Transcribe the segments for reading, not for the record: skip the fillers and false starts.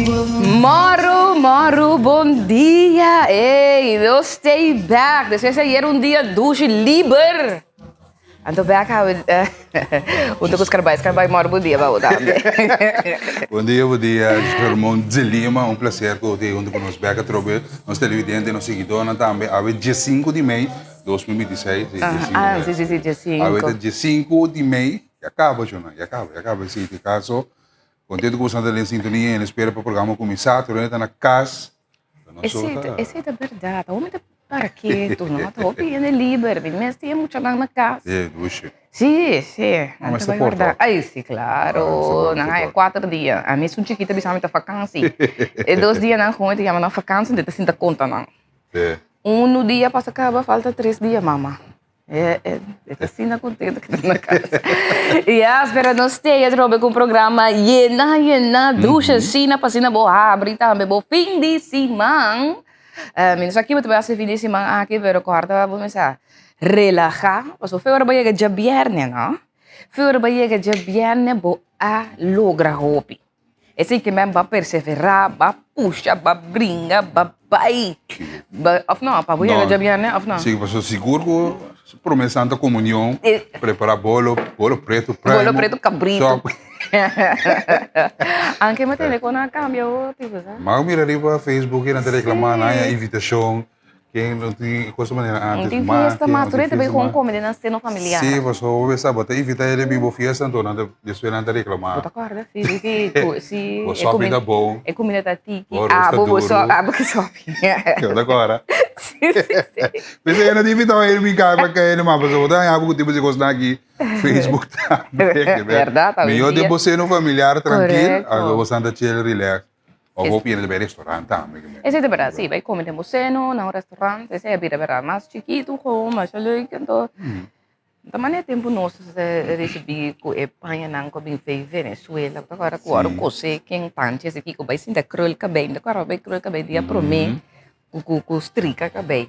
Mòru, mòru, bon dia! Ey, nos stay back. Despues di ayer un dia dushi liber. Anto bek awe hunto ku Scarbay. Scarbay, mòru bon dia pa bo tambe. Bon dia, bon dia, Shermon de Lima. Un placer ku bo ta hunto ku nos bek atrobe. Nos televidente, nos siguidónan tambe. Awe diesinku di mei, 2026. Ah, si, si, si, diesinku. Awe ta diesinku di mei. Ya caba shona, ya caba, ya caba esey te caso. Contento cu boso ta den sintonia y en espera pa programa cuminsa. Tur hende ta na cas. Esey ta, esey ta berdad. Hopi ta para ketu, no? Ta hopi hende liber. Mi mes tin e muchanan na cas. E dushi. Si, si. Nan mester por toch? Ay, si, claro. Nan haya cuater dia. Ami esun chikito a bisa mi ta vakansi. E dos dianan gewoon e ta yama nan vakansi, nan ta sinta conta nan. Si. Uno dia pasa caba, falta tres dia, mama. E, e, e ta asina contento que ta na casa. Yes, pero nos te atrobe cu un programa yena, yena, dushi asina, pa asina bo habri tambe bo fin di siman. Eh, mi no sa kico bo ta bay haci fin di siman aki, pero corda bo mester relaha, pasobra fe ora bo yega djabierne, no? Fe ora bo yega djabierne bo a logra hopi. Esei ke men ba perseverá, ba pusha, ba bringa, ba bai. Ba, of no, pa bo yega djabièrnè of no? Sí, pasobra sigur ku promé Santa Komunion, prepará bolo, bolo pretu, primo. Bolo pretu, kabritu. Anke mi tende kon a kambia hopi, bo sa. M'a mira riba Facebook i nan ta reklamá nan haña invitashon. Ken no tin cosa manera antes No tin mas, fiesta ken mas, no tur tin hende ta bay fiesta gewoon mas. come den nan seno familiar. Sí, pasobra bo bisa bo ta invita hende bin bo fiesta anto nan ta despues nan ta reclama. Bo ta corda? Sí, sí, sí, cu sí. Bo sopi ta bon. E comida ta tiki. Bo roos ta Abo bo duro. so, abo ki sopi. Bo ta corda? Sí, sí, sí. P'esei hende ta invita hende bin kai pa kai hende mas pasobra bo ta haña bo cu tipo di cosnan aki Facebook tambe. Berdad, awendia. Mihor den bo seno familiar trankil, Correcto. anto bo santa chill relax. Of bo pierde bay restaurant tambe. Esei ta berdad, si, bay come den bo seno, na un restaurant, esei a bira berdad mas chikitu gewoon, masha leuk, anto ta manera tempu nos a ricibi cu e pañanan cu a bin fei Venezuela, bo ta acorda cu ora cose ken panchi esaki cu bay sinta krul cabey, mi ta acorda bay krul cabey dia prome cu cu strika cabey.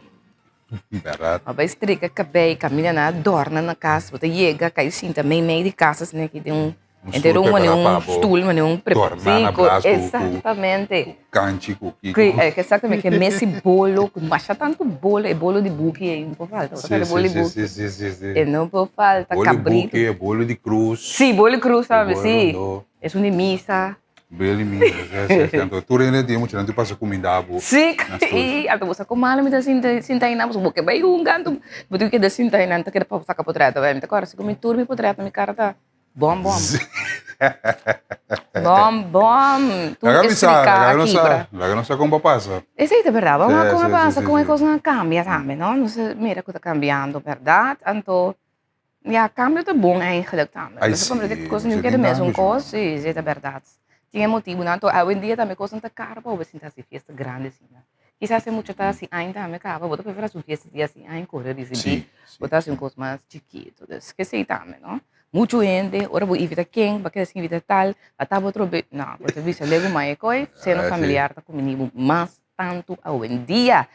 Berdad. A bay strika cabey, caminda nan a dorna na cas, bo ta yega cay sinta mei mei di cas asina aki den un. Un Entero stoel un prepará un pa bo. stoel, mane un pre Torná na sí, bras ku exactamente. ku kanchi ku kiko. Ku exactamente, ke mesi bolo, ku masha tantu bolo, e bolo di buki ei no por falta, bo ta Sí, kere bolo sí, di sí, buki. sí, sí, sí, sí. E no por falta, Bolo di kabritu. buki, e bolo di krus. Sí, bolo di krus E tambe, bolo sí. rondó. Esun di misa. Bolo di misa, sí, sí, sí. Anto tur hende tin muchanan tin pasa kumindá bo Sí, na stoel. i anto bo sa ku malo mi ta sinta sinta einan, pasobra bo ke bai hunga, anto bo tin ku keda sinta einan ta keda pa saka potrèt. Mi ta kòrda si ku mi tur mi potrèt na mi kara ta Bom bom. Bom bom. Tur Laga mi sa, explica laga nos sa, kibra. laga nos sa kon pa pasa. Esei ta berdad. Vamos a Sí, kon a sí, sí, pasa, sí, kon e sí. kosnan a kambia tambe, no? Nos a mira ku ta kambiando, berdad? Anto, ya, kambio ta bon eigenlijk tambe. Ai Nos a komprende sí, ku kos no mester keda tin mesun kambio, sí. kos, sí, esei ta berdad. Tin e motibunan, anto awendia tambe kosnan ta karo pa bo sinta hasi fiesta grandi asina. Kisas e mucha ta hasi aña tambe kaba, bo ta prefera hasi un fiesta di hasi aña kore risibí, Sí, sí, bo ta hasi un sí. kos mas chikitu. Dus, kesei tambe, no? Muchu hende, ora bo invita ken, bo a keda sin invita tal, a ta bo otro be, no, bo ta bisa legu mai e koi, seno Ah, sí. familiar ta kumini bo mas tantu awendia.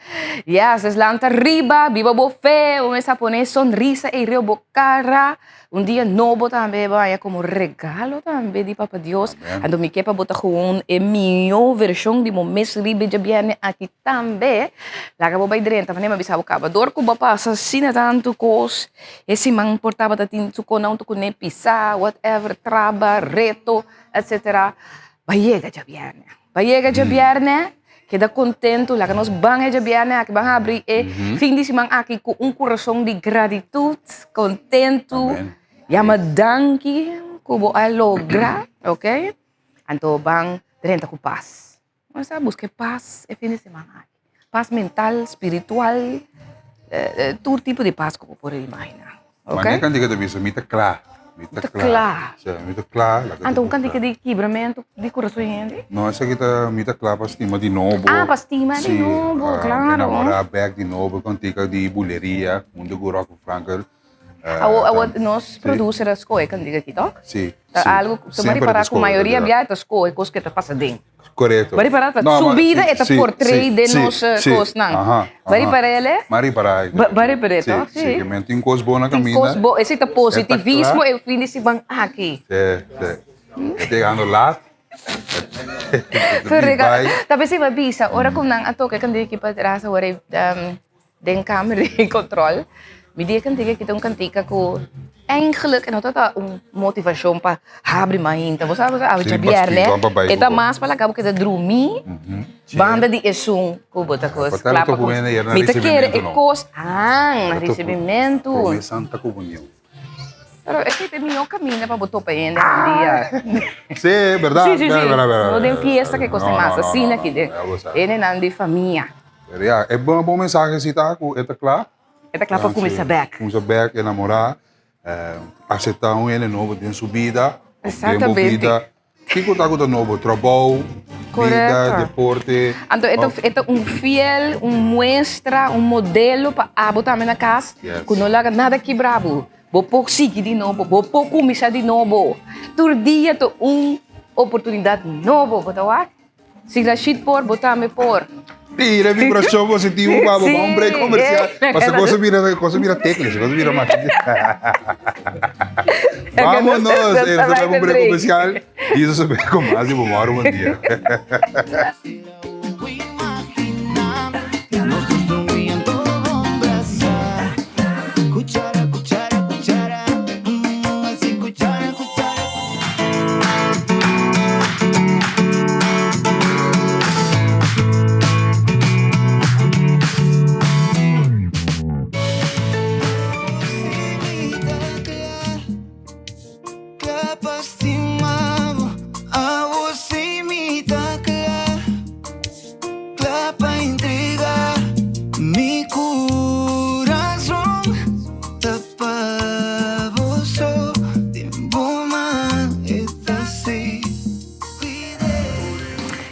Yes, es lanta riba, biba bo fe, bo mester a pone sonrisa ei riba bo kara. Un dia nobo tambe bo haña komo regalo tambe di Papa Dios. Amen. Anto mi ke pa bo ta gewoon e mihó vershon di bo mes riba e djabièrnè aki tambe. Laga bo bai drenta, manera mi a bisa bo kaba. Dor ku bo a pasa asina tantu kos, E siman por tabata tin su kona huntu kuné pisá, whatever, traba, reto, etcetera. Ba yega djabièrnè. Ba yega djabièrnè, keda kontentu, laga nos ban e djabièrnè aki, ban habri e fin di siman aki ku un kurason di gratitut, kontentu, yama danki ku bo a logra, oke? Anto ban drenta ku pas. Nos a buska e pas e fin di siman aki. Pas mental, spiritual, tur tipo di pas ku bo por imaginá. Ma ne kantika ta bisa, mi ta kla, mi ta kla. Si, mi ta kla. Anto un kantika di kibramentu di kurason hende? No, esaki ta mi ta kla pa stima di nobo. Ah, pa stima di nobo, klaro. Enamorá bèk di nobo, kantika di buleria, huntu ku Rocky Frankel. Awo, awo nos producer a scoge cantica aki, toch? Sí, Ta sí. algo, so Semper bari para ta cu scoge mayoria cantica. bia e ta scoge cos cu ta pasa den. Correcto. Bari para ta No, su ma vida sí, e ta sí, portray sí, den sí, nos sí. cosnan. Aha, Bari aha. para ele? Mari para Ba- bari para, Sí, toch? sí, Sí. que men tin cos bon na Tin caminda. cos bo, esey ta E ta positivismo cla. e fin di siman aki. Sí, sí. E ta yegando laat. Ta p'esei bo a bisa, ora ku nan a toka e kantika aki patras awor e den kamer di control, mi di e kantika aki ta un kantika ku eigenlijk e no ta un motivashon pa habri mainta. Bo sa bo sa awe djabièrnè e ta mas pa laga bo keda drumí banda di esun ku bo ta kos kla pa kuminsá. Mi ta kere e kos, haan, na risibimentu. Pero esei ta e mihó kaminda pa bo topa hende un dia. Sí, berdad. Sí, sí, sí. No den fiesta ke kos ta mas asina aki den hendenan di famia. Pero ya, e bon mensahe si ta ku e ta kla. E ta kla pa kuminsá bèk. Kuminsá bèk, enamorá, aseptá un hende nobo den su bida. Den bo bida. Kiko ta ku ta nobo? Trabou, bida, deporte. Anto e ta e ta un fiel, un muestra, un modelo pa abo tambe na kas ku no laga nada kibra bo. Bo por sigui di nobo, bo por kuminsá di nobo. Tur dia ta un oportunidat nobo, bo ta wak? Si Rashid por, bo tambe por. Tira vibracion positivo pa bo. Un break comercial. Pasa cosa mira, cosa mira tecles, cosa mira más. Vámonos, eh, nos un break comercial. Y eso se ve con más y buen día.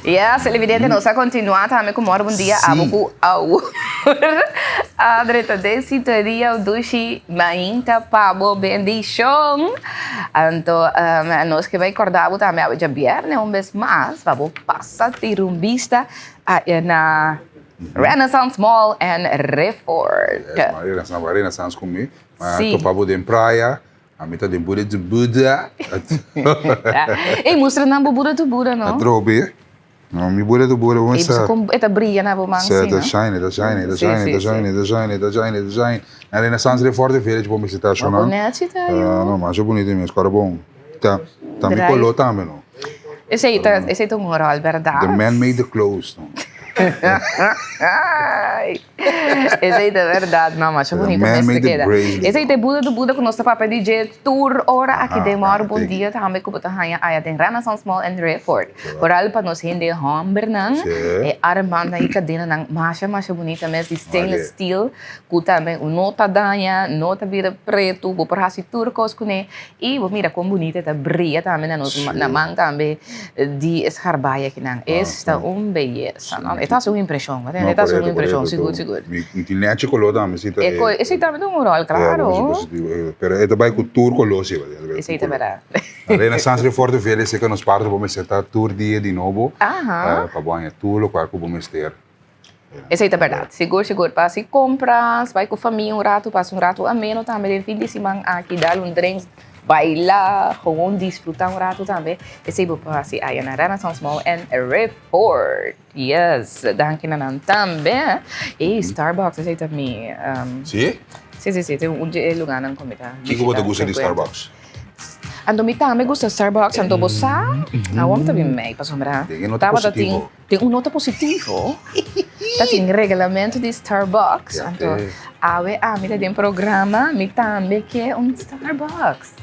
Yes, televidente, nos a continua tambe cu Mor Bon Dia, abo cu awor. Adre ta den sintonia un dushi mainta pa bo bendicion. Anto, nos ke bay corda bo tambe awe djabierne un bes mas pa bo pasa tira un bista na Renaissance Mall en Riffort. Yes, ma Renaissance, ba Renaissance ku mi. Ma topa bo den playa, ami ta den Buda tu Buda. Ey, mustra nan bo Buda tu Buda, no? Atrobe. No, mi Buda tu Buda, bo sa. E ta bria na bo man, si, no? E ta shine, e ta shine, e ta shine, e ta shine, e ta shine, e ta shine, e ta shine. Na Renaissance Riffort Village bo bisita asho nan. Ma bonechi ta yo. No, masha bunito mes, kòrda bon. Ta, ta mi koló tambe, no? Esei ta, esei ta un ròl, bèrdat? The man made the clothes, no? Esei ta bèrdat, no, masha bunito The man mes ta made the keda. bracelet, Esei ta e Buda tu Buda ku nos ta papia di dje tur ora aki den Mòru Bon Dia tambe ku bo ta haña aya den Renaissance Mall en Riffort. Foral pa nos hende hòmbernan, e armbandnan i kadenanan masha masha bunita mes di stainless steel ku tambe no ta daña, no ta bira pretu, bo por hasi tur kos kuné. I bo mira kon bunita e ta bria tambe na nos na man tambe di e scharbaya akinan. Esta un beyesa, no? E ta hasi un impreshon, bo tende? E ta hasi un impreshon, sigur, sigur. Mi tin nechi koló tambe, si ta. Esei tambe ta un ròl, klaro. Pero e ta bai ku tur koló si, bo tende? Esei ta bèrdat. Renaissance Reforte VLC ka nos parti bo mester ta tur dia di nobo pa bo haña tur lokual ku bo mester. Esei ta bèrdat. Sigur, sigur. Pa hasi kompras, bai ku famia un ratu, pasa un ratu ameno tambe den fin di siman aki, dal un drinks, baila, gewoon disfrutá un ratu tambe. Esei bo por hasi aya na Renaissance Mall en Riffort. Yes, danki na nan tambe. Ey, Starbucks, esei ta mi. Sí? Sí, sí, sí. Ta un di e lugánan ku mi ta Kiko bo ta gusta di Starbucks? Anto mi tambe gusta Starbucks, anto bo sa, awor mi ta bin mei pasobra tabata tin. Den un nota positivo ta tin regelamento di Starbucks, anto awe ami ta den programa, mi tambe ke un Starbucks.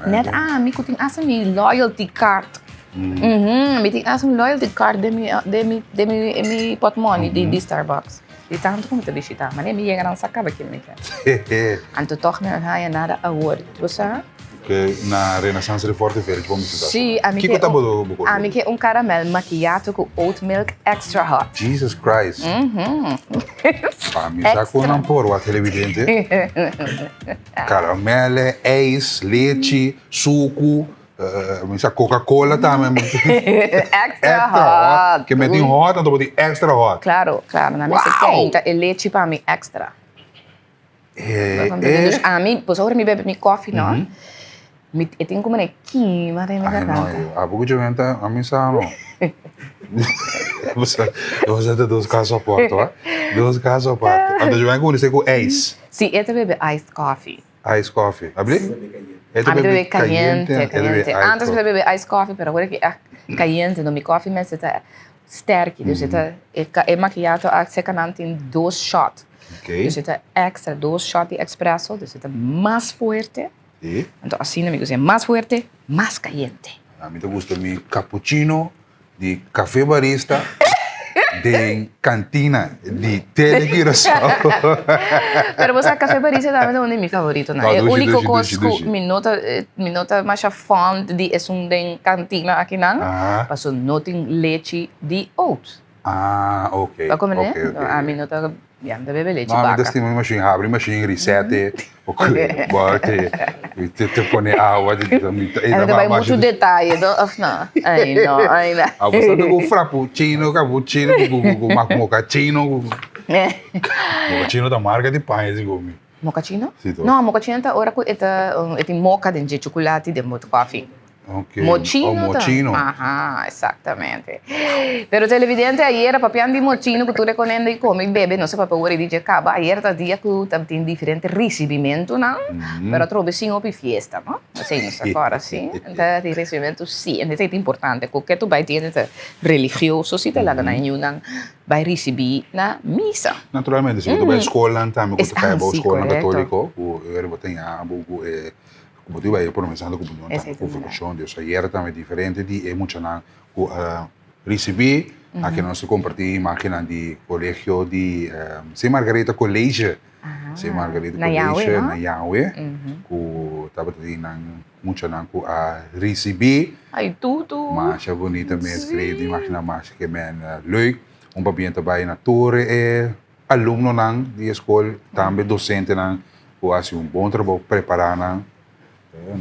Net ami ku tin hasta mi loyalty card. Mi tin hasta un loyalty card den mi den mi den mi portmoni di Starbucks. Di tantu ku mi ta bishita, manera mi yega nan sa kaba kin mi ke. Anto tòg mi no haña nada awor, bo sa? Ke na Renaissance Reforte Village bo mester ta. Sí, ami Kiko ke ta bo bo un, ami ke un caramel macchiato ku oat milk extra hot. Jesus Christ. Pa mi sa kon nan por wak televidente. Caramele, ijs, lechi, suku, mi sa Coca Cola tambe. Extra hot. Ke men tin hot anto bo tin extra hot. Claro, claro. Nan mester keinta e lechi pa mi extra. Eh, Dus ami, pues ora mi bebe mi koffie no. Mi e tin como ne kima den mi Ay, no, garganta. eh, abo ku Joven ta a mi sa no. Bosa, bosa ta dos caso apart, hoor. Dos caso apart. Anto Joven kuminsá ku ijs. Si, e ta bebe iced coffee. Iced coffee. Abri? E ta bebe cayente, cayente. Antes mi ta bebe iced coffee, pero awor aki echt cayente. No, mi coffee mester ta sterki. Dus e ta, e macchiato aki seca nan tin dos shot. Dus e ta extra, dos shot di espresso, dus e ta mas fuerte. Anto asina mi gusta, mas fuerte, mas cayente. Ami ta gusta mi cappuccino di Café Barista den cantina di Tele Curaçao. Pero bo sa Café Barista tambe ta un di mi favoritonan. E unico cos cu mi no ta mi no ta masha fond di esun den cantina akinan pasobra no tin lechi di oat. Ah, ok. Bo a comprende? Ami no ta Ya mi ta bebe lechi No, mi baka. ta stima mi machine habri machine reset bote te pone awa E ta bai mucho detaye do of no? Ay no, ay no. Abo sa ku frappuccino, cappuccino, ku mochaccino. Mochaccino ta marka di paña segun mi. Mochaccino? No, mochaccino ta ora ku e ta e tin mocha den dje chocolate den bo koffie. Ok. Mochino Oh, mochino. Aha, exactamente. Pero televidente, ayera papian di mochino cu tur e conende y come y bebe, no se papia ora di dje caba. Ayera ta dia cu tabatin diferente ricibimentonan, pero atrobe sin hopi fiesta, no? Esey nos ta acorda, si. Ta tin ricibimento, si. En esey ta importante, cu ke tu bay tin ta religioso, si ta laga nan yunan bay ricibi na misa. Naturalmente, si bo ta bay scolnan tambe cu ta cay abao scolnan catolico, cu e ora bo ta ña abo cu e Como te bai promesando cu bo ta convocacion Dios ayer tambe diferente di e muchanan cu a ricibi aki nos ta comparti imagennan di colegio di Sint Margaretha College Sint Margaretha College na Yahwe cu tabata tin nan muchanan cu a ricibi masha bunita mes creo imagennan masha ke men leuk un pabia ta bai na tur e Alumnonan di e skol, tambe dosentenan ku hasi un bon trabou prepará nan.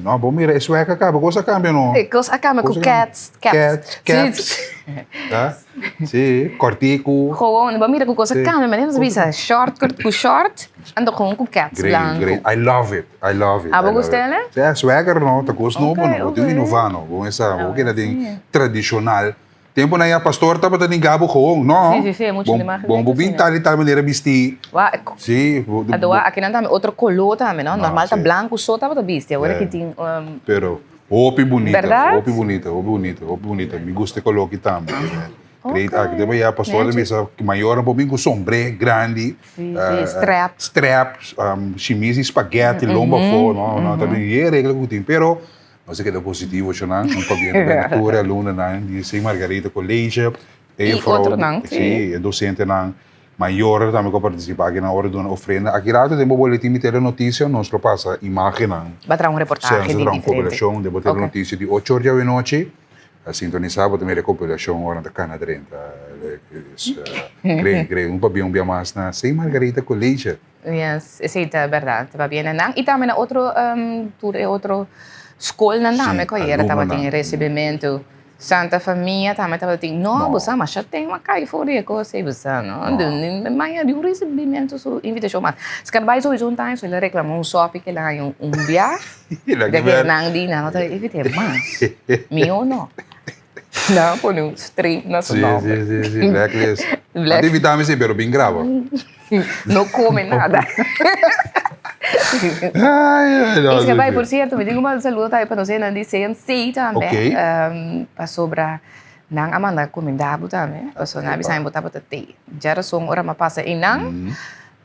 No, bo mira e swag a kaba, kos a kambia no. E kos a kambia ku cats, caps. Cats, caps. Si, kòrtiku. Gewoon, bo mira ku kos a kambia, manera nos bisa short ku short, anto gewoon ku cats blanku. Great, great. I love it, I love it. Abo gusta el? Si, swagger no, ta kos nobo no, bo tin ku inová no, bo mester bo keda den tradishonal. Temponan ya pastor tabata ni gabo gewoon, no. Sí, sí, sí, mucho di mas Bon, bo bin tal y tal manera bisti. Wa, Sí, bo, Anto wa, akinan tambe otro color tambe, no? Normal ta blanco so tabata bisti, awor aki tin Pero hopi bunita, Berdad? hopi bunita, hopi bunita, hopi bunita. Mi gusta e color aki tambe. Great, aki tempo ya pastor ta bisa mayornan por bin cu sombré grandi. Sí, sí, strap. Strap, shimis di spaghetti, lomba afo, no, no, ta bin e regla cu tin, pero Nos a keda positivo shonnan, un pabia di bena tur e alumnonan di Sint Margarita College, e Y juffrouw, otronan, sí. sí, e docentenan, mayornan tambe ku a participa aki nan ora duna ofrenda. Aki rato den bo boletin di Telenoticia nos lo pasa imagennan. Ba traha un reportahe Sí, nos di a traha un diferente. compilashon den bo Telenoticia di ocho or djawe nochi. A sintonisa bo ta mira e compilashon ora nan ta kana drenta. Great, great. Un pabia un bia mas na Sint Margarita College. Yes, esei ta berdad. Ta pabia na nan y tambe na otro tur e otro scolnan tambe cu ayera tabatin recibimentu. Santa Famia tambe tabatin. No, bo sa masha ten a cay for di e cos ey bo sa no. Maña di un recibimentu su invitacion mas. Scarbay sowieso un time su el a reclama un sopi cu el a haña un bia. De que nan di nan no ta invite mas. Mihor no. Nan a pone un streep na su nomber. Sí, sí, sí, blacklist. Nan ta invita mi sí, pero bin graba. No come nada. Ay, no, Es que bai, sí. por cierto, mi tin ku manda saludo tambe pa nos hendenan di CMC tambe. Ok. Pasobra nan a manda kumindá bo tambe. Pasobra nan a bisa mi bo tabata tei. Djarason ora mi a pasa einan,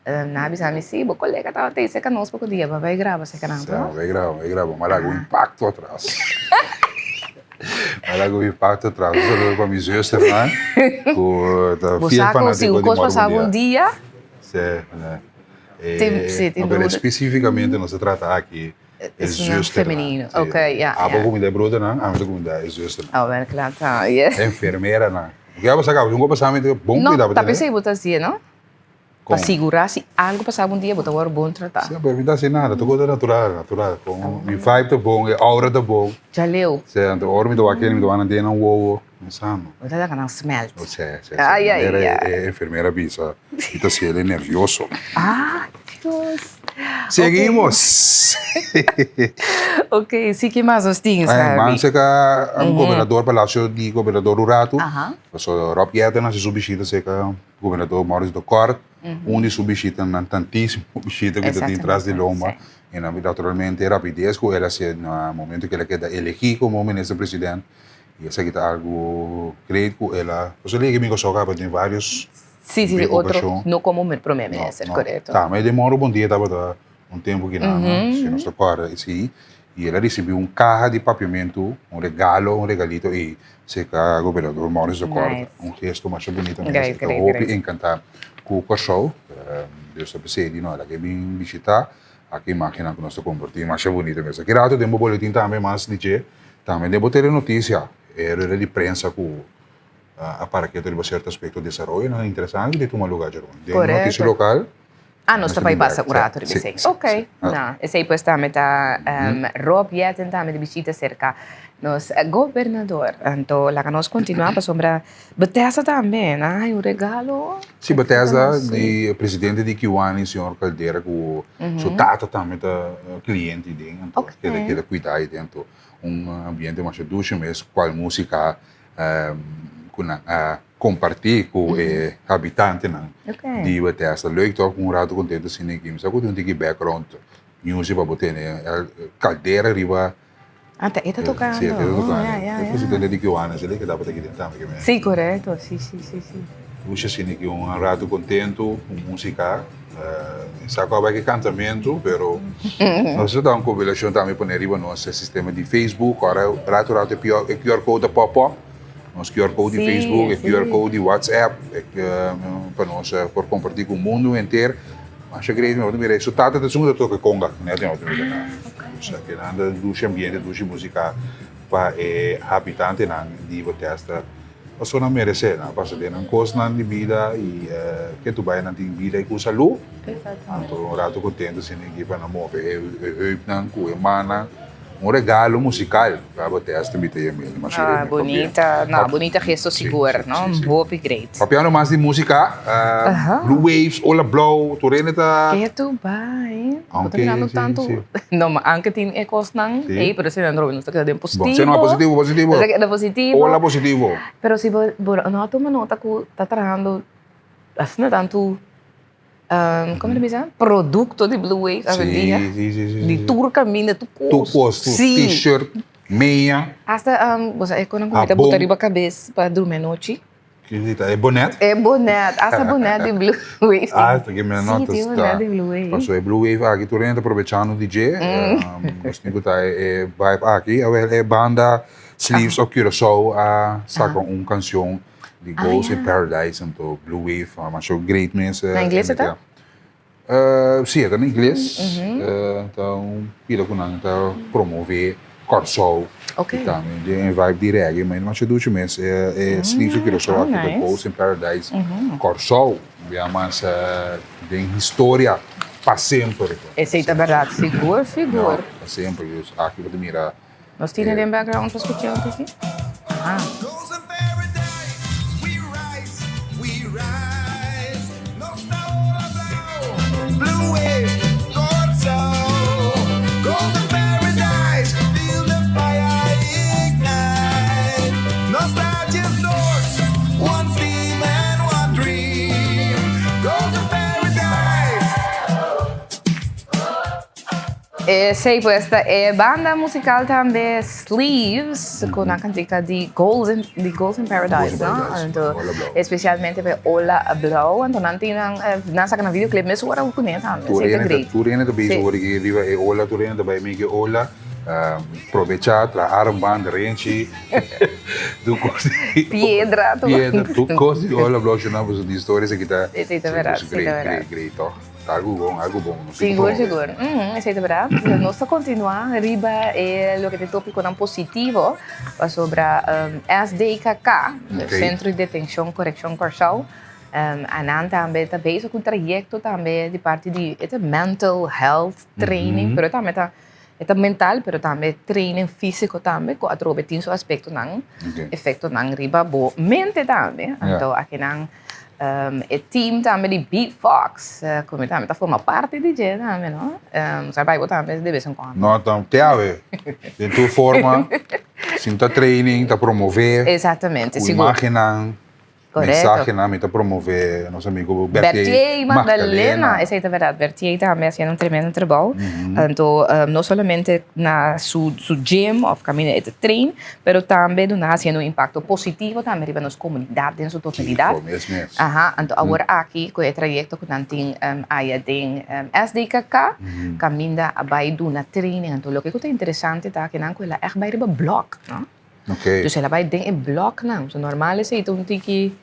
nan a bisa mi, sí, bo kolega tabata tei serka nos poko dia. Bo a bai graba serka nan, Sí, toh? bai graba, bai graba. Mi a laga un impacto atras. Mi a laga un impacto atras. Un saludo pa mi zusternan ku ta Bo fiel sa ku si fanatico un di kos Mòrgo pasaba un Dia. dia, Sí, Tin, sí, tin No, pero broeder. específicamente nos ta trata aki e Es una zusternan. femenino, Sí. ok, ya, Abo ya. cuminda e broedernan, ami ta cuminda e zusternan. Oh, bueno, claro, ta, yes. Enfermeranan. Porque abo sa caba, si un cos pasa mi ta bon No, cuida bo ta tene. p'esei bo ta hacié, no? Pa Con? sigurá si algo pasaba un dia bo ta wòrdu bon tratá. Sí, pero mi ta haci nada, ta cosa natural, natural. Con mi vibe ta bon, e aura ta bon. Djaleu. Sí, anto ora mi ta wak kende mi ta wak nan den nan wowo. Mi sa no. Bo ta laga nan smelt. O sea, sea, Ay, ay, manera ay. e enfermera bisa, mi ta haciele nervioso. Ah. Dios. Seguimos. Ok, si ki mas nos tin, Ay, Harvey? man seka ang gobernador Palacio di Gobernador un ratu. Paso Rob Jetten hasi su bishita seka Gobernador Maurice de Kort. Un di su bishitanan, tantísimo bishita ku ta tin tras di lomba. I naturalmente e rapides ku el a hasi na momento ku el a keda elegí komo minister president. I esaki ta algu great ku el a, pasobra el a yega mi Kòrsou kaba den vários Sí, sí, sí, otro, no komo prome minister, korekto. Tambe den Moro Bon Dia tabata un tempu kinan, si nos ta kòrda esei, i el a risibí un kaha di papiamentu, un regalo, un regalito ei serka gobernador Maurice de Kort. Un gesto masha bunita mes, e ta hopi enkantá ku Kòrsou. Dios ta p'esei di no, el a ke bin bishitá. Aki imágennan ku nos ta kompartí masha bunita mes. Aki rato den bo boletin tambe mas di dje, tambe den bo telenotisia, e rueda di prensa ku a para ketu riba sierto aspekto desaroyonan interesante ku ta tuma lugá djaron. Den notisia lokal. Ah, nos ta bai pasa un rato riba esei. Ok. Na, esei pues tambe ta Rob Jetten tambe di bishita serka nos gobernador. Anto laga nos kontinuá pasobra Bethesda tambe, nan a haña un regalo. Sí, Bethesda di presidente di Kiwani, señor Caldera, ku su tata tambe ta cliente den, anto keda keda cuida ahi den, anto un ambiente masha dushi mes, cual musica ku nan a comparti ku e habitantenan di Bethesda. Leuk toch, un rato contento asina aki. Mi sa ku tin un tiki background music pa bo tene Caldera riba. Ah, ta e ta tocando. Sí, e ta tocando. Oh, ya, ya, E ya. presidente di Kiwanis, el e tabata aki den tambe ke mi. Sí, correcto. Sí, sí, sí, sí. Lucia sinti ki un rato contento cu musica. Mi sa cu a bai ki cantamento, pero nos ta da un compilacion tambe pone riba nos sistema di Facebook. Ora rato rato e QR code ta pop up. Nos QR code di Facebook, e QR code di WhatsApp, pa nos por comparti cu mundo henter. Masha great mi mira su tata ta esun ku ta toka konga net mi tabata mira nan. Osea ke nan ta dushi ambiente dushi musika pa e habitantenan di Bethesda pasobra nan merese nan a pasa den nan kosnan di bida i ke tu bai nan tin bida i ku salu anto un rato kontento asina aki pa nan move e heupnan ku e mannan. Un regalo musical pa bo testa mi ta yam'e masha Ah, bunita, no, bunita gesto sigur, no? Hopi great. Papiando mas di musica, Blue Waves, Ola Blou, tur hende ta. Ke tu bai? Bo ta mirando tantu. No, ma anke tin e kosnan ei, pero esei nan nos ta keda den positivo. Si no, positivo, positivo. Nos ta keda positivo. Ola positivo. Pero si bo no a tuma nota ku ta trahando asina tantu. Como ta bisa? Producto di Blue Wave awendia. Sí, sí, sí, sí. Di tur caminda, tur cos. Tur cos, tur t-shirt, meia. Hasta, bo sa e conan cu mi ta buta riba cabes pa drumi anochi? Ki ta, e bonet? E bonet, hasta bonet di Blue Wave. Hasta ki mi a nota sta. Sí, tin bonet di Blue Wave. Paso e Blue Wave aki tur hende ta probechando di dje. Nos tin cu ta e vibe aki. Awel e banda Sleeves of Curaçao a saca un cancion. Di Ghost in Paradise anto Blue Wave a masha great mes. Na ingles e ta? Si e ta na ingles. Ta un pida ku nan ta promove Kòrsou. I tambe den e vibe di reggae ma e masha dushi mes e sleeves di Curaçao aki ta Ghost in Paradise Kòrsou. Bia mas den historia pa semper. Esei ta bèrdat sigur sigur. Pa semper aki bo ta mira. Nos tine den background pa scucha un tiki. Aha. Esey pues ta e banda musical tambe Sleeves cu nan cantica di Golden di Golden Paradise no anto especialmente pe Ola Blauw anto nan tin nan nan saca nan videoclip mes ora cu cune tambe Tur hende ta tur hende ta bezig ora ki riba e ola tur hende ta bay miki ola probecha traha armband renchi tur cos di piedra piedra tur cos di Ola Blauw shona pasobra di historia esaki ta Esey ta verdad great great great toch. Ta algu bon, algu bon. Nos tin Sigur, ku promove. sigur. Esei ta berdad. Nos ta kontinuá riba e loke ta e tópikonan positivo pasobra SDKK, Sentro di Detenshon Korekshon Kòrsou, anan tambe ta bezig ku un trayekto tambe di parti di e ta mental health training, pero tambe ta. E ta mental pero tambe training físiko tambe ku atrobe tin su aspektonan, efektonan riba bo mente tambe. Anto akinan e team tambe di Beat Fox ku mi tambe ta forma parti di dje tambe no. Sa bai bo tambe de bes en kuando. No ta te awe den tur forma sin ta training ta promove Exactamente ku imagennan. Mensahenan mi ta promove nos amigo Bertier Bertier Magdalena. Esei ta berdad. Bertier tambe haciendo un tremendo trabou. Anto no solamente na su su gym of caminda e ta train, pero tambe duna haciendo un impacto positivo tambe riba nos comunidad den su totalidad. Kiko, mes mes. Aha, anto awor aki cu e trayecto cu nan tin aya den SDKK, caminda a bay duna training. Anto loke cu ta interesante ta cu nan cu el a echt bay riba blok, no? Okay. Dus el a bai den e bloknan. So normal esei ta un tiki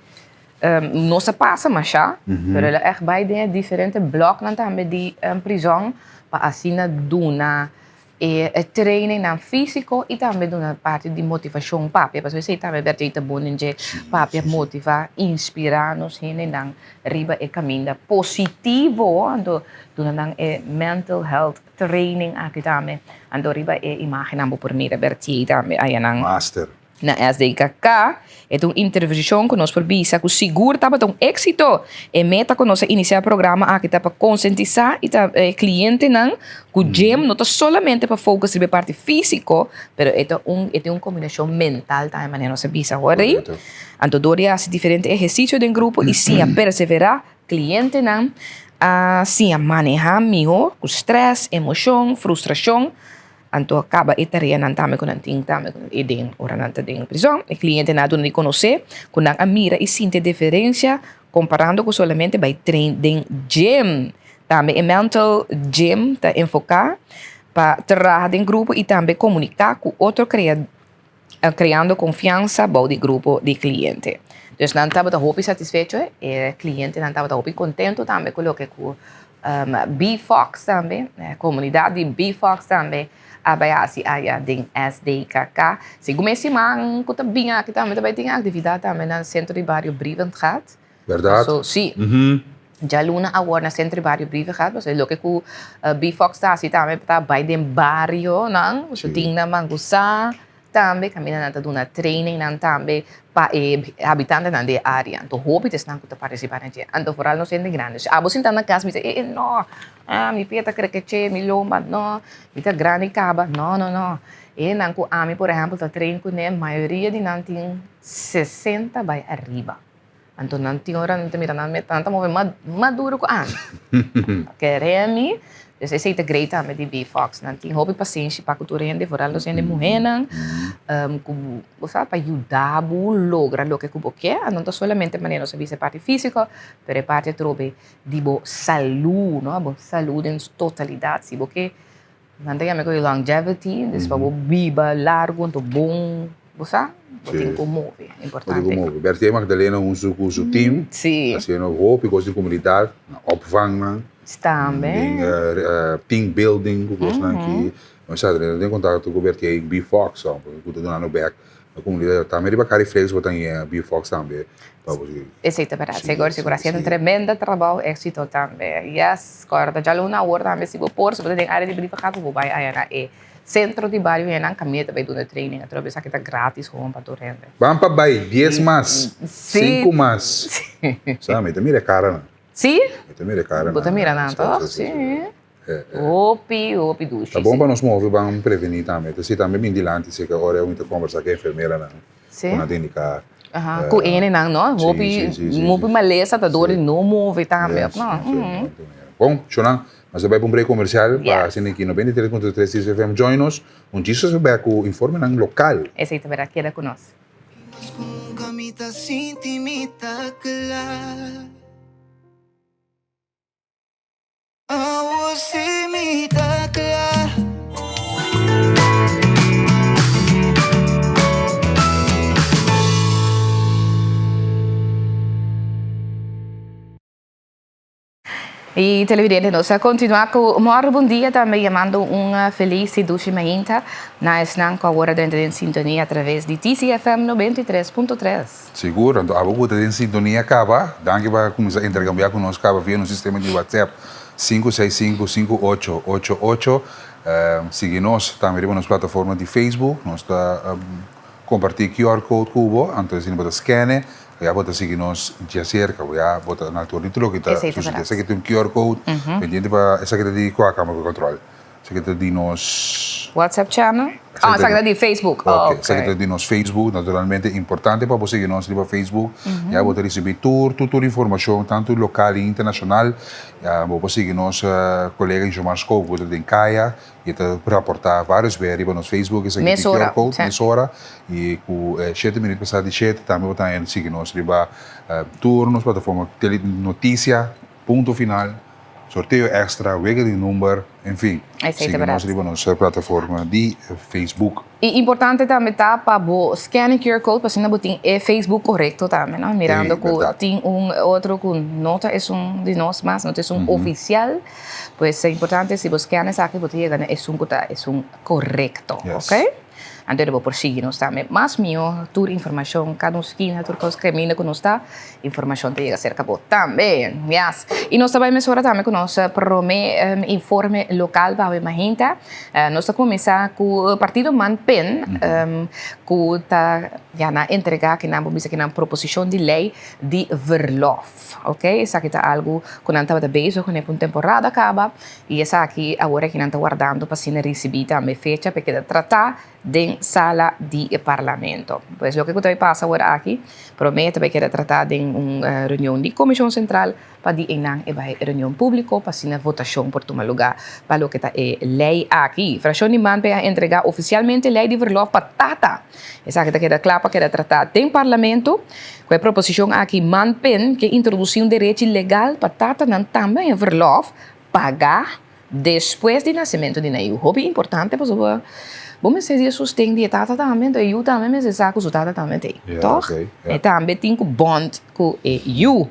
no sa pasa masha, pero el a echt bai den e diferente bloknan tambe di prizòn pa asina duna e trainingnan físiko i tambe duna parti di motivashon papia. Pasobra esei tambe Bertje ta bon den dje, papia motivá, inspirá nos hendenan riba e kaminda positivo, anto duna nan e mental health Training aki tambe. Anto riba e imagennan bo por mira Bertier tambe ayanan. Master. Na SDKK. E ta un intervencion cu nos por bisa cu sigur tabata un exito. E meta cu nos a inicia e programa aki ta pa conscientisa y ta e clientenan cu gym no ta solamente pa focus riba e parti fisico, pero e ta un e tin un combinacion mental tambe manera nos a bisa awor ey. Anto door di haci diferente ehercicio den grupo y siña persevera Klientenan a siña manehá mihó ku strès, emoshon, frustrashon, anto a kaba e tareanan tambe ku nan tin tambe e den ora nan ta den prizòn. E klientenan a duna di konosé ku nan a mira i sinti e diferensia komparando ku solamente bai train den gym. Tambe e mental gym ta enfoká pa traha den grupo i tambe komuniká ku otro krea. Creando confiansa bou di grupo di cliente. Dus nan tabata hopi satisfecho, e clientenan tabata hopi contento tambe cu loke cu B-Fox tambe, e comunidad di B-Fox tambe a bay haci aya den SDKK. Segun e siman cu ta bin aki tambe ta bay tin actividad tambe na Centro di Bario Brievengat. Berdad? So, si. Djaluna awor na Centro di Bario Brievengat, pasobra loke ku B-Fox ta hasi tambe ta bai den barionan, so tin nan Mangusá tambe, kaminda nan ta duna trainingnan tambe pa e habitantenan di e área. Anto hopi ta esnan ku ta partisipá na dje. Anto foral nos hende grandi. Si abo sinta na kas bisa, e no, mi pia ta krekeché, mi lomba, no, mi ta grandi kaba. No, no, no. E nan ku ami por ehèmpel ta train kuné, mayoria di nan tin sesenta bai ariba. Anto nan tin ora nan ta mira nan meta, nan ta move mas duro ku ami. Kere mi, dus esei ta great tambe di B-Fox. Nan tin hopi pasenshi pa ku tur hende, foral nos hende muhénan, ku bo sa pa yuda bo logra loke ku bo ke. No ta solamente manera nos a bisa e parti físiko, pero e parti atrobe di bo salú, no, bo salú den su totalidat. Si bo ke Nan ta yama e longevity, dus pa bo biba largu anto bon, bo sa, bo tin ku move, importante. Bo tin ku move. Bertie Magdalena huntu ku su team hasiendo hopi kos di komunidat, na opvangnan, Tambe. den team building ku kosnan aki. Nos sa ta den kontakto ku Bertie i B-Fox, ku ta dunando bek Na comunidad tambe riba Cari Flex bo ta ña B-Fox tambe pa bo sigui. Esey ta berdad, sigur sigur haciendo un tremendo trabao exito tambe. Yes, corda djaluna awor tambe si bo por si bo ta den area di Brievengat bo bay aya na e centro di bario hennan caminda ta bay duna training atrobe esaki ta gratis gewoon pa tur hende. Ban pa bay, dies mas, sinku mas. Sa mi ta mira e karanan. Si? Mi ta mira e karanan. Bo ta mira nan toch? Si. Hopi, hopi dushi. Ta bon pa nos move ban prevení tambe. Ta si tambe bin dilanti si ke ora mi ta kombersá ku e enfermeranan ku nan ta indiká. Aha, ku enenan no? Hopi, hopi malesa ta dor di no move tambe, òf no? Bon, shownan, nos ta bai pa un break komersial pa asina aki 93.3 Cis FM join nos. Un djis nos ta bai ku informenan lokal. Esei ta berdad, keda ku nos. Y televidente nos a continua cu Moro Bon Dia tambe yamando un feliz y dushi mainta na esnan cu awor a drenta den sintonia a traves di TCFM 93.3. Sigur, anto abo ku ta den sintonia kaba, danki pa kuminsá interkambiá ku nos kaba via nos sistema di WhatsApp, 565 5888. Sigui nos tambe riba nos plataforma di Facebook. Nos ta kompartí QR code ku bo, anto asina bo ta scan e, ya bo ta sigui nos djaserka, bo ya bo ta na altura di tur loke ta sucede. Esaki ta un QR code pendiente pa esaki ta di kua Kamer di Control? Esaki ta di nos. WhatsApp channel? Oh, esaki ta di Facebook. Ok, esaki ta di nos Facebook. Naturalmente importante pa bo sigui nos riba Facebook. Ya bo ta ricibi tur, tur, tur informacion, tanto local y internacional. Ya bo por sigui nos colega Injomar Skok ku ta den Kaya y e ta raporta varios bes riba nos Facebook. Esaki tin QR code, mesora. Y ku shete minuut pasa di shete tambe bo ta sigui nos riba tur nos plataforma tele noticia. Punto final, sorteo extra, wega di number, en fin. Esei ta Sigui berdad. nos riba nos plataforma di Facebook. I importante tambe ta pa bo scan e QR code pa asina bo tin e Facebook korekto tambe, no? Mirando Ei, ku berdad. tin un otro ku no ta esun di nos mas, no ta esun ofisial, pues ta importante si bo scan esaki bo ta yega na esun ku ta esun korekto, Yes. ok? Anto bo por sigui nos tambe. Mas mihó tur informashon, kada un skina, tur kos kaminda ku nos ta, informashon ta yega serka bo tambe. Yes. I nos ta bai mesora tambe ku nos promé informe lokal pa awe mahinta. Nos ta kuminsá ku partido Manpen ku ta ya nan entregá kinan bo bisa kinan proposishon di lei di verlòf. Oke, esaki ta algu ku nan tabata bezig kuné pa un temporada kaba. I esaki awor aki nan ta wardando pa asina risibí tambe fecha pa e keda tratá den sala di e parlamento. Pues loke ku ta bai pasa awor aki, promé ta bai keda tratá den un reunion di Komishon Sentral pa di einan e bai reunion públiko pa asina votashon por tuma lugá pa loke ta e lei aki. Frakshon di Manpe a entregá ofisialmente lei di verlòf pa tata. Esaki ta keda kla pa keda tratá den parlamento. Ku e proposishon aki Manpen ke introdusí un derechi legal pa tatanan tambe haña verlòf Paga despues di nasementu di nan yu. Hopi importante pasobra bo mester di e sosten di e tata tambe, enton e yu tambe mester sa ku su tata tambe ta ei, tòg? E tambe tin ku bond ku e yu.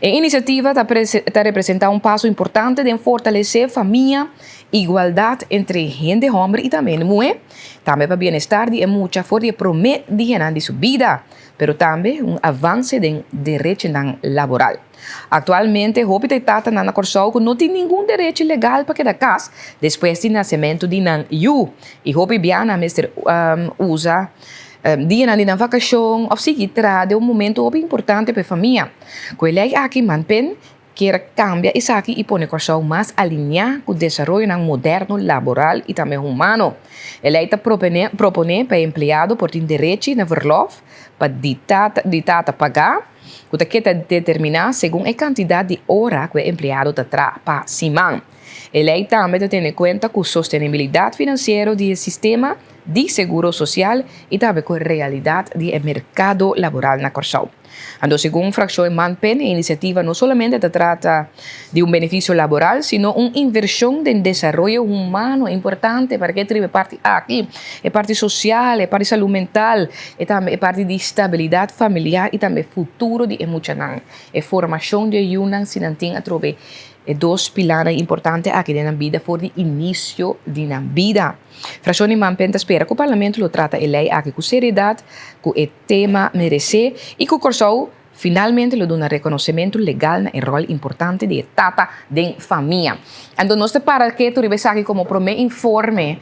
E inisiativa ta ta representá un paso importante den fortalesé famia, igualdat entre hende hòmber i tambe hende muhé, tambe pa bienestar di e mucha for di e promé dianan di su bida, pero tambe un avanse den derechinan laboral. Aktualmente hopi ta e tatanan na Kòrsou ku no tin ningun derechi legal pa keda kas despues di nasementu di nan yu i hopi bia nan mester usa dianan di nan vakashon òf sigui traha den un momentu hopi importante pa e famia. Ku e lei aki Manpen kier kambia esaki i pone Kòrsou mas alineá ku desaroyonan moderno laboral i tambe humano. E lei ta proponé pa e empleado por tin derechi na verlòf pa di tata pagá, ku ta keda determiná segun e kantidat di ora ku e empleado ta traha pa siman. E lei tambe ta tene kuenta ku sostenibilidat finansiero di e sistema di seguro sosial i tambe ku realidat di e merkado laboral na Kòrsou. Anto segun frakshon Manpen e inisiativa no solamente ta trata di un benefisio laboral sino un invershon den desaroyo humano importante para ke triba e parti aki, e parti sosial, e parti salú mental, e tambe e parti di stabilidat familiar i tambe futuro di e muchanan, e formashon di e yunan si nan tin atrobe e dos pilanan importante aki den nan bida for di inisio di nan bida. Frakshon di Manpen ta spera ku Parlamento lo trata e lei aki ku seriedat ku e tema meresé i ku Kòrsou Finalmente lo duna rekonosementu legal na e ròl importante di e tata den famia. Anto nos ta para ketu riba esaki komo promé informe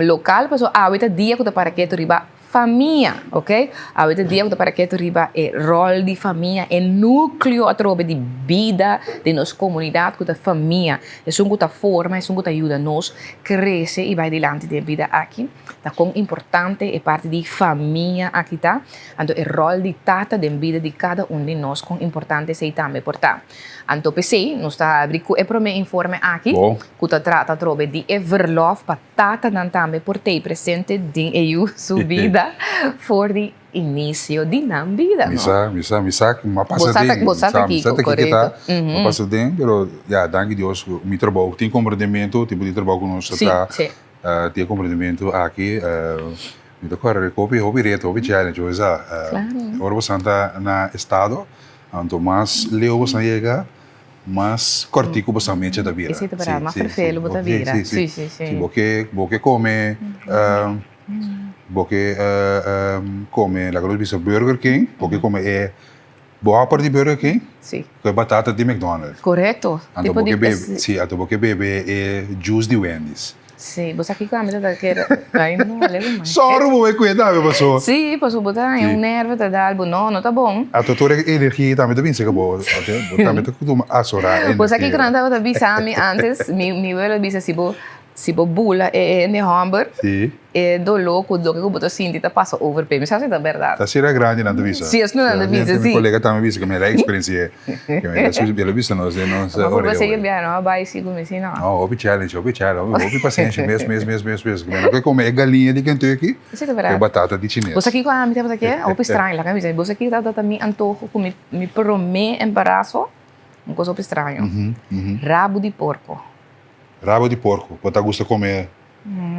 lokal pasobra awe ta dia ku ta para ketu riba famia, ok. Awe ta dia ku ta para ketu riba e ròl di famia, e núkleo atrobe di bida di nos komunidat ku ta famia, esun ku ta forma, esun ku ta yuda nos krese i bai dilanti den e bida aki. Ta kon importante e parti di famia aki ta, anto e ròl di tata den bida di kada un di nos kon importante esei tambe por ta. Anto p'esei nos ta habri ku e promé informe aki ku ta trata atrobe di e verlòf pa tatanan tambe por tei presente den e yu su bida for di inisio di nan bida, no? Mi sa, mi sa, mi sa, mi a pasa den. Bo sa ta kiko, korekto. Mi a pasa den, pero ya, danki Dios ku mi trabou tin komprendementu, tipo di trabou ku nos ta traha. Di e komprendementu aki mi ta kòrda hopi hopi reto, hopi challenge bo sa. Ora bo ta na estado anto mas leu bo sa yega mas kòrtiku bo sa mecha ta bira. Esei ta bira mas ferfelu bo ta bira. Si si si. Bo ke bo ke kome bo ke kome laga nos bisa Burger King bo ke kome e Bo hòper di Burger King? Sí. Ku e batata di McDonald's. Korekto. Anto bo ke bebe, sí, anto bo ke bebe e juice di Wendy's. Sí, bo sa kiko ami ta ta kere. Ai no, lebe mai. Sòru bo bai kuida tambe paso. Sí, paso bo ta haña un nervio ta dal bo. No, no ta bon. Ato tur e energia ei tambe ta bin serka bo. Bo tambe ta tuma asorá energia. Bo sa kiko nan tabata bisa mi antes? Mi mi welo a bisa si bo si bo bula e hende hòmber. Sí. E doló ku loke ku bo ta sinti ta pasa over p'e. Mi sa si ta bèrdat. Ta sera grandi nan ta bisa. Si esnan nan ta bisa, si. Mi kolega tambe bisa ku mi a eksperensi'é. El a bisa nos den nos orea. Por sigui biaha no a bai si ku mi si no. No, hopi challenge, hopi challenge, hopi pasenshi mes, mes, mes, mes, mes. Mi no ke kome e galiña di Kentucky ku e batata di chines. Bo sa kiko ami tabata ke? Hopi straño, laga mi bisa. Bo sa kiko tabata mi antoho ku mi promé embaraso? Un kos hopi straño. Rabu di porko. Rabu di porko. Bo ta gusta kome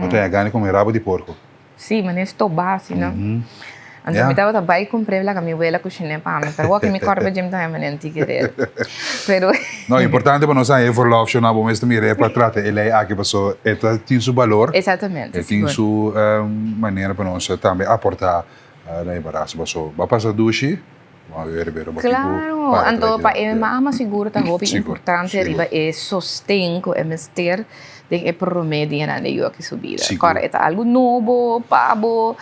Bo ta gana di come rabo di porco. Sí, manera stobá asina. Anto mi tabata bai cumpr'é laga mi wela cushiné pa mi, pero wak mi corda dje mi ta haña manera anti kerel. Pero. No, importante pa nos haña e verlof shona bo mes ta mira e pa trata e ley aki paso e ta tin su balor. Exactamente, E tin su manera pa nos tambe aporta na embaraso paso bo a pasa dushi. Claro, anto pa e mama sigur ta hopi importante riba e sosten ku e mester den e prome dianan di yu aki su bida. Kòrda e ta algu nobo pa bo,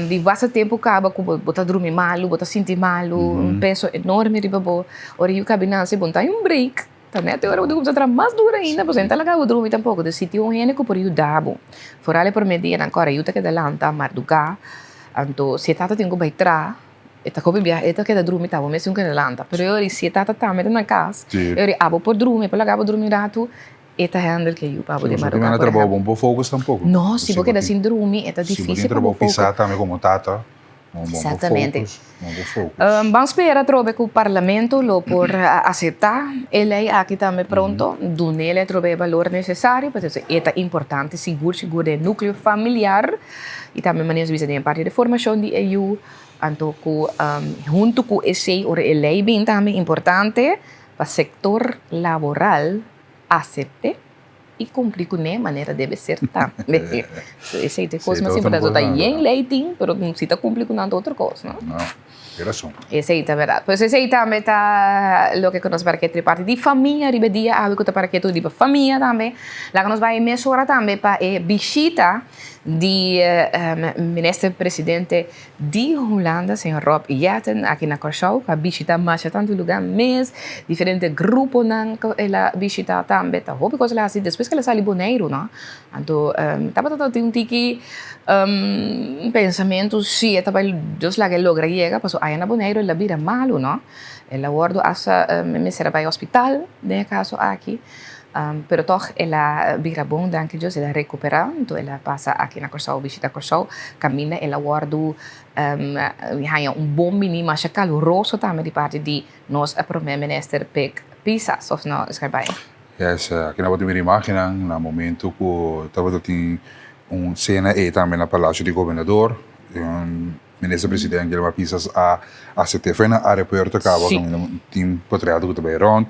di basta tempu kaba ku bo ta drumi malu, bo ta sinti malu, un peso enorme riba bo. Ora yu kabi nase bo no ta haña un break, ta nèt e ora bo ta kuminsá traha mas duru ainda pasobra e no ta laga bo drumi tampoko. Dus si tin un hende ku por yuda bo, foral e prome dianan, kòrda yu ta keda lanta mardugá, anto si e tata tin ku bai traha, E ta hopi biaha e ta keda drumi ta bo mes un keda lanta pero e ora si e tata tambe ta na kas e ora abo por drumi e por laga bo drumi un ratu e ta handle ke yu pa bo den maruga por ehempel. Bo no por focus tampoco. No si bo keda sin drumi e ta dificil pa bo focus. Si bo tin trabou pisa tambe como tata no bo por focus no por focus. Ban spera atrobe cu parlamento lo por acepta e ley aki tambe pronto dunele atrobe e balor necesario pasobra e ta importante sigur sigur den e nucleo familiar y tambe manera nos bisa den e parti di formacion di e yu. Anto ku huntu ku esei ora e lei bin tambe importante pa sektor laboral asept'é i kumpli kuné manera debe ser tambe. So esei ta e kos mas importante. So ta yen lei tin pero si ta kumpli ku nan ta otro kos no. No, tin rason. Esei ta bèrdat. Pues esei tambe ta loke ku nos para ke triparti di famia riba e dia awe ku ta para ke tur riba famia tambe. Laga nos bai mesora tambe pa e bishita di Minister Presidente di Hulanda, señor Rob Jetten, aki na Kòrsou, ku a bishita masha tantu lugá mes, diferente gruponan ku el a bishita tambe. Ta hopi kos el a hasi despues ku el a sali Boneiru, no. Anto tabata ta tin un tiki pensamentu si e ta bai Dios laga e logra yega, pasobra aya na Boneiru el a bira malu, no. El a wòrdu asta mester a bai hospital den e kaso aki. Pero tòg el a bira bon, danki Dios, el a rekuperá. Anto el a pasa aki na Kòrsou, bishita Kòrsou, kaminda el a wòrdu haña un bon bini masha kaluroso tambe di parti di nos Promé Minister Pik Pisas, òf no, Scherbaai? Yes, aki nan bo ta mira imágennan na momento ku tabata tin un sena ei tambe na Palacio di Gobernador. Minister President Gilmar Pisas a acepte fue na aeropuerto caba caminda tin potreado cu ta bay rond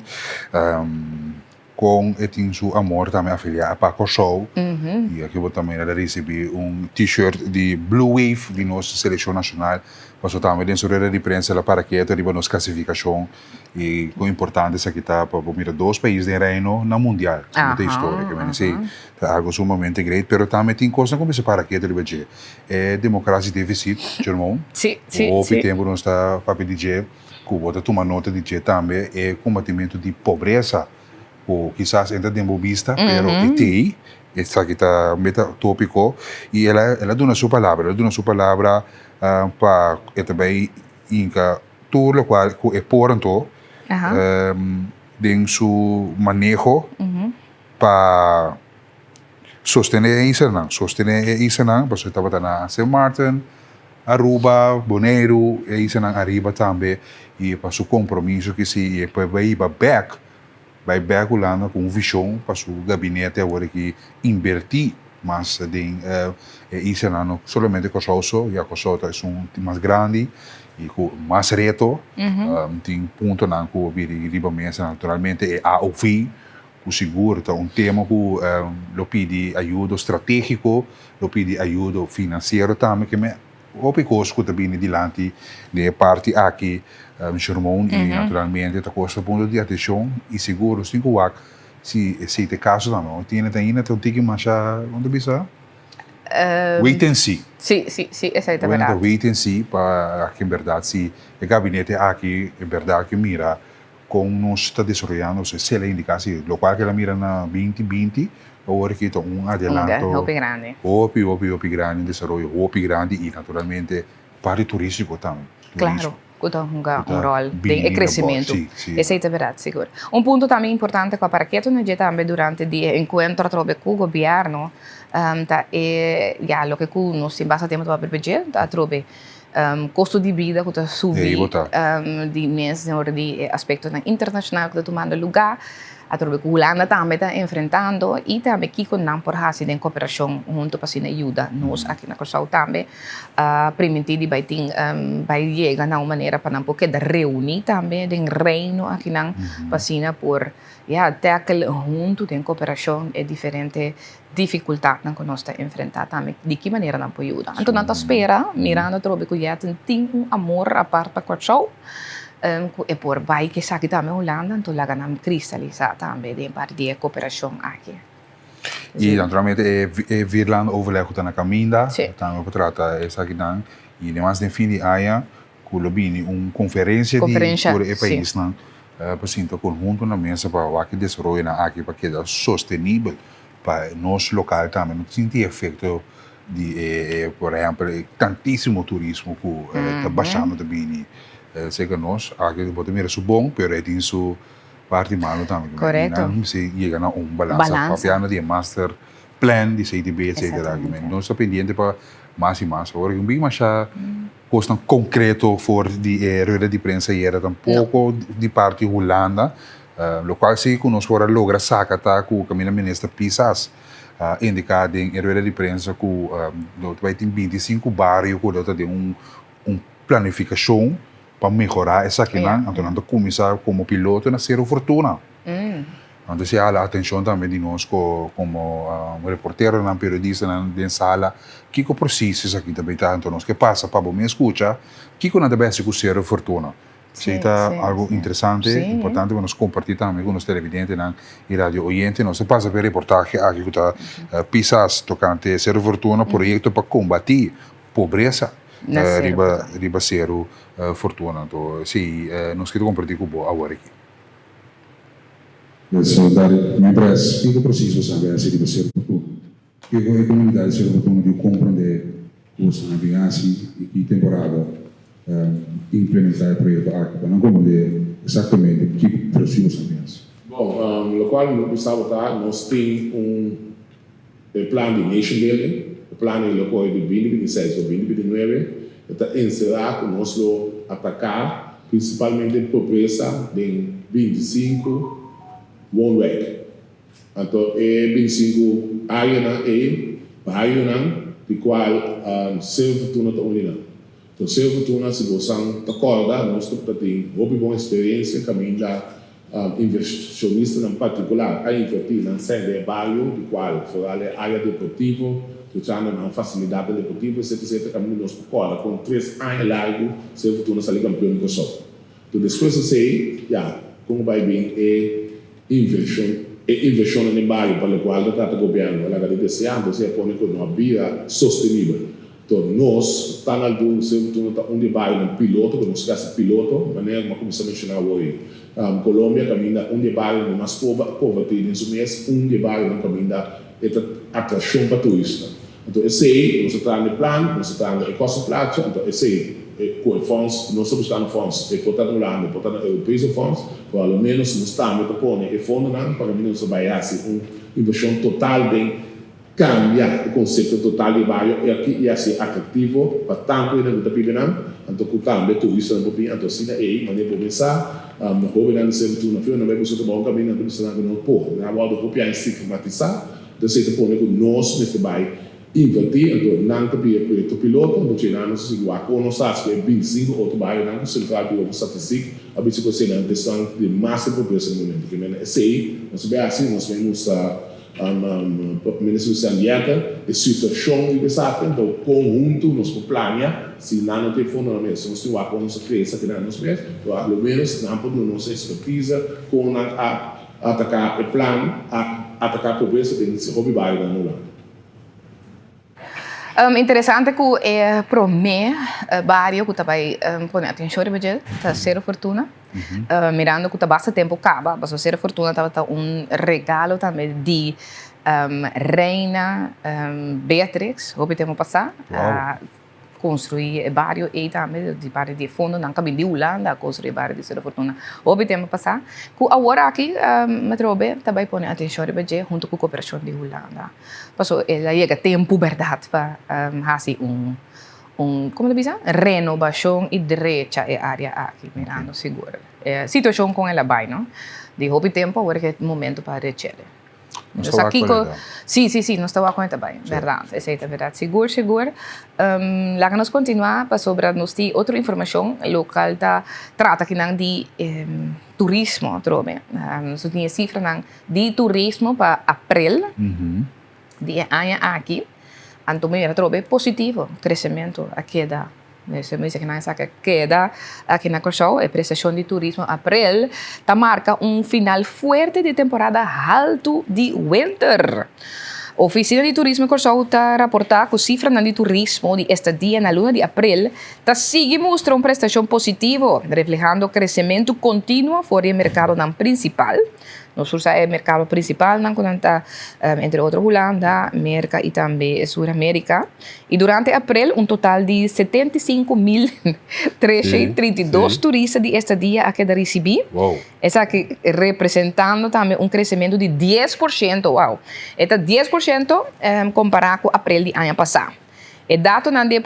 con e tin su amor tambe afilia pa Corsou y aki bo ta mira ta ricibi un t-shirt di Blue Wave di nos seleccion nacional paso tambe den su rueda di prensa el a para keto riba nos clasificacion y con importante esaki ta pa bo mira dos pais den Reino na mundial ta historia ke mene si ta algo sumamente great pero tambe tin cosnan cu mester para keto riba dje. E democratie deficit, Jermon. Sí, sí, Hopi tempu nos ta papia di dje, ku bo ta tuma nota di dje tambe, e kombatimentu di pobresa, ku kisas e ta den bo bista, pero e t'ei, esaki ta meta tópiko, i el a el a duna su palabra, el a duna su palabra pa e ta bai hinka tur lokual ku e por anto den su maneho pa Sostené e islanan, sostené e islanan, pasobra e tabata na Sint Maarten, Aruba, Boneiru, e islanan ariba tambe, i pa su kompromiso ki si i e por bai hiba bèk, bai bèk Hulanda ku un vishon pa su gabinete awor aki inbertí mas den e islanan, no solamente Kòrsou so, ya Kòrsou ta esun mas grandi i ku mas reto, tin puntonan ku a bini riba mesa naturalmente e AOV. Ku sigur ta un tema ku lo pidi ayudo stratégiko, lo pidi ayudo finansiero tambe, ke me hopi kos ku ta bini dilanti den e parti aki, Shermon, i naturalmente ta kosta punto di atenshon i sigur nos tin ku wak si esei ta e kaso tambe. Bo tiene ta ainda ta un tiki masha, kon ta bisa? Wait and see. Sí, sí, sí, esei ta bèrdat. Wait and see pa aki en bèrdat si e gabinete aki en bèrdat ke mira kon nos ta desaroyando, esei la indiká si lokual ke el a mira na 2020 awor aki ta un adelanto hopi grandi. Hopi, hopi, hopi grandi, un desaroyo hopi grandi i naturalmente parti turístiko tambe. Claro, ku ta hunga un ròl den e kresementu. Esei ta bèrdat, sigur. Un punto tambe importante ku a para ketu na dje tambe durante di e enkuentro atrobe ku gobièrnu ta e, ya, loke ku nos tin basta tempu ta papia riba dje, ta atrobe kosto di bida ku ta subi di mes den ora di e aspektonan internashonal ku ta tumando lugá. Atrobe ku Hulanda tambe ta enfrentando i tambe kiko nan por hasi den koperashon huntu pa asina yuda nos aki na Kòrsou tambe a primintí di bai tin bai yega na un manera pa nan por keda reuní tambe den Reino akinan pa asina por ya tackle huntu den koperashon e diferente difikultatnan ku nos ta enfrentá tambe di ki manera nan por yuda. Anto nan ta spera mirando atrobe ku Jetten tin un amor apart pa Kòrsou. Ku e por bai ku esaki tambe Hulanda, anto laga nan kristalisá tambe den parti di e koperashon aki. I naturalmente e Vierlandenoverleg ku ta na kaminda, tambe por trata esakinan. I demas den fin di aña ku lo bini un konferensia di tur e paisnan pa sinta konhunto na mesa pa wak e desaroyonan aki pa keda sostenibel pa nos lokal tambe no sinti e efekto di e por ehempel e tantisimo turismo ku ta bashando ta bini serka nos. Aki bo ta mira su bon pero e tin su parti malo tambe. Korekto. Nan mester yega na un balansa papiando di e master plan di CTB etcetera. Nos ta pendiente pa mas i mas. Awor un big masha kosnan konkreto for di e rueda di prensa ayera tampoko di parti Hulanda. Lokual si ku nos por a logra saka ta ku kaminda minister Pisas a indiká den e rueda di prensa ku lo ta bai tin 25 bario ku lo ta den un un planifikashon pa mehorá esakinan. Anto nan ta kuminsá komo piloto na Sero Fortuna. Anto esei a hala atenshon tambe di nos komo reporteronan, periodistanan den sala, kiko presis esaki ta bai ta. Anto nos ke pasa pa bo mes skucha kiko nan ta bai hasi ku Sero Fortuna. Esei ta algo interesante, importante pa nos comparti tambe cu nos televidentenan y radio oyente. Nos ta pasa pa e reportahe aki cu ta Pisas tocante Cerro Fortuna, proyecto pa combati pobresa riba riba Cerro Fortuna. Anto esei nos kier comparti cu bo awor aki. Secretario, mientras kiko precies bo sabi haci riba Cerro Fortuna? Kiko e komunidat di Seru Fortuna diu komprondé ku esnan a bin hasi i ki temporada implementá e proyekto aki pa nan komprondé eksaktamente kiko presis a bin hasi? Bon, lokual mi bisa bo ta nos tin un e plan di nation building, e plan ei lo kohe di 2026 pa 2029, e ta enserá ku nos lo ataká prinsipalmente pobresa den 25 woonwijk. Anto e 25 áreanan ei, barionan, di kual Seru Fortuna ta un di nan. Anto Seru Fortuna, si bosan ta kòrda, nos tabata tin hopi bon eksperensia kaminda invershonistanan partikular a invertí nan sèn den e bario, di kual foral e área deportivo, trechando nan fasilidatnan deportivo, etcetera, etcetera, kaminda nos por kòrda kon tres aña largu Seru Fortuna sali kampeon di Kòrsou. Anto despues esei, ya, kon bai bin e invershon, e invershonnan den bario pa lokual ta trata gobièrnu a laga di deseá, anto esei a pone ku no a bira sostenibel. Anto nos ta na algun semper tur no ta un di e barionan piloto, ku nos ke hasi piloto, manera ku mi a kuminsá menshoná awor ei. Colombia kaminda un di e barionan di mas pober a konvertí den su mes un di e barionan kaminda e ta atrashon pa turista. Anto esei nos ta trahando e plan, nos ta trahando e kosto placha, anto esei ku e fonds, nos ta buskando fonds, e por ta na Hulanda, e por ta na Europese fonds, pero a lo menos nos tambe ta pone e fondonan pa kaminda nos ta bai hasi un invershon total den kambia e konsepto total di e bario aki i hasi e atraktivo pa tantu hende ku ta biba nan, anto ku tambe turistanan por bin, anto asina ei manera bo mesa hobennan di Seven Tuna Fiona bai buska trabou kaminda nan ta bisa nan ku no por, nan a wòrdu hopi aña stigmatisá. Entonces esei ta pone ku nos mester bai invertí, anto nan ta bira proyekto piloto, anto dje nan nos a sigui wak kon nos ta hasi ku e 25 otro barionan ku Central Bureau for Statistiek a bisa ku eseinan ta esnan di mas den pobresa na momento. Ke mena esei nos a bai hasi, nos bai mustra Minister Lucian Jeter e situashon riba esaki, anto kon huntu nos por plania si nan no tin e fondonan mes, nos tin wak kon nos a krea esakinan nos mes, pero a lo menos nan por duna nos expertise kon nan a. Ataká e plan a ataká pobresa den hopi bario na Hulanda. Interesante ku e promé bario ku ta bai pone atenshon riba dje ta Sero Fortuna. Mirando ku ta basta tempu kaba, pasobra Sero Fortuna tabata un regalo tambe di Reina Beatrix hopi tempu pasá. Construi e bario ei tambe, di parti di e fondonan ku a bin di Hulanda a construi e bario di Sero Fortuna hopi tempu pasá, ku awor aki atrobe ta bai pone atenshon riba dje huntu ku koperashon di Hulanda. Pasobra el a yega tempu bèrdat pa hasi un un komo ta bisa? Renobashon i drecha e área aki mirando sigur e situashon kon el a bai no, di hopi tempu awor ke momento pa rech'el. Nos ta wak con e ta. Sí, sí, sí, nos ta wak con e ta bai. Berdad, esei ta berdad. Sigur, sigur. Laga nos continua pasobra nos tin otro informacion local ta trata kinan di turismo atrobe. Nos tin e cifranan di turismo pa april di e aña aki. Anto mi mira atrobe positivo, crecemento a keda. Mester bisa ku nan esaki a keda aki na Kòrsou. E prestashon di turismo aprel ta marka un final fuerte di temporada haltu di wenter. Ofisina di Turismo Kòrsou ta raportá ku sifranan di turismo di estadia na luna di aprel ta sigui mustra un prestashon positivo, reflehando kresementu kontinuo for di e merkadonan prinsipal. Nos tur sa e merkado prinsipalnan ku nan ta entre otro Hulanda, Merka i tambe Sur Amerika. I durante aprel un total di 75.332 turista di estadia a keda risibí. Esaki representando tambe un kresementu di 10%, wow! E ta 10% kompará ku aprel di aña pasá. E datonan di e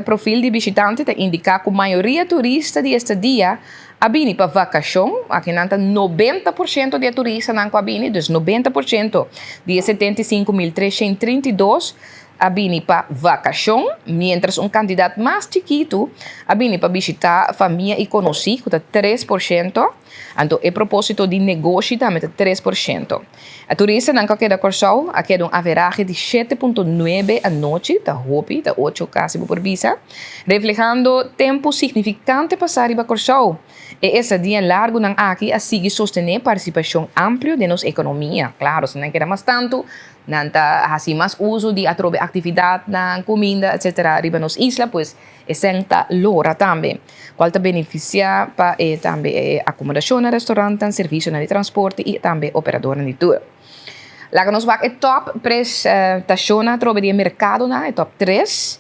profil di bishitante ta indiká ku mayoria turista di estadia a bini pa vakashon, akinan ta 90% di e turistanan ku a bini, dus 90% di e 75.332 a bini pa vakashon, miéntras un kantidat mas chikitu a bini pa bishitá famia i konosí, ku ta 3%. Anto e propósito di negoshi tambe ta 3%. E turistanan ku a keda Kòrsou a keda un averahe di 7.9 anochi, ta hopi, ta ocho kasi bo por bisa, reflehando tempu signifikante pasá riba Kòrsou. E estadia largunan aki a sigui sostené partisipashon amplio den nos ekonomia. Klaro, si nan keda mas tantu, nan ta hasi mas uso di atrobe aktividatnan, kuminda, etsetera riba nos isla, pues Esei ta lora tambe, cual ta beneficia pa e tambe e acomodacionnan, restaurantnan, servicionan di transporte y tambe operadornan di tour. Laga nos wak e top prestacionnan atrobe di e mercadonan, e top tres.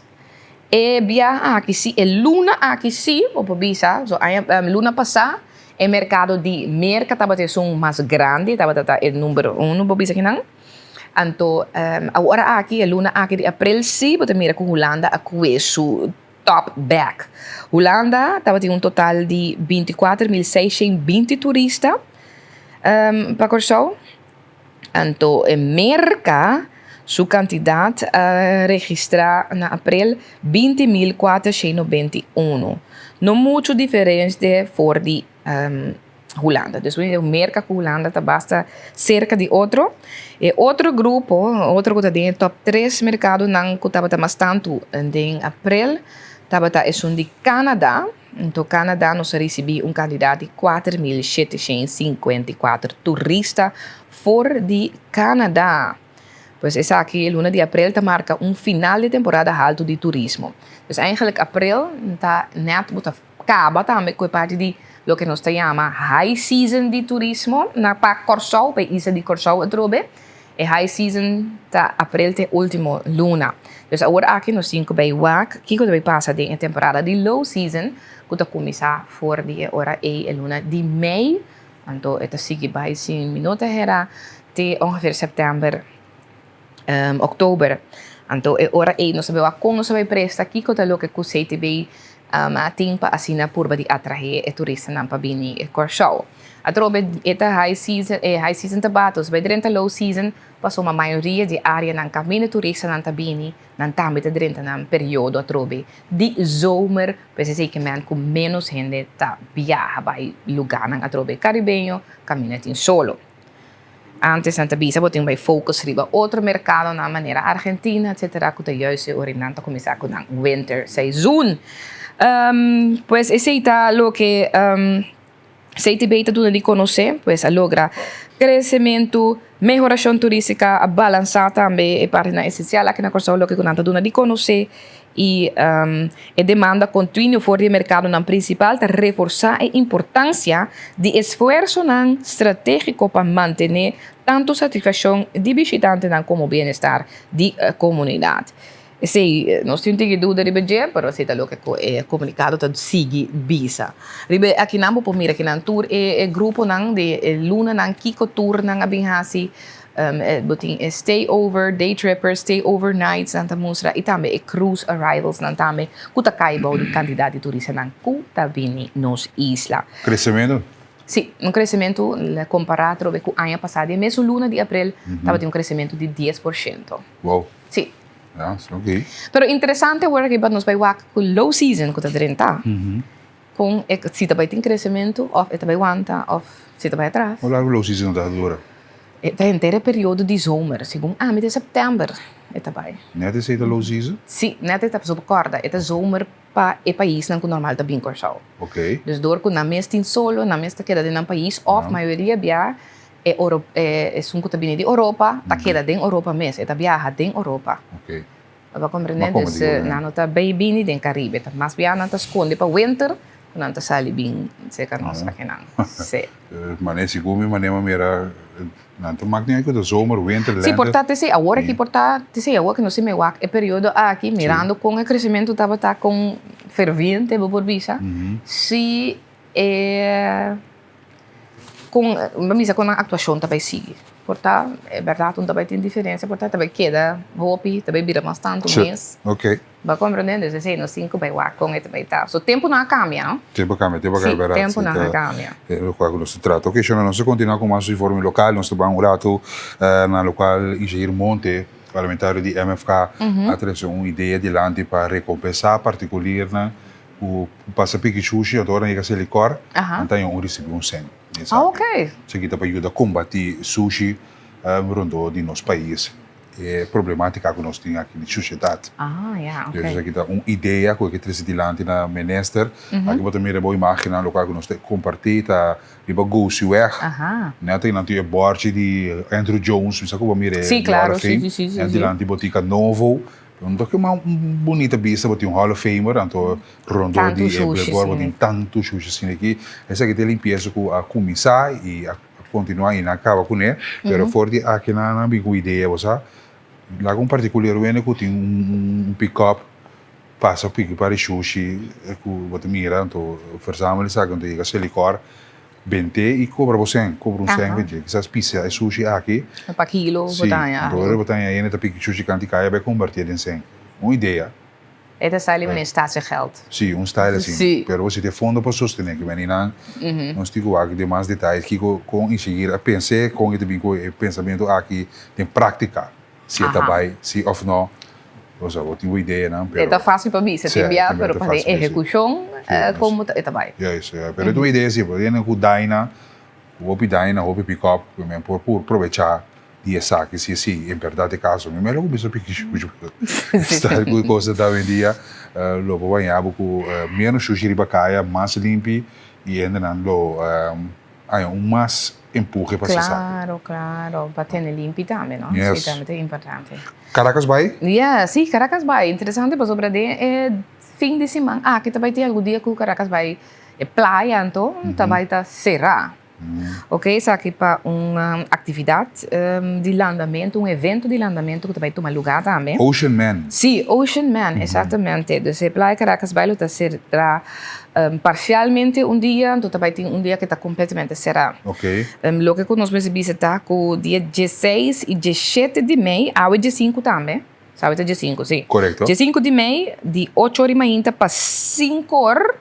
E biaha aki si, e luna aki si, bo por bisa, so aña, luna pasa e mercado di Merca tabata esun mas grandi, tabata ta e number uno bo bisa kinan. Anto awor aki, e luna aki di aprel si bo ta mira ku Hulanda a kue su top bek. Hulanda tabatin un total di 24.620 turista pa Kòrsou. Anto e Merka su kantidat a registrá na aprel 20.491. No muchu diferente for di Hulanda. Dus Merka ku Hulanda ta basta serka di otro. E otro grupo, otro ku ta den e top tres merkadonan ku tabata mas tantu den aprel tabata esun di Kanada. Anto Kanada nos a risibí un kantidat di 4754 turista for di Kanada. Pues esaki e luna di aprel ta marka un final di temporada haltu di turismo. Dus eigenlijk aprel ta nèt bo ta Kaba tambe ku e parti di loke nos ta yama high season di turismo na pa Kòrsou, pa e isla di Kòrsou atrobe. E high season ta aprel te último luna. Dus awor aki nos tin ku bai wak kiko ta bai pasa den e temporada di low season ku ta kuminsá for di e ora ei e luna di mei. Anto e ta sigui bai si mi no ta hera te ongeveer sèptèmber. Oktober. Anto e ora ei nos ta bai wak kon nos ta bai presta, kiko ta loke ku CTB a tin pa asina purba di atrahe e turistanan pa bini Kòrsou. Atrobe e ta high season, e high season ta bata, nos bai drenta low season pasobra mayoria di areanan kaminda turistanan ta bini, nan tambe ta drenta nan periodo atrobe di zomer, pues esei ke men ku ménos hende ta biaha bai lugánan atrobe karibeño kaminda tin solo. Antes nan ta bisa bo tin bai focus riba otro mercadonan manera Argentina etcetera cu ta juist e ora nan ta cuminsa cu nan winter seizoen. Pues esey ta loke. CTB ta duna di konosé, pues a logra kresementu, mehorashon turístika, a balansá tambe e partinan esensial aki na Kòrsou, loke ku nan ta duna di konosé i e demanda kontinuo for di e merkadonan prinsipal ta reforsá e importansia di esfuersonan stratégiko pa mantené tantu satisfakshon di bishitantenan komo bienestar di komunidat. Esei nos tin un tiki duda riba dje, pero esei ta loke ku e komunikado ta sigui bisa. Riba e akinan bo por mira kinan tur e gruponan di e lunanan kiko tur nan a bin hasi. Bo tin e stay over, day trippers, stay over nights nan ta mustra i tambe e cruise arrivals nan tambe ku ta kai bou di kantidat di turistanan ku ta bini nos isla. Kresementu? Sí, un kresementu kompará atrobe ku aña pasá di e mesun luna di aprel tabatin un kresementu di dies por shento. Wow. Sí. Ja, is oké. Pero interesante awor aki pa nos bai wak ku low season ku ta drenta. Kon e si ta bai tin kresementu òf e ta bai wanta òf si ta bai atras. Hoe largu low season ta dura? E ta henter e periodo di zomer, segun ami te sèptèmber e ta bai. Nèt esei ta low season? Sí, nèt e ta, pasobra kòrda e ta zomer pa e paisnan ku normal ta bin Kòrsou. Oké. Dus dor ku nan mes tin solo, nan mes ta keda den nan pais òf mayoria bia E oro e esun ku ta bini di Oropa ta keda den Oropa mes, e ta biaha den Oropa. Ok. Bo ta komprendé? Dus nan no ta bay bini den Karibe, ta mas bia nan ta skonde pa winter ku nan ta sali bin serka nos akinan. Sí. Manera sigur mi manera mi mira nan ta mak ni ku ta zomer, winter, lente. Sí, por ta t'esei awor aki por ta t'esei awor ku nos tin wak e periodo aki mirando kon e kresementu tabata kon ferviente bo por bisa si e. Kon bo bisa kon nan aktuashon ta bai sigui? Por ta e bèrdat un ta bai tin diferensia, por ta ta bai keda hopi, ta bai bira mas tantu mes. Ok. Bo a komprendé? Dus esei nos tin ku bai wak kon e ta bai ta. So tempunan a kambia, no? Tempu a kambia, tempu a kambia, bèrdat. Si, tempunan a kambia. E lokual ku nos ta trata. Ok, shona, nos ta kontinuá ku mas informe lokal. Nos ta ban un ratu na lokual Ingenieru Monte, parlamentario di MFK, a trese un idea dilanti pa rekompensá partikulirnan Ku pasa piki shushi anto ora nan yega Selikor, nan ta haña un risibi un sèn. Ah, ok. Esaki ta pa yuda kombatí sushi rondó di nos pais, e problematika ku nos tin aki di shushedat. Ah, ya, ok. Dus esaki ta un idea ku e ke trese dilanti na minister. Aki bo ta mira bo imágennan lokual ku nos ta kompartí ta riba Gosiweg. Nèt einan tin e bòrchi di Andrew Jones, mi sa ku bo a mira e Sí, klaro, sí, sí, sí, sí. Nèt dilanti botika Novo. Un toke mas un bunita bista bo tin un Hall of Famer anto rondó di e blackboard bo tin tantu shushi asina aki. Esaki ta e limpiesa ku a kuminsá i a kontinuá i nan a kaba kuné. Pero for di aki nan a bin ku idea bo sa laga un partikuler wende ku tin un pick-up pasa piki pa di shushi ku bo ta mira anto verzamel esaki anto yega Selikor. Bent'é i kobra bo sèn, kobra un sèn pa dje. Kisas pisa e sushi aki. Pa kilo bo ta haña algu. Si, anto ora bo ta haña hende ta piki sushi kanti kaya bai kombertié den sèn. Un idea. E ta sali manera statiegeld. Si, un style asin. Si. Pero bo si tin fondo pa sostené ki meni nan nos tin ku wak den mas detaye kiko kon Ingenieru a pens'é, kon e ta bin ku e pensamentu aki den práktika. Si e ta bai, si of no, osea bo tin bo ideanan, pero. E ta fácil pa bisa tin bia, pero pa den ehekushon komo e ta bai. Juist, pero e ta un idea si, bo tin ku Dyna, hopi Dyna, hopi pick-up, ku men por por probechá di esaki si esei en bèrdat e kaso. Mi mester a kuminsá piki shushi, sta ku e kos ta awendia, lo por baña bo ku ménos shushi riba kaya, mas limpi i hendenan lo. Haña un mas empuhe pa esaki. Claro, claro. Pa tene limpi tambe, no? Yes. Sí, tambe ta importante. Caracas Bay? Yeah, sí, Caracas Bay. Interesante pasobra den e fin di siman aki ta bay tin algun dia cu Caracas Bay, e playa anto, ta bay ta cera. Ok, esaki pa un actividad di landamento, un evento di landamento cu ta bay tuma lugar tambe. Ocean Man. Sí, Ocean Man, exactamente. Dus e playa Caracas Bay lo ta cera Parcialmente un dia, anto ta bai tin un dia ke ta completamente será. Ok. Loke ku nos mester bisa ta ku dia dieseis i diesshete di mei, awe diesinku tambe, sa awe ta diesinku, si. Korekto. Diesinku di mei, di ocho or di mainta pa sinku or,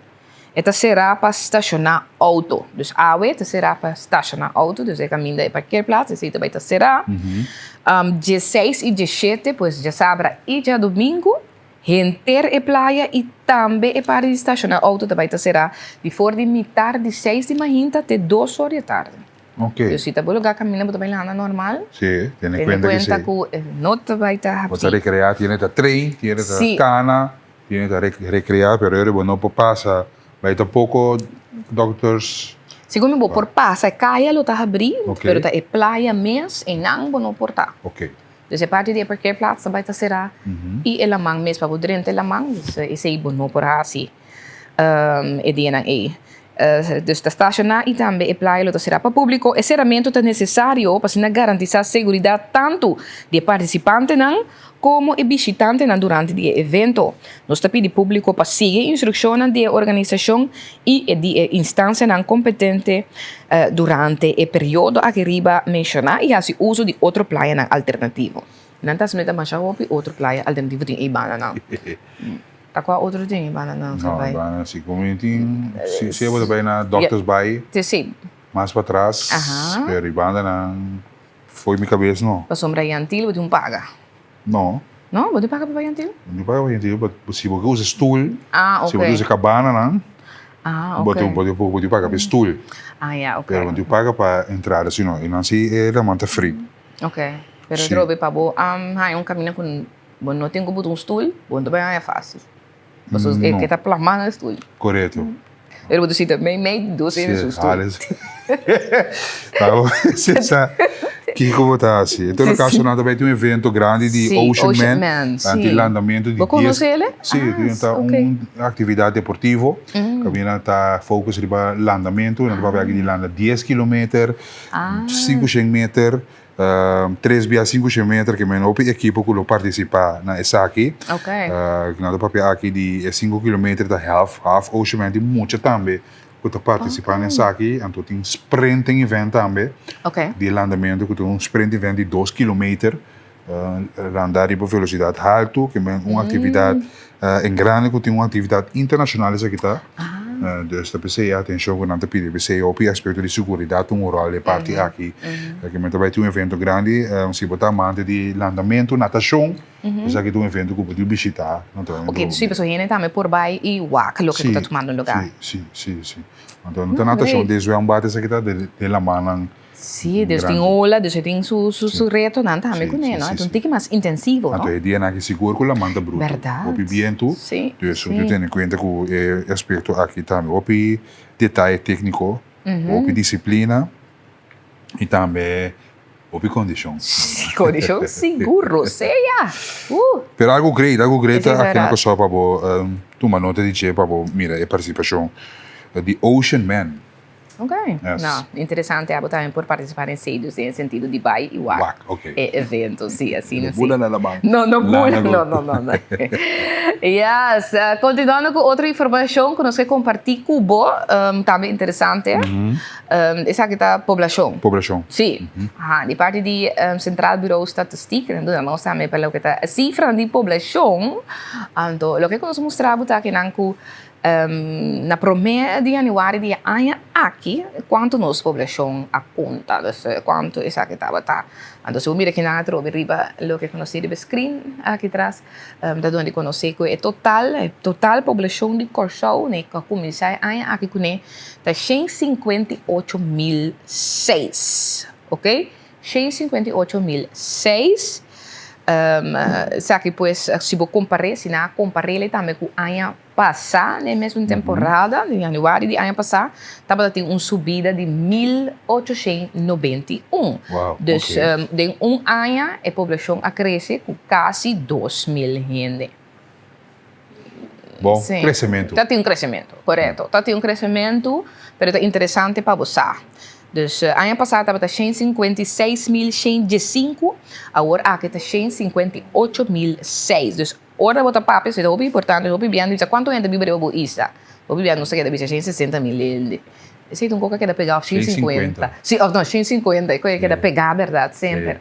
e ta será pa stashoná outo. Dus awe ta será pa stashoná outo, dus e kaminda e parkeerplaats, esei ta bai ta será. Dieseis i diesshete, pues djasabra i djadumingu. Henter e playa i tambe e parti di stashoná outo ta bai ta será di for di mitar di seis di mainta te dos or di e tardi. Ok. Dus si ta bo lugá kaminda bo ta bai landa normal. Sí, tene kuenta ki si. Tene kuenta ku no ta bai ta Bo ta rekreá, tiene ta train, tiene ta kana, tiene ta rekreá, pero ora bo no por pasa bai tampoko doctors. Segun mi bo por pasa e kaya lo ta habrí, pero ta e playa mes einan bo no por ta. Dus e parti di e parkeerplaats ta bai ta será i e laman mes pa bo drenta e laman, dus esei bo no por hasi e dianan ei. Dus ta stashoná i tambe e playa lo ta será pa públiko. E seramentu ta nesesario pa asina garantisá seguridat tantu di e partisipantenan komo e bishitantenan durante di e evento. Nos ta pidi públiko pa sigui e instrukshonnan di e organisashon i e di e instansianan kompetente durante e periodo aki riba menshoná i hasi uso di otro playanan alternativo. Nan ta asumí ta masha hopi otro playa alternativo tin ei bandanan. Ta kua otro tin ei bandanan sa bai? No, banda si komo tin si si bo ta bai na Doctors Bay mas patras pero e bandanan Fo'i mi kabes no. Pasobra Yantil bo tin un paga. No. No? Bo tin paga pa bai Yantil? Bo tin paga pa Yantil, but si bo ke usa stoel, Ah, si bo ok. ke usa kabananan, Ah, bo ok. tin bo tin paga pa e stoel. Ah, ya, ok. Pero bo tin paga pa entrada si no, e nan si e laman ta free. Ok. Pero Si. trobe pa bo haña un kaminda ku bo no tin ku buta un stoel, bo no ta bai haña fasil. Pasobra e No. ke ta plamá na e stoel. Korekto. Pero bo ta sinta mei mei di dos hende su stoel. Si sa kiko bo ta hasi. En todo kaso nan ta bai tin un evento grandi di Ocean Man. Nan tin landamentu di Bo konosé el? Si, ta un aktividat deportivo. Kaminda nan ta focus riba landamentu. Nan ta papia aki di landa dies kilometer, sinkushen meter. Tres bia sinkushen meter ke men hopi ekipo ku lo partisipá na esaki. Nan ta papia aki di e sinku kilometer ta half, half ocean man tin mucha tambe ku ta partisipá na esaki. Anto tin sprinting event tambe di e landamentu ku ta un sprint event di dos kilometer landa riba velosidat haltu ke men un aktividat en grande ku tin un aktividat internashonal esaki ta. Dus ta p'esei e atencion ku nan ta pidi, p'esei hopi aspecto di seguridad ta un rol e parti aki. Aki men ta bai tin un evento grandi, si bo ta amante di landamentu, natacion, esaki ta un evento ku bo tin bishita. Ok, si, pasobra hende tambe por bai i wak loke ku ta tumando lugar. Si, si, si. Anto no ta natacion den zwembad esaki ta den lamannan. Sí, dus tin ola, dus e tin su su retonan tambe kuné, no? E ta un tiki mas intensivo, no? Anto e dianan aki sigur ku laman ta brutu. Bèrdat. Hopi bientu. Sí, Dus bo tin tene kuenta ku e aspekto aki tambe. Hopi detaye tékniko, hopi disiplina i tambe hopi kondishon. Sí, kondishon sigur, sea! Pero algu great, algu great ta aki na Kòrsou pa bo tuma nota di dje pa bo mira e partisipashon di Ocean Man. Ok, Yes. no, interesante abo tambe por participar den esey, dus den e sentido di bai y wak Wak, ok. e evento, si, asina No si. bula na laman. No, no bula, Lana no, no, no, no. Yes, eh, continuando cu otro informacion cu nos ke comparti cu bo, tambe interesante, esaki ta poblacion. Poblacion. Si, aha, di parti di Centraal Bureau Statistiek, nan duna nos tambe pa loke ta e cifranan di poblacion, anto loke cu nos mustra bo ta kinan cu Na promé di yanüari di e aña aki, kuantu nos poblashon a konta, dus kuantu esaki tabata. Anto si bo mira kinan atrobe riba loke ku nos tin riba e screen aki tras, ta duna di konosé ku e total, e total poblashon di Kòrsou ne ku a kuminsá e aña aki kuné ta 158,006, oke. 158,006. Esaki pues si bo kompar'é, si nan a kompar'é tambe ku aña pasá den e mesun temporada, den yanüari di aña pasá, tabata tin un subida di 1891. Dus den un aña e poblashon a krese ku kasi 2000 hende. Bon kresementu. Ta tin un kresementu, korekto. Ta tin un kresementu, pero ta interesante pa bo sa. Dus aña pasá tabata 156.115, awor aki ta 158.006. Dus ora bo ta papia, esei ta hopi importante, hopi biaha bisa kuantu hende biba riba bo isla. Hopi biaha nos ta keda bisa 160.000 hende. Esei ta un kos ku a keda pegá òf 150. Sí, òf no, 150, e kos a keda pegá bèrdat semper.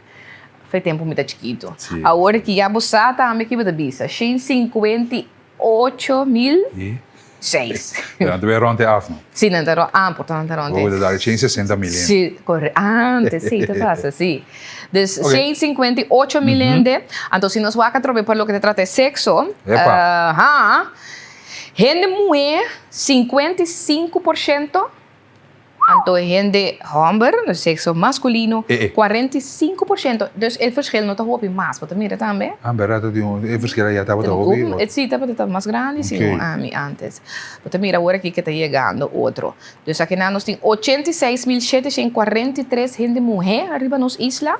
Fe tempu mi ta chikitu. Awor ki ya bo sa tambe ki bo ta bisa, 158,006. Nan ta bay rond e af no? Si, nan ta rond, ah, por ta nan ta rond e. Bo ta dal 160,000 hende. Si, kore, antes, si, ta pasa, si. Dus 158,000 hende, anto si nos wak atrobe pa loke ta trata e sekso, ha, hende muhé 55%. Anto hende hòmber, dus sekso maskulino, 45%. Dus e verschil no ta hopi mas, bo ta mira tambe? Ah, bèrdat ta tin un, e verschil ayá tabata hopi. Si, tabata mas grandi segun ami antes. Bo ta mira awor aki ke ta yegando otro. Dus akinan nos tin 86.743 hende muhé riba nos isla.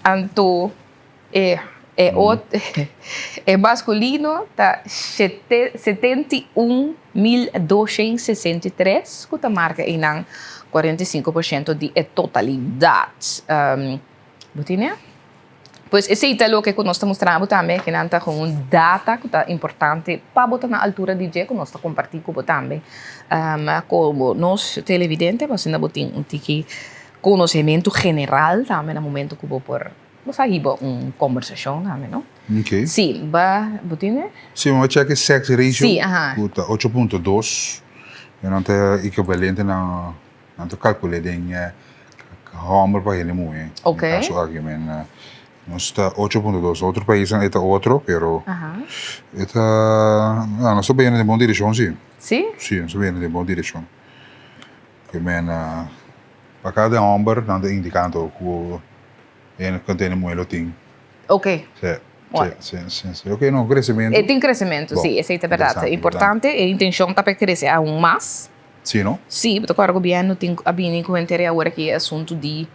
Anto e e ot e maskulino ta 71.263 ku ta marka einan 45% di e totalidat. Bo tin e? Pues esei ta loke ku nos ta mustra bo tambe, kinan ta kon un data ku ta importante pa bo ta na altura di dje ku nos ta kompartí ku bo tambe komo nos televidente pa asina bo tin un tiki konosementu general tambe na momento ku bo por bo sa hiba un kombersashon tambe no. Ok. Si, ba bo tin e? Si, mi a chek e sex ratio Si, aha. ku ta 8.2, nan ta ekivalente na Nan ta kalkul'é den hòmber pa hende muhé. Ok. Den kaso aki men nos ta 8.2. Otro paisnan e ta otro, pero e ta, no, nos ta bayendo den bon direkshon si. Si? Si, nos ta bayendo den bon direkshon. Ke men pa kada hòmber nan ta indiká anto ku kuantu hende muhé lo tin. Ok. Si, si, si, si. Ok, no, kresementu. E tin kresementu, si, esei ta bèrdat. Importante, e intenshon ta pa e krese aun mas. Sí, no? Sí, bo ta kòrda gobièrnu tin a bini ku henter awor aki e asuntu di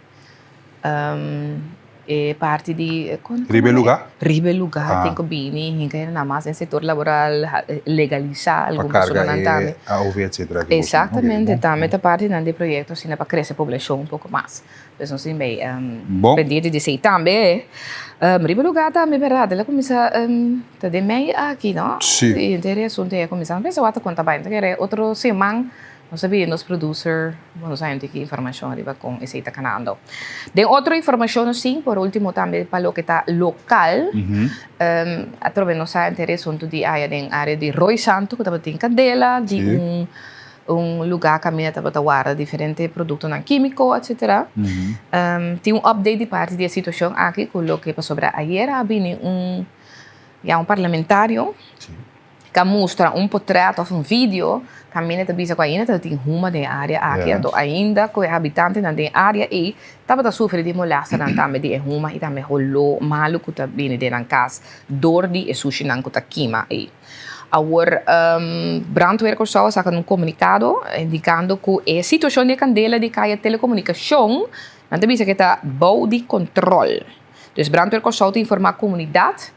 e parti di Riba e lugá? Riba e lugá tin ku bini hinka hende nan mas den sektor laboral, legalisá algun personanan tambe. Pa karga e AOV etcetera. Eksaktamente, tambe ta partinan di e proyekto asina pa krese poblashon un poko mas. Pues nos tin bay pendiente di esey tambe. Riba lugar tambe berdad el a cuminsa ta den mei aki no? Si. Y henter e asunto ey a cuminsa. Mi pensa wak ta conta bay. Mi ta kere otro siman nos a bini nos producer pa nos haña un tiki informacion riba con esey ta canando. Den otro informacion nos tin por ultimo tambe pa loke ta local. Atrobe nos sa henter e asunto di aya den area di Rooi Santo cu tabatin candela di un. Un lugá kaminda tabata warda diferente produktonan kímiko, etsetera. Tin un update di parti di e situashon aki ku loke pasobra ayer a bini un ya un parlamentario ku a mustra un potrèt òf un video kaminda ta bisa ku ainda tabatin huma den e área aki anto ainda ku e habitantenan den e área ei tabata sufri di molèsternan tambe di e huma i tambe holó malu ku ta bini den nan kas dor di e sushinan ku ta kima ei. Awor Brandweer Kòrsou a saka un komunikado indikando ku e situashon di e kandela di kaya telekomunikashon nan ta bisa ku e ta bou di kontrol. Dus Brandweer Kòrsou ta informá komunidat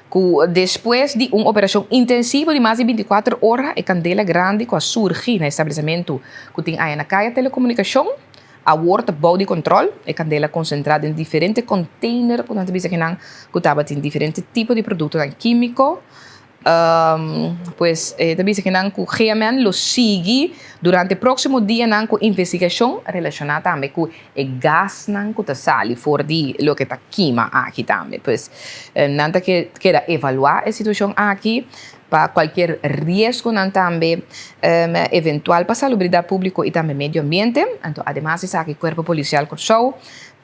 ku despues di un operashon intensivo di mas di bintikuater ora e kandela grandi ku a surgi na establesimentu ku tin aya na kaya telekomunikashon awor ta bou di kontrol. E kandela konsentrá den diferente konteiner ku nan ta bisa kinan ku tabatin diferente tipo di produktonan kímiko. Pues e ta bisa kinan ku GMN lo sigui durante próksimo dianan ku investigashon relashoná tambe ku e gasnan ku ta sali for di loke ta kima aki tambe. Pues nan ta keda evaluá e situashon aki pa kualkier riesgonan tambe eventual pa salubridat públiko i tambe medio ambiente. Anto ademas esaki Kuerpo Polisial Kòrsou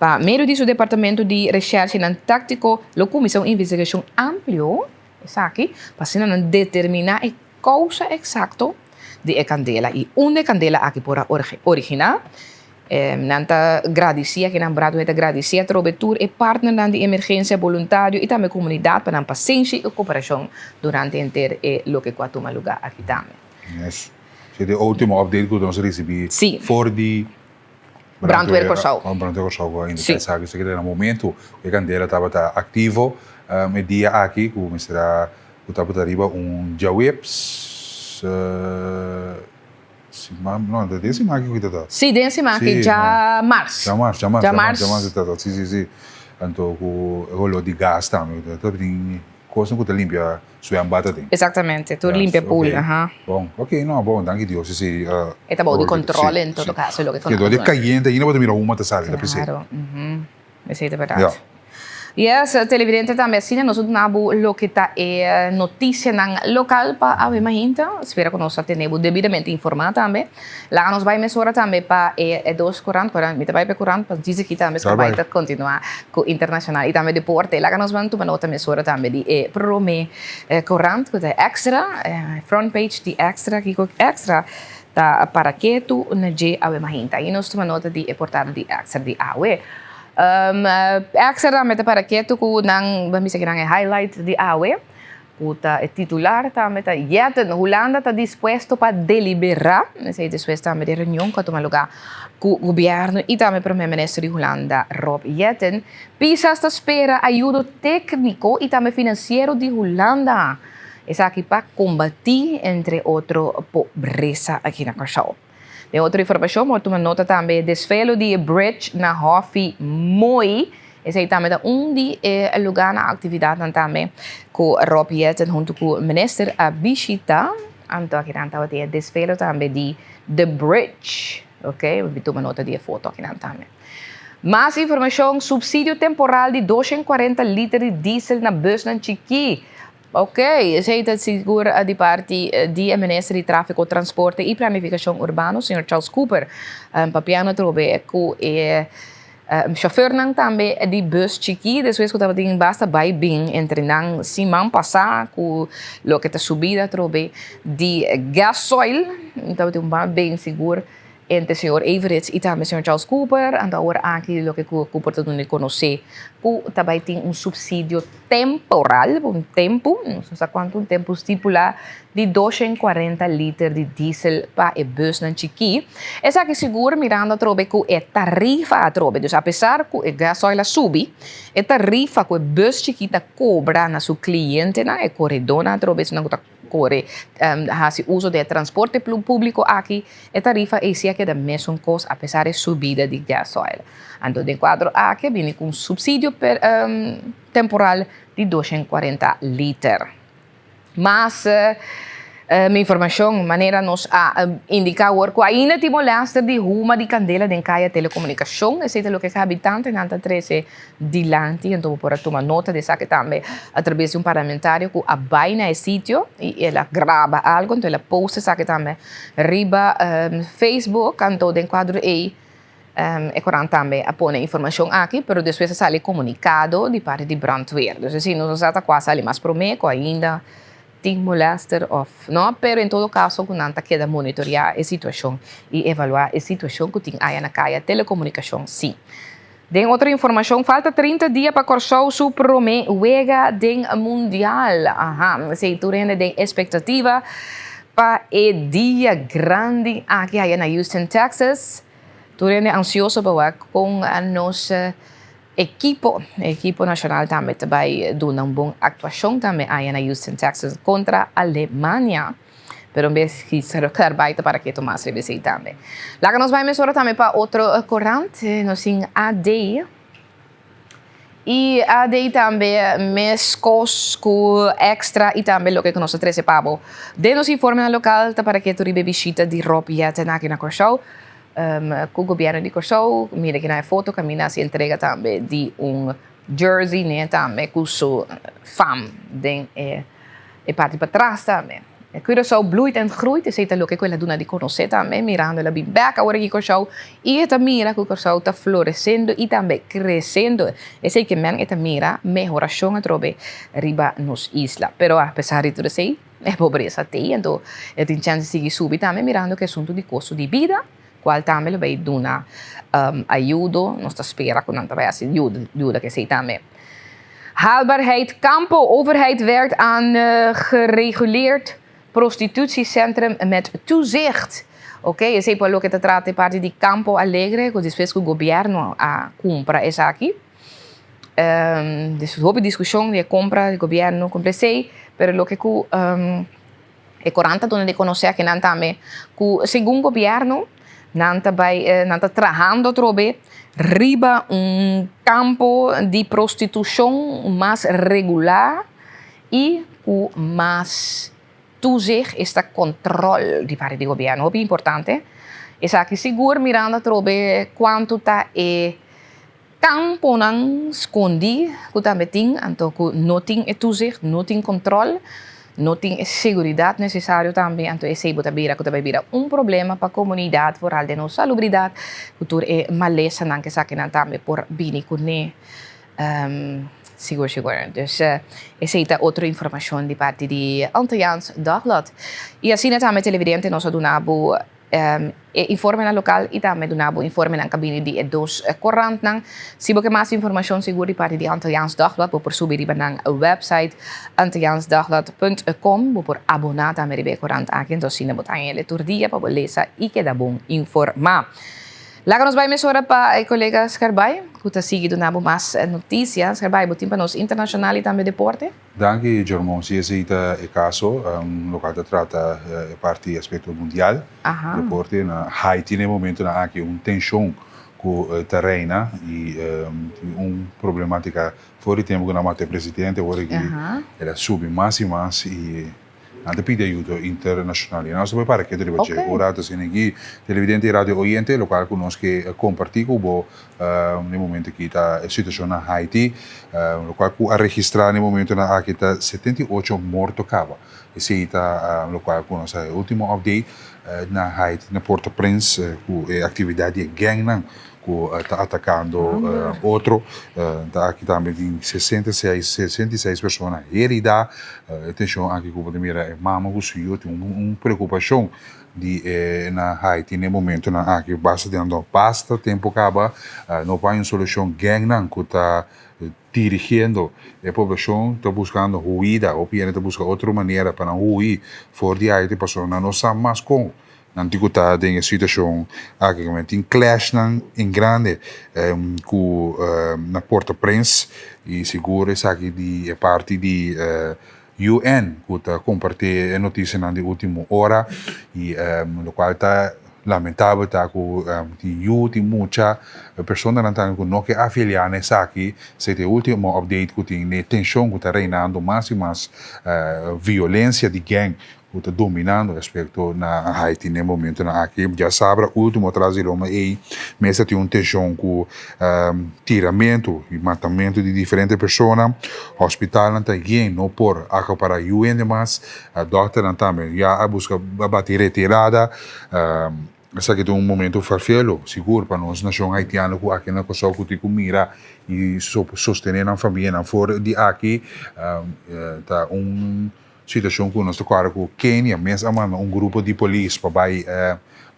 pa medio di su departamento di reshèrshenan táktiko lo kuminsá un investigashon amplio. Esaki pa asina nan determiná e kousa eksakto di e kandela i unda e kandela aki por a originá. Nan ta gradisí, akinan Brandweer ta gradisí atrobe tur e partnernan di emergensia, boluntario i tambe komunidat pa nan pasenshi i koperashon durante henter e loke ku a tuma lugá aki tambe. Yes. Si e ultimo update ku nos a risibí for di Brandweer Kòrsou. Brandweer Kòrsou ku a indiká esaki. Esaki ta na momentu ku e kandela tabata aktivo e dia aki ku mester a ku tabata riba un djaweps siman no ta den siman aki ku ta ta. Si den siman aki djamars. Djamars djamars djamars djamars ta ta si si si anto ku e holó di gas tambe ta tabatin kosnan ku ta limpia. Zwembad ta tin. Exactamente, tur limpia pool, aha. Bon, ok, no, bon, danki Dios, si, si. E ta bou di control en todo caso, loke ta. Dor di cayente ainda bo ta mira huma ta sali, ta pesey. Claro, mhm, esey ta berdad. Ja. Yes, televidente tambe asina nos a duna bo loke ta e noticianan local pa awe mainta. Spera cu nos a tene bo debidamente informa tambe. Laga nos bai mesora tambe pa e dos curant, cu mi ta bai pa e curant pa djis aki tambe esaki bai ta continua cu internacional y tambe deporte. Laga nos ban tuma nota mesora tambe di e prome curant cu ta Extra, front page di Extra, kico Extra. Ta para ketu na dje awe mahinta. I nos tuma nota di e portada di Extra di awe. Extra tambe ta para ketu ku nan, ban bisa kinan e highlight di awe, ku ta e titular tambe ta Jetten, Hulanda ta dispuesto pa deliberá, esei despues tambe di e reunion ku a tuma lugá ku gobièrnu i tambe prome minister di Hulanda Rob Jetten. Pisas ta spera ayudo tékniko i tambe finansiero di Hulanda. Esaki pa kombatí entre otro pobresa aki na Kòrsou. Den otro informashon por tuma nota tambe desvelo di e bridge na Hòfi Mooi. Esei tambe ta un di e lugánan aktividatnan tambe ku Rob Jetten huntu ku minister a bishita. Anto akinan tabatin e desvelo tambe di the bridge. Oke, mi tuma nota di e foto akinan tambe. Mas informashon, Supsidio temporal di 240 liter di diesel na busnan chikí. Ok, esei ta sigur di parti di e Minister di Tráfiko, Transporte i Planifikashon Urbano, señor Charles Cooper. Papiando atrobe ku e shofèrnan tambe di bùs chikí despues ku tabatin basta bai bin entre nan siman pasá ku loke ta subida atrobe di gasoil. Tabatin un bai bin sigur. Entre señor Everitz y tambe señor Charles Cooper, anto awor aki loke cu Cooper ta duna di conoce cu ta bay tin un subsidio temporal pa un tempo, no sa cuanto un tempo stipula, di 240 liter di diesel pa e busnan chiki. Esaki sigur mirando atrobe cu e tarifa atrobe, dus apesar cu e gasoil a subi, e tarifa cu e bus chiki ta cobra na su clientenan, e coredónan atrobe, esnan cu ta. Kore hasi uso di e transporte públiko aki, e tarifa ei si a keda mesun kos apesar e subida di gasoil. Anto den kuadro aki a bini ku un supsidio temporal di 240 liter. Mas informashon manera nos a indiká awor ku ainda tin molèster di huma di kandela den kaya telekomunikashon, esei ta loke e habitantenan ta trese dilanti, anto bo por a tuma nota di esaki tambe a traves di un parlamentario ku a bai na e sitio i el a graba algu, anto el a post esaki tambe riba Facebook, anto den kuadro ei e korant tambe a pone e informashon aki, pero despues a sali komunikado di parti di brandweer. Dus esei nos no sa ta kua sali mas promé ku ainda tin molèster òf no, pero en todo kaso ku nan ta keda monitoreá e situashon i evaluá e situashon ku tin aya na kaya telekomunikashon si. Den otro informashon, falta 30 dia pa Kòrsou su promé wega den Mundial. Aha, esei tur hende den espektativa pa e dia grandi aki aya na Houston, Texas. Tur hende ansioso pa wak kon nos ekipo, ekipo nashonal tambe ta bai duna un bon aktuashon tambe aya na Houston, Texas kontra Alemania. Pero un bes ki Claire bai ta para ketu mas riba esei tambe. Laga nos bai mesora tambe pa otro korant, nos tin AD. I AD tambe meskos ku Extra i tambe loke ku nos a trese pa bo. Den nos informenan lokal ta para ketu riba e bishita di Rob Jetten aki na Kòrsou ku gobièrnu di Kòrsou. Mira aki na e foto kaminda hasi entrega tambe di un jersey ne tambe ku su fam den e e parti patras tambe. E Curaçao bloeit en groeit, esei ta loke ku el a duna di konosé tambe, mirando el a bin bèk awor aki Kòrsou i e ta mira ku Kòrsou ta floresendo i tambe kresendo. Esei ke men e ta mira mehorashon atrobe riba nos isla. Pero apesar di tur esei, e pobresa t'ei, anto e tin chèns di sigui subi tambe mirando ku e asuntu di kosto di bida. Cual tambe lo bay duna ayudo, nos ta spera cu nan ta bay haci yuda cu esey tambe. Haalbaarheid Campo, overheid werkt aan gereguleerd prostitutiecentrum met toezicht. Ok, esey por loke ta trata e parti di Campo Alegre, cu despues cu gobierno a cumpra esaki. Despues hopi discusion di e compra di gobierno cumpra esey, pero loke cu. E korant ta duna di konosé akinan tambe ku segun gobièrnu nan ta bai nan ta trahando atrobe riba un kampo di prostitushon mas regulá i ku mas toezicht, esta kòntròl di parti di gobièrnu. Hopi importante esaki sigur mirando atrobe kuantu ta e Kamponan skondí ku tambe tin, anto ku no tin e toezicht, no tin kòntròl, no tin e seguridat nesesario tambe, anto esei bo ta bira ku ta bai bira un problema pa komunidat, foral den nos salubridat, ku tur e malesanan ku esakinan tambe por bini kuné. Sigur sigur. Dus esei ta otro informashon di parti di Antilliaans Dagblad. I asina tambe televidente nos a duna bo. E informenan lokal i tambe duna bo informenan ka bini di e dos korantnan. Si bo ke mas informashon sigur di parti di Antilliaans Dagblad bo por subi riba nan website antilliaansdagblad punt com. Bo por aboná tambe riba e korant aki enton asina bo ta haña el tur dia pa bo lesa i keda bon informá. Laga nos bai mesora pa e kolega Scherbai ku ta sigui duna bo mas notisia. Scherbai bo tin pa nos internashonal i tambe deporte? Danki Jermon, si esei ta e kaso, lokual ta trata e parti aspekto mundial, deporte na Haiti na e momentonan aki un tenshon ku ta reina i tin un problematika for di tempu ku nan mata e presidente awor aki el a subi mas i mas i nan ta pidi ayudo internashonal i nos ta bai para ketu riba dje un rato asina aki televidente i radio oyente lokual ku nos ke komparti ku bo Na e momento aki ta e situacion na Haiti, locual cu a registra na e momentonan aki ta 78 morto caba. Esey ta locual cu nos a e ultimo update na Haiti, na Port-au-Prince, cu e actividad di e gangnan cu ta atacando otro. Ta aki tambe tin 66 persona herida. E tension aki cu bo ta mira e mama cu su yu tin un preocupacion. Di e na Haiti n'e momentonan aki basta den no basta tempo kaba no por hay un solucion gangnan ku ta dirigiendo e poblacion ta buscando huida hopi hende ta busca otro manera pa nan hui for di Haiti pasobra nan no sa mas kon nan tin ku ta den e situacion aki tin clashnan en grande ku na Port-au-Prince y sigur esaki di e parti di UN ku ta kompartí e notisianan di último ora i lokual ta lamentabel ta ku tin yu, tin mucha personanan tambe ku no ke afiliá na esaki. Esei ta e último update ku tin e tenshon ku ta reinando mas i mas violensia di gèng ku ta dominando respekto na Haiti na e momentonan aki. Djasabra último tras di loma ei mester tin un tenshon ku tiramentu i matamentu di diferente persona. Hospitalnan ta yen, no por akapará yu hende mas. Dòkternan tambe ya a buska a bati retirada. Esaki ta un momento farfelo, sigur, pa nos nashon haitiano ku aki na Kòrsou ku tin ku mira i sostené nan famianan for di aki. Ta un Situashon ku nos ta kòrda ku Kenia mes a manda un grupo di polis pa bai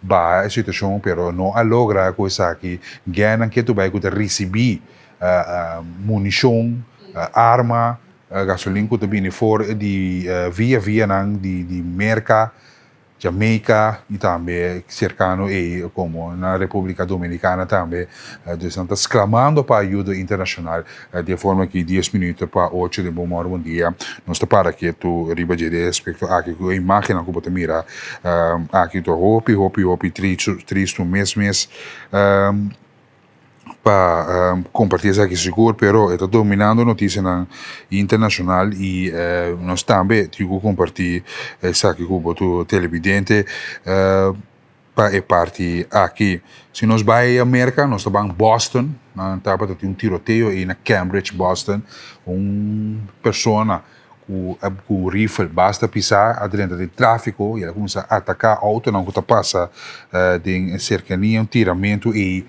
baha e situashon pero no a logra ku esaki. Gènan ke tu bai ku ta risibí munishon, arma, gasolin ku ta bini for di via vianan di Merka. Jamaica y tambe cercano ey como na Republica Dominicana tambe. Dus nan ta sclamando pa ayudo internacional di e forma aki dies minuto pa ocho den bon moro bon dia nos ta para ketu riba dje di e aspecto aki cu e imagennan cu bo ta mira aki ta hopi hopi hopi tristo mes mes. Pa comparti esaki sigur pero e ta dominando noticianan internacional y nos tambe tin cu comparti esaki cu bo tur televidente pa e parti aki. Si nos bay America nos ta ban Boston nan tabata tin un tiroteo ey na Cambridge Boston un persona ku ku rifle basta pisá a drenta den tráfiko i el a kuminsá ataká outonan ku ta pasa den e serkania. Un tiramentu ei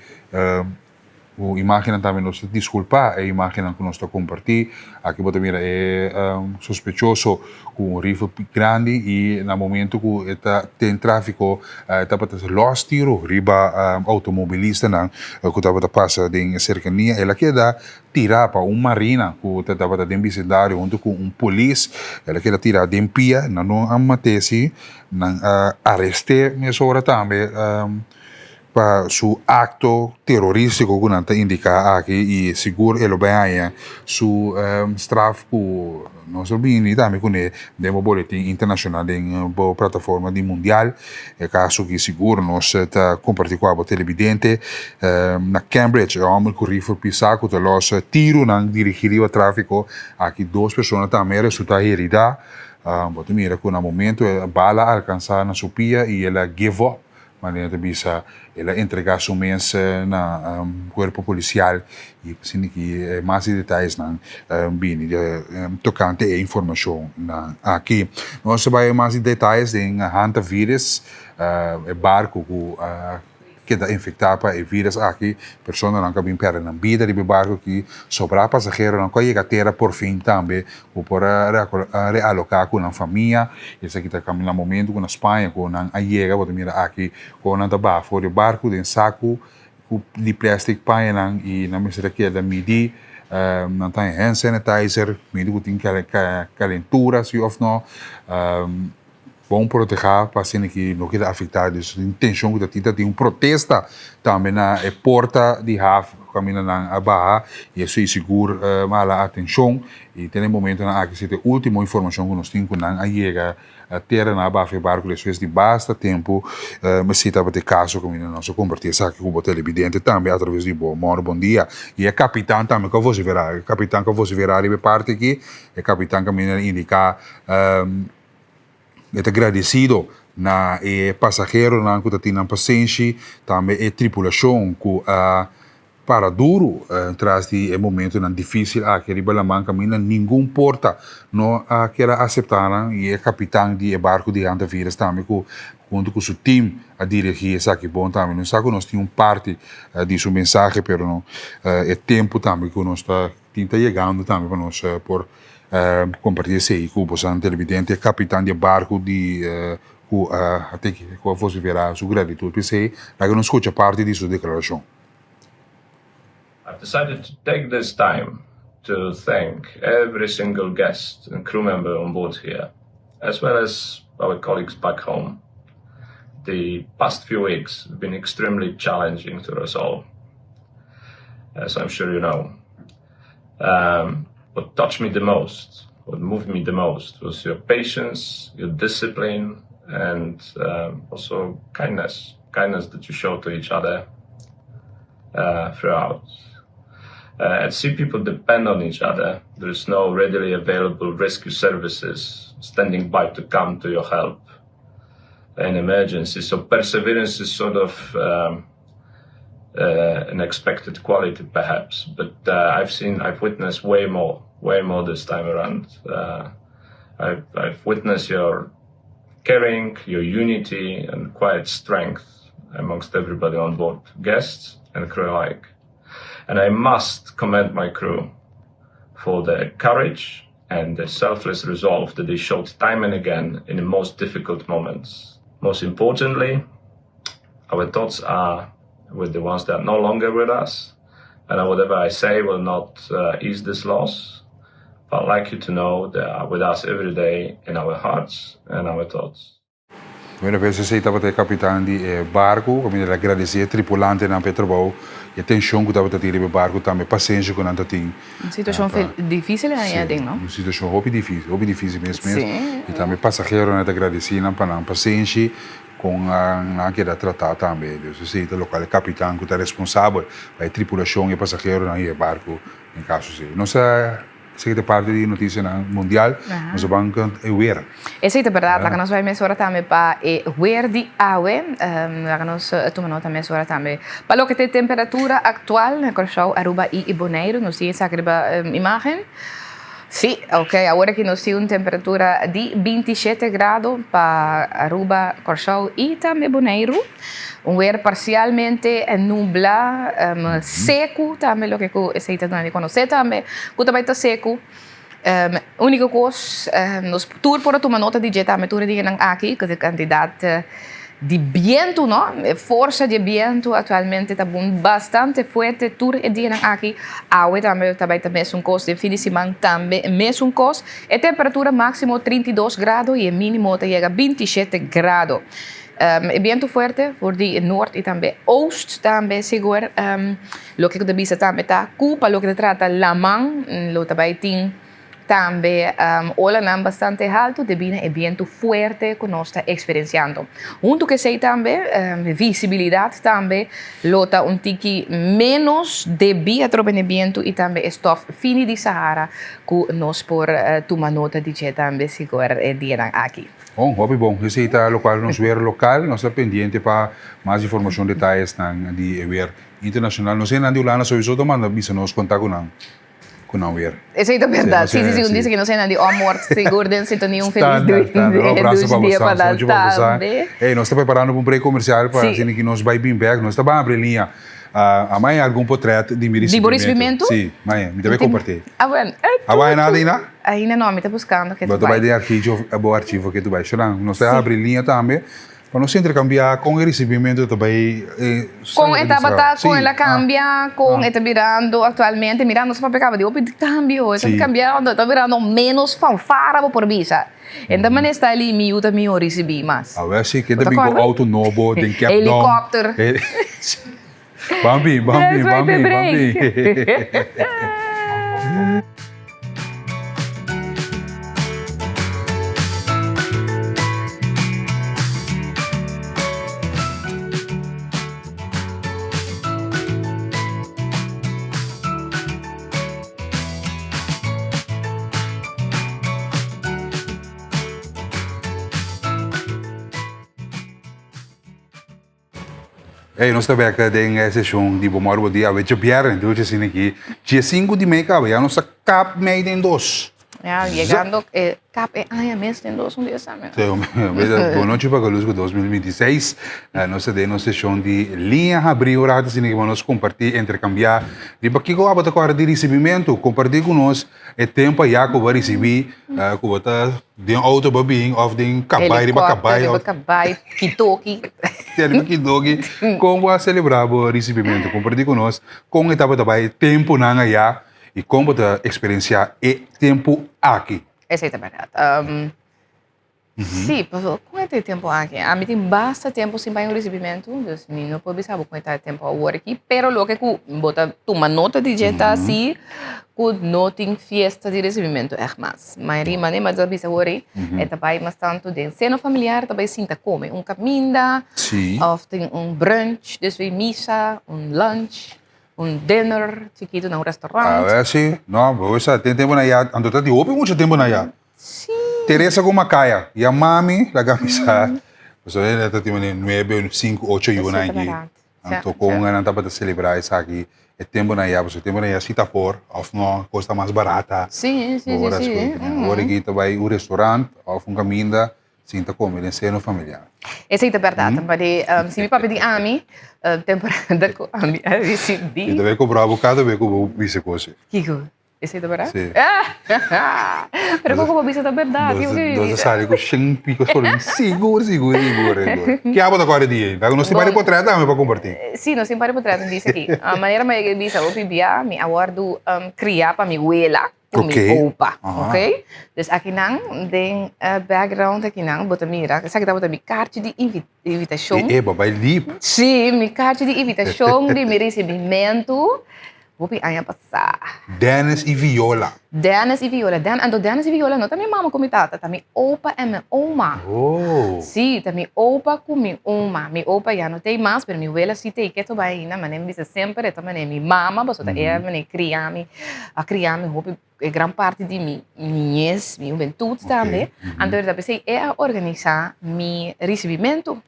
ku imágennan tambe nos ta diskulpá e imágennan ku nos ta kompartí. Aki bo ta mira e sospechoso ku un rifle grandi i na momentu ku e ta den tráfiko e tabata lòs tiru riba outomobilistanan ku tabata pasa den e serkania. El a keda Tirá pa un marina ku ta tabata den bisindario huntu ku un polis. El a keda tirá den pia, nan no a mat'é si, nan a arest'é mesora tambe pa su akto terorístiko ku nan ta indiká aki i sigur e lo bai haña su straf ku nos lo bini tambe kuné den bo boletin internashonal den bo plataforma di mundial. E kaso ki sigur nos ta kompartí ku abo telebidente. Na Cambridge e hòmber ku rifle pisá ku ta lòs tirunan dirigí riba tráfiko. Aki dos persona tambe a resultá heridá. Bo ta mira ku na momento e bala a alkansá na su pia i el a give up. Manera ta bisa el a entregá su mes na kuerpo polisial i asina ki mas di detayesnan bini tokante e informashonnan aki. Nos ta bai mas di detayes den hantavirus, e barku ku a. keda infektá pa e vírus aki. Personanan ku a bin pèrdè nan bida riba e barku aki, sobrá pasaheronan ku a yega tera por fin tambe ku por a realoká ku nan famia. Esaki ta kaminda momentu ku na Spaña ku nan a yega, bo ta mira aki kon nan ta baha for di e barku den saku ku di plastic pañanan i nan mester a keda midi nan ta hand sanitizer, midi ku tin kalentura si òf no. Bon protehá pa asina ki no keda afektá. Dus tin tenshon ku ta tin, ta tin un protesta tambe na e porta di haf kaminda nan a baha i esei sigur mala atenshon i te na e momentonan aki si ta e último informashon ku nos tin ku nan a yega tera nan a baha for e barku despues di basta tempu esei tabata e kaso kaminda nos a kompartí esaki ku bo telebidente tambe atraves di bo Mòru Bon Dia i e kapitan tambe ku a vosiferá e kapitan ku a vosiferá riba e parti aki e kapitan kaminda a indiká. E ta gradesido na e pasaheronan ku ta tin nan pasenshi, tambe e tripulashon ku a para duru tras di e momentonan difísil aki riba laman kaminda ningun porta no a keda aseptá nan i e kapitan di e barku di Hantavirus tambe ku huntu ku su tim a dirigí esaki bon tambe. Nos sa ku nos tin un parti di su mensahe pero no e tempu tambe ku nos ta Tin ta yegando tambe pa nos por comparti esey cu bosan televidente. E capitan di e barco di cu a teki cu a vocifera su gratitud p'esey. Laga nos scucha parti di su declaracion. I've decided to take this time to thank every single guest and crew member on board here, as well as our colleagues back home. The past few weeks have been extremely challenging to us all, as I'm sure you know. Um, what touched me the most, what moved me the most, was your patience, your discipline, and um, also kindness, kindness that you show to each other uh, throughout. Uh, at sea, people depend on each other. There is no readily available rescue services standing by to come to your help in emergency. So perseverance is sort of um, uh, an expected quality, perhaps. But uh, I've seen, I've witnessed way more, way more this time around. Uh, I've, I've witnessed your caring, your unity, and quiet strength amongst everybody on board, guests and crew alike. And I must commend my crew for their courage and the selfless resolve that they showed time and again in the most difficult moments. Most importantly, our thoughts are with the ones that are no longer with us, and whatever I say will not uh, ease this loss. But I'd like you to know they are with us every day in our hearts and our thoughts. Bueno, pues esei tabata e kapitan di e barku, kaminda el a gradesí e tripulantenan pa e trabou, e tenshon ku tabata tin riba e barku, tambe e pasenshi ku nan ta tin. Un situashon difísil nan a den, no? Un situashon hopi difísil, hopi difísil mes mes. I tambe e pasaheronan ta gradesí nan pa nan pasenshi kon nan a keda tratá tambe. Dus esei ta lokual e kapitan ku ta responsabel pa e tripulashon, e pasaheronan i e barku den kaso esei. Nos a. Esaki ta parti di noticianan mundial. Nos a ban cu e weer. Esey ta berdad. Laga nos bay mesora tambe pa e weer di awe. Laga nos tuma nota mesora tambe pa loke ta e temperatura actual na Curaçao, Aruba y Boneiru. Nos tin esaki riba imagen. Si, ok. Awor aki nos tin un temperatura di 27 grado pa Aruba, Curaçao y tambe Boneiru. Un weer parcialmente nubla, secu tambe loke cu esey ta duna di conoce tambe cu ta bay ta secu. Unico cos nos tur por a tuma nota di dje tambe tur e dianan aki cu e cantidad di bientu no, e forsa di e bientu actualmente ta bon bastante fuerte tur e dianan aki. Awe tambe ta bay ta mesun cos, den fin di siman tambe mesun cos. E temperatura maximo 32 grado y e minimo ta yega 27 grado. E bientu fuerte for di noord i tambe oost tambe sigur. Loke ku ta bisa tambe ta ku pa loke ta trata laman lo ta bai tin tambe olanan bastante haltu debí na e bientu fuerte ku nos ta eksperensiando. Huntu ku esei tambe visibilidat tambe lo ta un tiki ménos debí atrobe na e bientu i tambe e stòf fini di Sahara ku nos por tuma nota di dje tambe sigur e dianan aki. Bon, hopi bon. Esei ta lokual nos weer lokal. Nos ta pendiente pa mas informashon detayesnan di e weer internashonal. Nos hendenan di Hulanda souiso ta manda bisa nos konta ku nan. ku nan weer. Esei ta bèrdat. Sí, sí, sí. Un dise ku nos hende di Omword sigur den sintonia un felis Un abraso pa dia pa boso, nan pa boso. tambe. Ey, nos ta preparando pa un break komersial pa asina ki nos bai bin bèk. Nos ta ban abri liña. A mai algun potrèt di mi Di bo risibimentu? risibimentu? Sí, mai, mi ta bai kompartí. Ah, bueno. A bai nada ainda? Ainda no, mi ta buskando ke Bo tu ta bai bai. den archivo, bo archivo ke tu bai. Shonan, nos ta abri liña tambe pa nos interkambiá kon e risibimentu ta bai Kon e tabata, kon el a kambia, kon e ta birando aktualmente. Mira, nos papia kaba di hopi kambio, e ta kambiando, e ta birando ménos fanfara bo por bisa. E ta manera style i mi yu ta mihó risibí mas. Awe si, ke ta bin ku outo nobo den Cape Town. Helikòpter. Ban bin, ban bin, ban bin, ban bin. Ey, nos ta bek den e seshon di Bo Mòru Bo Dia. Awe djabièrnè, dushi asina aki. Dje sinku di mei kaba, ya nos ta kap mei den dos. Ya, yegando e kap e aña mes den dos un dia sa mi. Sí, bon nochi pa Galusco 2026. Nos ta den nos seshon di Liña Habrí un rato asina aki pa nos kompartí, interkambiá riba kiko abo ta kòrda di risibimentu. Kompartí ku nos E tempo aya ku bo a risibí ku bo ta den outo bo bin òf den kabai riba kabai. Helikòpter riba kabai, kitoki. Sí, riba kitoki. Kon bo a selebrá bo risibimentu? Kompartí ku nos kon e tabata bai e tempunan aya i kon bo ta eksperensiá e tempu aki. Esei ta bèrdat. Sí, pasobra kon e ta e tempu aki? Ami tin basta tempu sin bai un risibimentu, dus mi no por bisa bo kon e ta e tempu awor aki, pero loke ku bo ta tuma nota di dje ta si ku no tin fiesta di risibimentu ègt mas. Mayoria manera mi ta bisa awor ei, e ta bai mas tantu den seno familiar, ta bai sinta kome un kaminda, òf tin un brunch despues di misa, un lunch, un dinner chikitu na un restaurant. Awe si, no, bo sa tin tempu na ya, anto ta di hopi muchu tempu na ya. Sí. Teresa ku Makaya, ya mami laga mi sa, pasobra e ta tin manera nuebe, sinku, ocho yunan aki. Anto kon nan tabata selebrá esaki e tempunan ya, pasobra e tempunan ya si ta por òf no kos ta mas barata. Sí, sí, sí, sí. Awor aki ta bai un restaurant òf un kaminda sin ta kome den seno familiar. Esei ta bèrdat, pasobra si mi papia di ami, temporada ku ami a risibí. Mi ta bai kobra bo kada bes ku bo bisa kos. Kiko? Esei ta berdad? Sí. Pero koko bo bisa ta berdad. Nos a sali ku shen piko solo. Sigur, sigur, sigur, sigur. Ke abo ta kore di ei? Nos tin pari potret tambe pa kompartí. Sí, nos tin pari potret di esaki. Manera mi a yega bisa hopi bia, mi a wòrdu kriá pa mi wela ku mi opa. Oké? Dus akinan den background akinan bo ta mira, esaki tabata mi karchi di invitashon. E, bo bai lip. Sí, mi karchi di invitashon di mi risibimentu. Hopi aña pasá. Dennis i Viola. Dennis i Viola. Den, anto Dennis i Viola no ta mi mama ku mi tata, ta mi opa en mi oma. Oh. Sí, ta mi opa ku mi oma. Mi opa ya no t'ei mas, pero mi wela sí t'ei keto bai ainda. Manera mi bisa semper, e ta manera mi mama, pasobra ta e a manera kria mi, a kria mi hopi, e gran parti di mi niñez, mi hubentud tambe. Anto ta p'esei e a organisá mi risibimentu.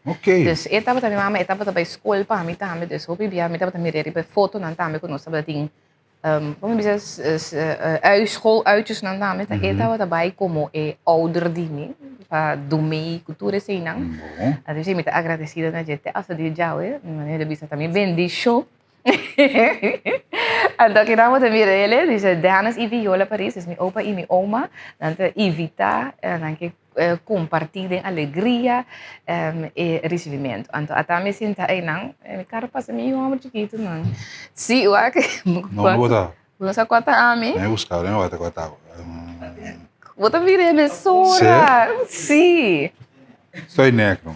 Ok. Dus e tabata mi mama, e tabata bai skol pa mi tambe, dus hopi bia mi tabata mira riba e fotonan tambe ku nos tabata tin, komo mi bisa, schooluitjesnan tambe, ta e tabata bai komo e ouder di mi pa dumei ku tur eseinan. Anto mi ta agradesido na dje te hasta dia djawe, mi ta bisa ta mi bendishon. Anto kina bo ta mira ele, dice Dennis y Viola Paris, es mi opa y mi oma, nan ta invita, nan ke comparti den alegria e recibimento. Anto ata mi sinta einan, mi cara pasa mi homber chikito nan. Si, wak. No, no bo ta. Bo no sa kua ta ami? Mi a buska, mi a wak kua ta. Bo ta mira e mesora. Si. Estoy nek no.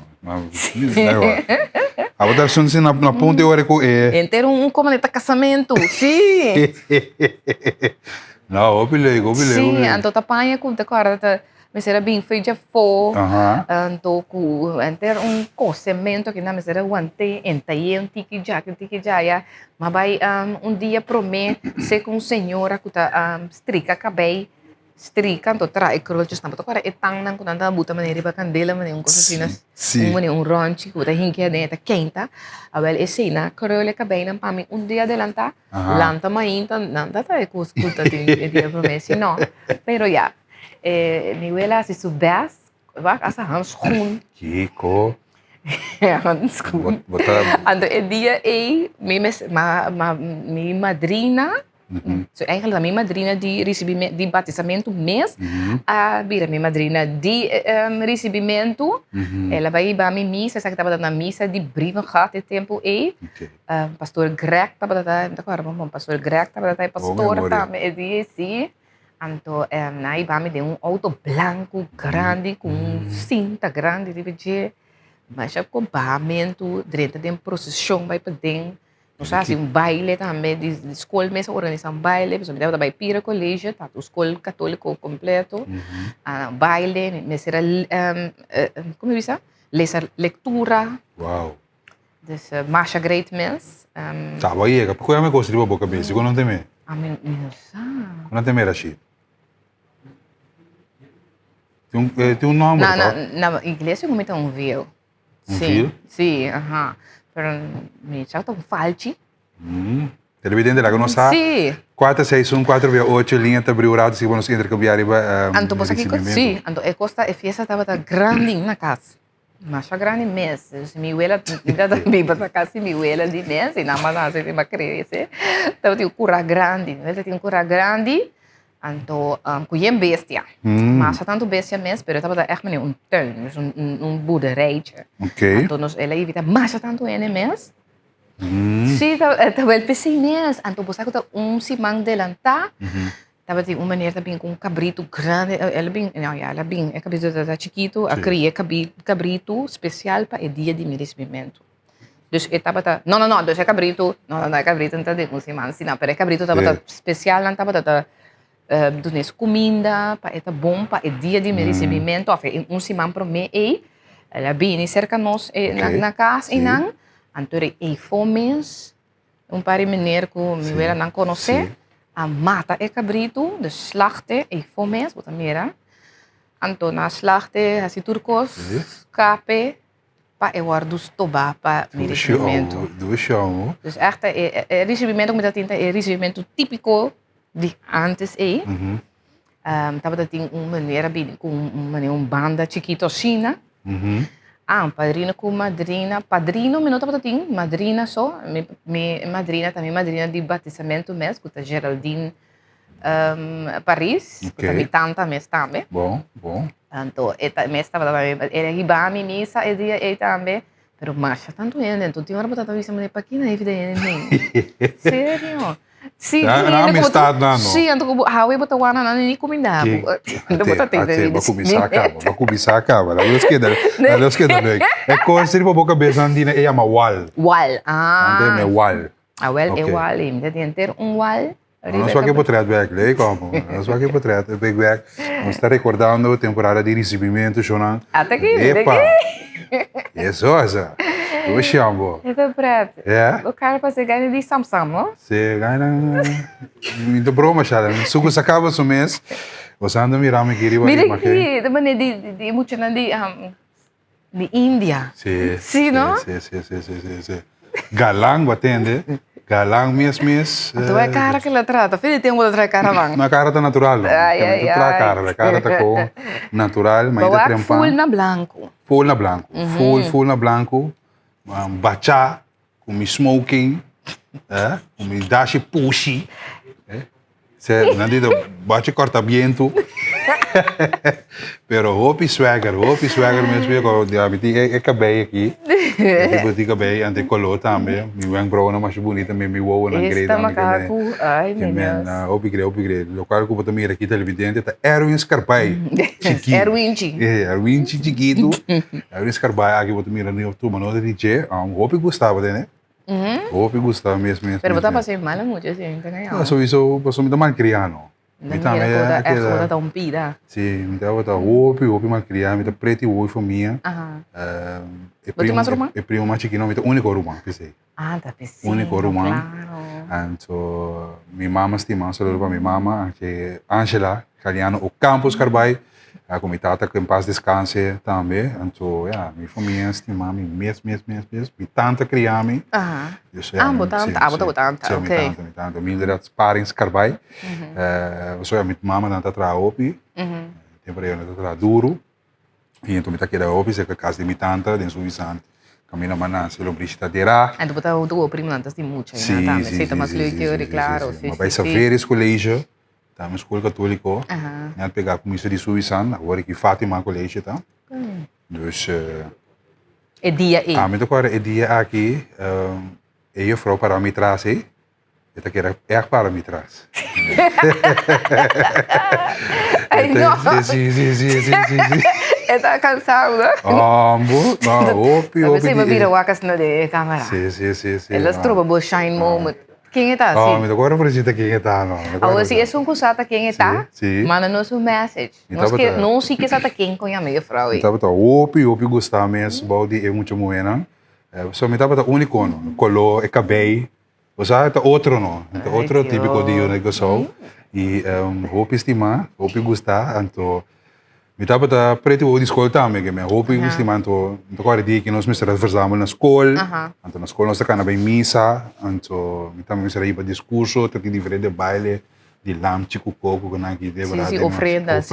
Abo ta sun si na punta e ora ku e. Henter un komo ta kasamentu. Si. No, hopi leuk, hopi leuk. Si, anto ta paña ku ta kòrda ta mester a bin for djafó. Anto ku henter un kosementu aki nan mester a want'é, entay'é un tiki djaki, un tiki djaya. M'a bai un dia promé seka un señora ku ta strika kabei. Strika anto traha e krultjesnan. Bo ta kòrda e tannan ku nan ta buta manera riba kandela manera un kos asina, un manera un rònchi ku bo ta hinkia aden e ta keinta. Awèl esei nan a krul e kabeinan pa mi un dia adelantá, lanta mainta nan ta traha e kos ku ta tin e dia promé, si no. Pero ya, mi wela a hasi su bèst, wak hasta hanskun. Kiko? Hanskun. Anto e dia ei mi mes mi madrina. So eigenlijk ta mi madrina di ricibimentu, di batisamentu mes a bira mi madrina di ricibimentu. El a bai hiba mi misa, esaki tabata na misa di Brievengat e tempu ei. Pastor Greg tabata ta, mi ta acorda bon bon, Pastor Greg tabata ta e pastor tambe e dia ei, si. Anto nan a hiba mi den un auto blanco grandi cu un cinta grandi riba dje. Masha cu bahamentu drenta den procesion bai paden. Nos a hasi un baile tambe, di skol mes a organisa un baile, pasobra mi tabata bai Pira College, tabata un skol katoliko kompleto. Baile, mester a, komo mi bisa? Lesa lektura. Wow. Dus masha great mes. Ta, bo a yega. Por ku mi kos riba bo kabes? Ku nan ta me? Ami mi no sa. Ku nan ta me, Rashid? Tin un nomber, toch? Na na iglesia ku mi ta un viel. Un fil? Sí, aha. Pero mi sa ta un falchi. Mm. Televidente, laga nos sa. Sí. 4, 6, 1, 4 via 8, linea ta abri un rato si bo nos intercambiar riba um, Anto bo sa kiko? recibimento. Sí, anto e kosta e fiesta tabata grandi na kas. Masha grandi mes. Dus mi wela, mi tata biba na kas di mi wela di mes, i nan mas hasi mi krese. Tabatin un kura grandi. Mi wela tabatin un kura grandi. Anto ku yen bestia. Masha tantu bestia mes, pero e tabata ègt manera un tuin, dus un boerderijtje. Anto nos el a invitá masha tantu hende mes. Sí, tabata el p'esei mes. Anto bo sa ku ta un siman delantá, tabatin un meneer ta bin ku un kabritu grandi, el a bin, no ya, el a bin, e kabritu tabata chikitu, a kria e kabritu spesial pa e dia di mi risibimentu. Dus e tabata, no, no, no, dus e cabrito, no, no, no, e cabrito no ta den un siman asina, pero e cabrito tabata special, nan tabata ta dun'é su cuminda pa e ta bon pa e dia di mi recibimento, of e un siman prome ei, el a bini cerca nos na cas einan, anto e eifo mes, un par di meneer cu mi wela nan conoce, a mata e cabrito, dus slacht'e eifo mes, bo ta mira, anto nan a slacht'e, haci tur cos, cape. pa e wòrdu stobá pa mi risibimentu. Dus ègt e risibimentu ku mi ta tin ta e risibimentu típiko di ántes ei. Tabata tin un manera bini ku un manera un banda chikitu asina. Ah, padrino ku madrina, padrino mi no tabata tin, madrina so. Mi madrina ta mi madrina di batisamentu mes ku ta Geraldine Paris, ku ta mi tanta mes tambe. Bon, bon. Anto e ta mes tabata pa mi, el a hiba mi misa e dia ei tambe, pero masha tantu hende, anto tin ora bo ta bisa manera paki nan e vida hende nen? Serio? Si, Na, tin na hende ku bo amistad nan no. Si, anto ku bo awe bo ta wak nan ni kuminda bo. Ate, Bo ta tin ate, bo kuminsá kaba, bo kuminsá kaba, laga nos keda, laga nos keda leuk. E kos riba bo kabes nan dina e yama wal. Wal, ah. Nan ta yama e wal. Awel e wal ei, mi ta tin henter un wal. Nos wak e potret bek, leuk hoor. Nos wak e potret bek bek. Nos ta recordando temporada di recibimento shonan. Ata aki, mira Epa. aki. Eso asa. Bo shambo. E ta pret. Ja. Bo cara parse gana di sam sam, no? Si, gana. Mi ta broma shala. Suku sa caba su mes. Bo sa anda mira mi aki riba Mira imagen. aki, ta mane di di muchanan di Di India. Sí. Sí, no? Sí, sí, sí, sí, sí, sí. Galan, bo atende. Galan mes, mes. Anto e cara que la trata. Fin di tempo ta trae cara van. No, cara ta natural. No. Ai, ai, Ta trae ai. cara. La cara ta ko natural. Ma Bo ita wak trempan. full na blanco. Full na blanco. Full, full na blanco. Bacha. Ku mi smoking, eh, ku mi dashi pushi, eh, se nan di bachi corta bientu. Pero hopi swagger, hopi swagger mes mi ko di mi tin e cabei aki. E tipo di cabei ante color tambe. Mi wenkbrauwnan masha bunita, mi mi wowonan Esta grei tambe ke makaku, ai ke mi men Dios. hopi grei, hopi grei. Lokual ku bo ta mira aki televidente ta Erwin Scarpay chikitu. Erwinchi. Eh, Erwinchi chikitu. Erwin Scarpay aki bo ta mira ni tuma nota di dje. Hopi gusta bo tene. Hopi gusta mes mes. Pero bo mes, ta mes. pasa mala mucha si, mi ta gaña. No, sowieso pasobra mi ta malkriá no. Mi Mi tambe mira ku ta a echt bo keda. ta ta un pida. Si, mi tabata hopi hopi malkriá. Mi ta preti hopi famia. Aha. E Bo tin primo mas ruman? e primo mas chikino mi ta úniko ruman p'esei. Ah, ta pisino, Úniko ruman. claro. Anto mi mama stima, un saludo pa mi mama, Angela Galeano Ocampos Carbay, ku mi tata ku en paz descanse tambe. Anto ya, mi famia stima mi mes mes mes mes. Mi tanta kria mi. Aha. Dus ya, Ah, bo si, tanta, ah, bo ta si. bo tanta, Si, mi ok. tanta, mi tanta. Mildred Sparings Carbay. So ya, mi mamanan ta traha hopi. Tempo nan ta traha duru. I enton mi ta keda hopi serka kas di mi tanta den Suisan. Kaminda mi a nase Lombrishi ta derá. Anto bo ta huntu ku bo primonan ta sin mucha Sí, einan tambe. sí, Sí, ta sí, mas sí, leuk sí, teori, sí, sí, klaro. sí. Sí, Mi a bai sí, sí. Saveris College, tambe skol katóliko. Aha. Mi a pega ku misa di Suisan, awor aki Fatima College ta. Dus. E dia ei. Ami ta kòrda e dia aki, e jufrou pará mi tras ei. E ta keda ègt para mi tras. Ay, no. Sí, sí, sí, sí, sí, sí. E ta cansado, no? Ambo, no, hopi, hopi. Pensei, bira wakas na de cámara. Sí, sí, sí, sí. E lo stroba bo shine moment. Ken e ta, sí? Oh, mi ta acuerdo precies ken e ta, no. Awor, si esun ku sa ta ken e ta, Sí, sí. manda nos un message. Nos ke, nos sí ke sa ta ken kon yama juffrouw Mi ei. tabata hopi, hopi gusta mes bou di e mucha muhénan. So mi tabata úniko, no. Koló, e kabei, Osea e ta otro no, e ta otro típiko di Yuna di Kòrsou i hopi stimá, hopi gustá, anto mi tabata preti wou di skol tambe ke mi hopi stimá anto mi ta kòrda e dia ke nos mester a verzamel na skol, anto na skol nos ta kana bai misa, anto mi tambe mester a hiba diskurso, ta tin diferente baile di lamchi ku koko ku nan ki ofrenda,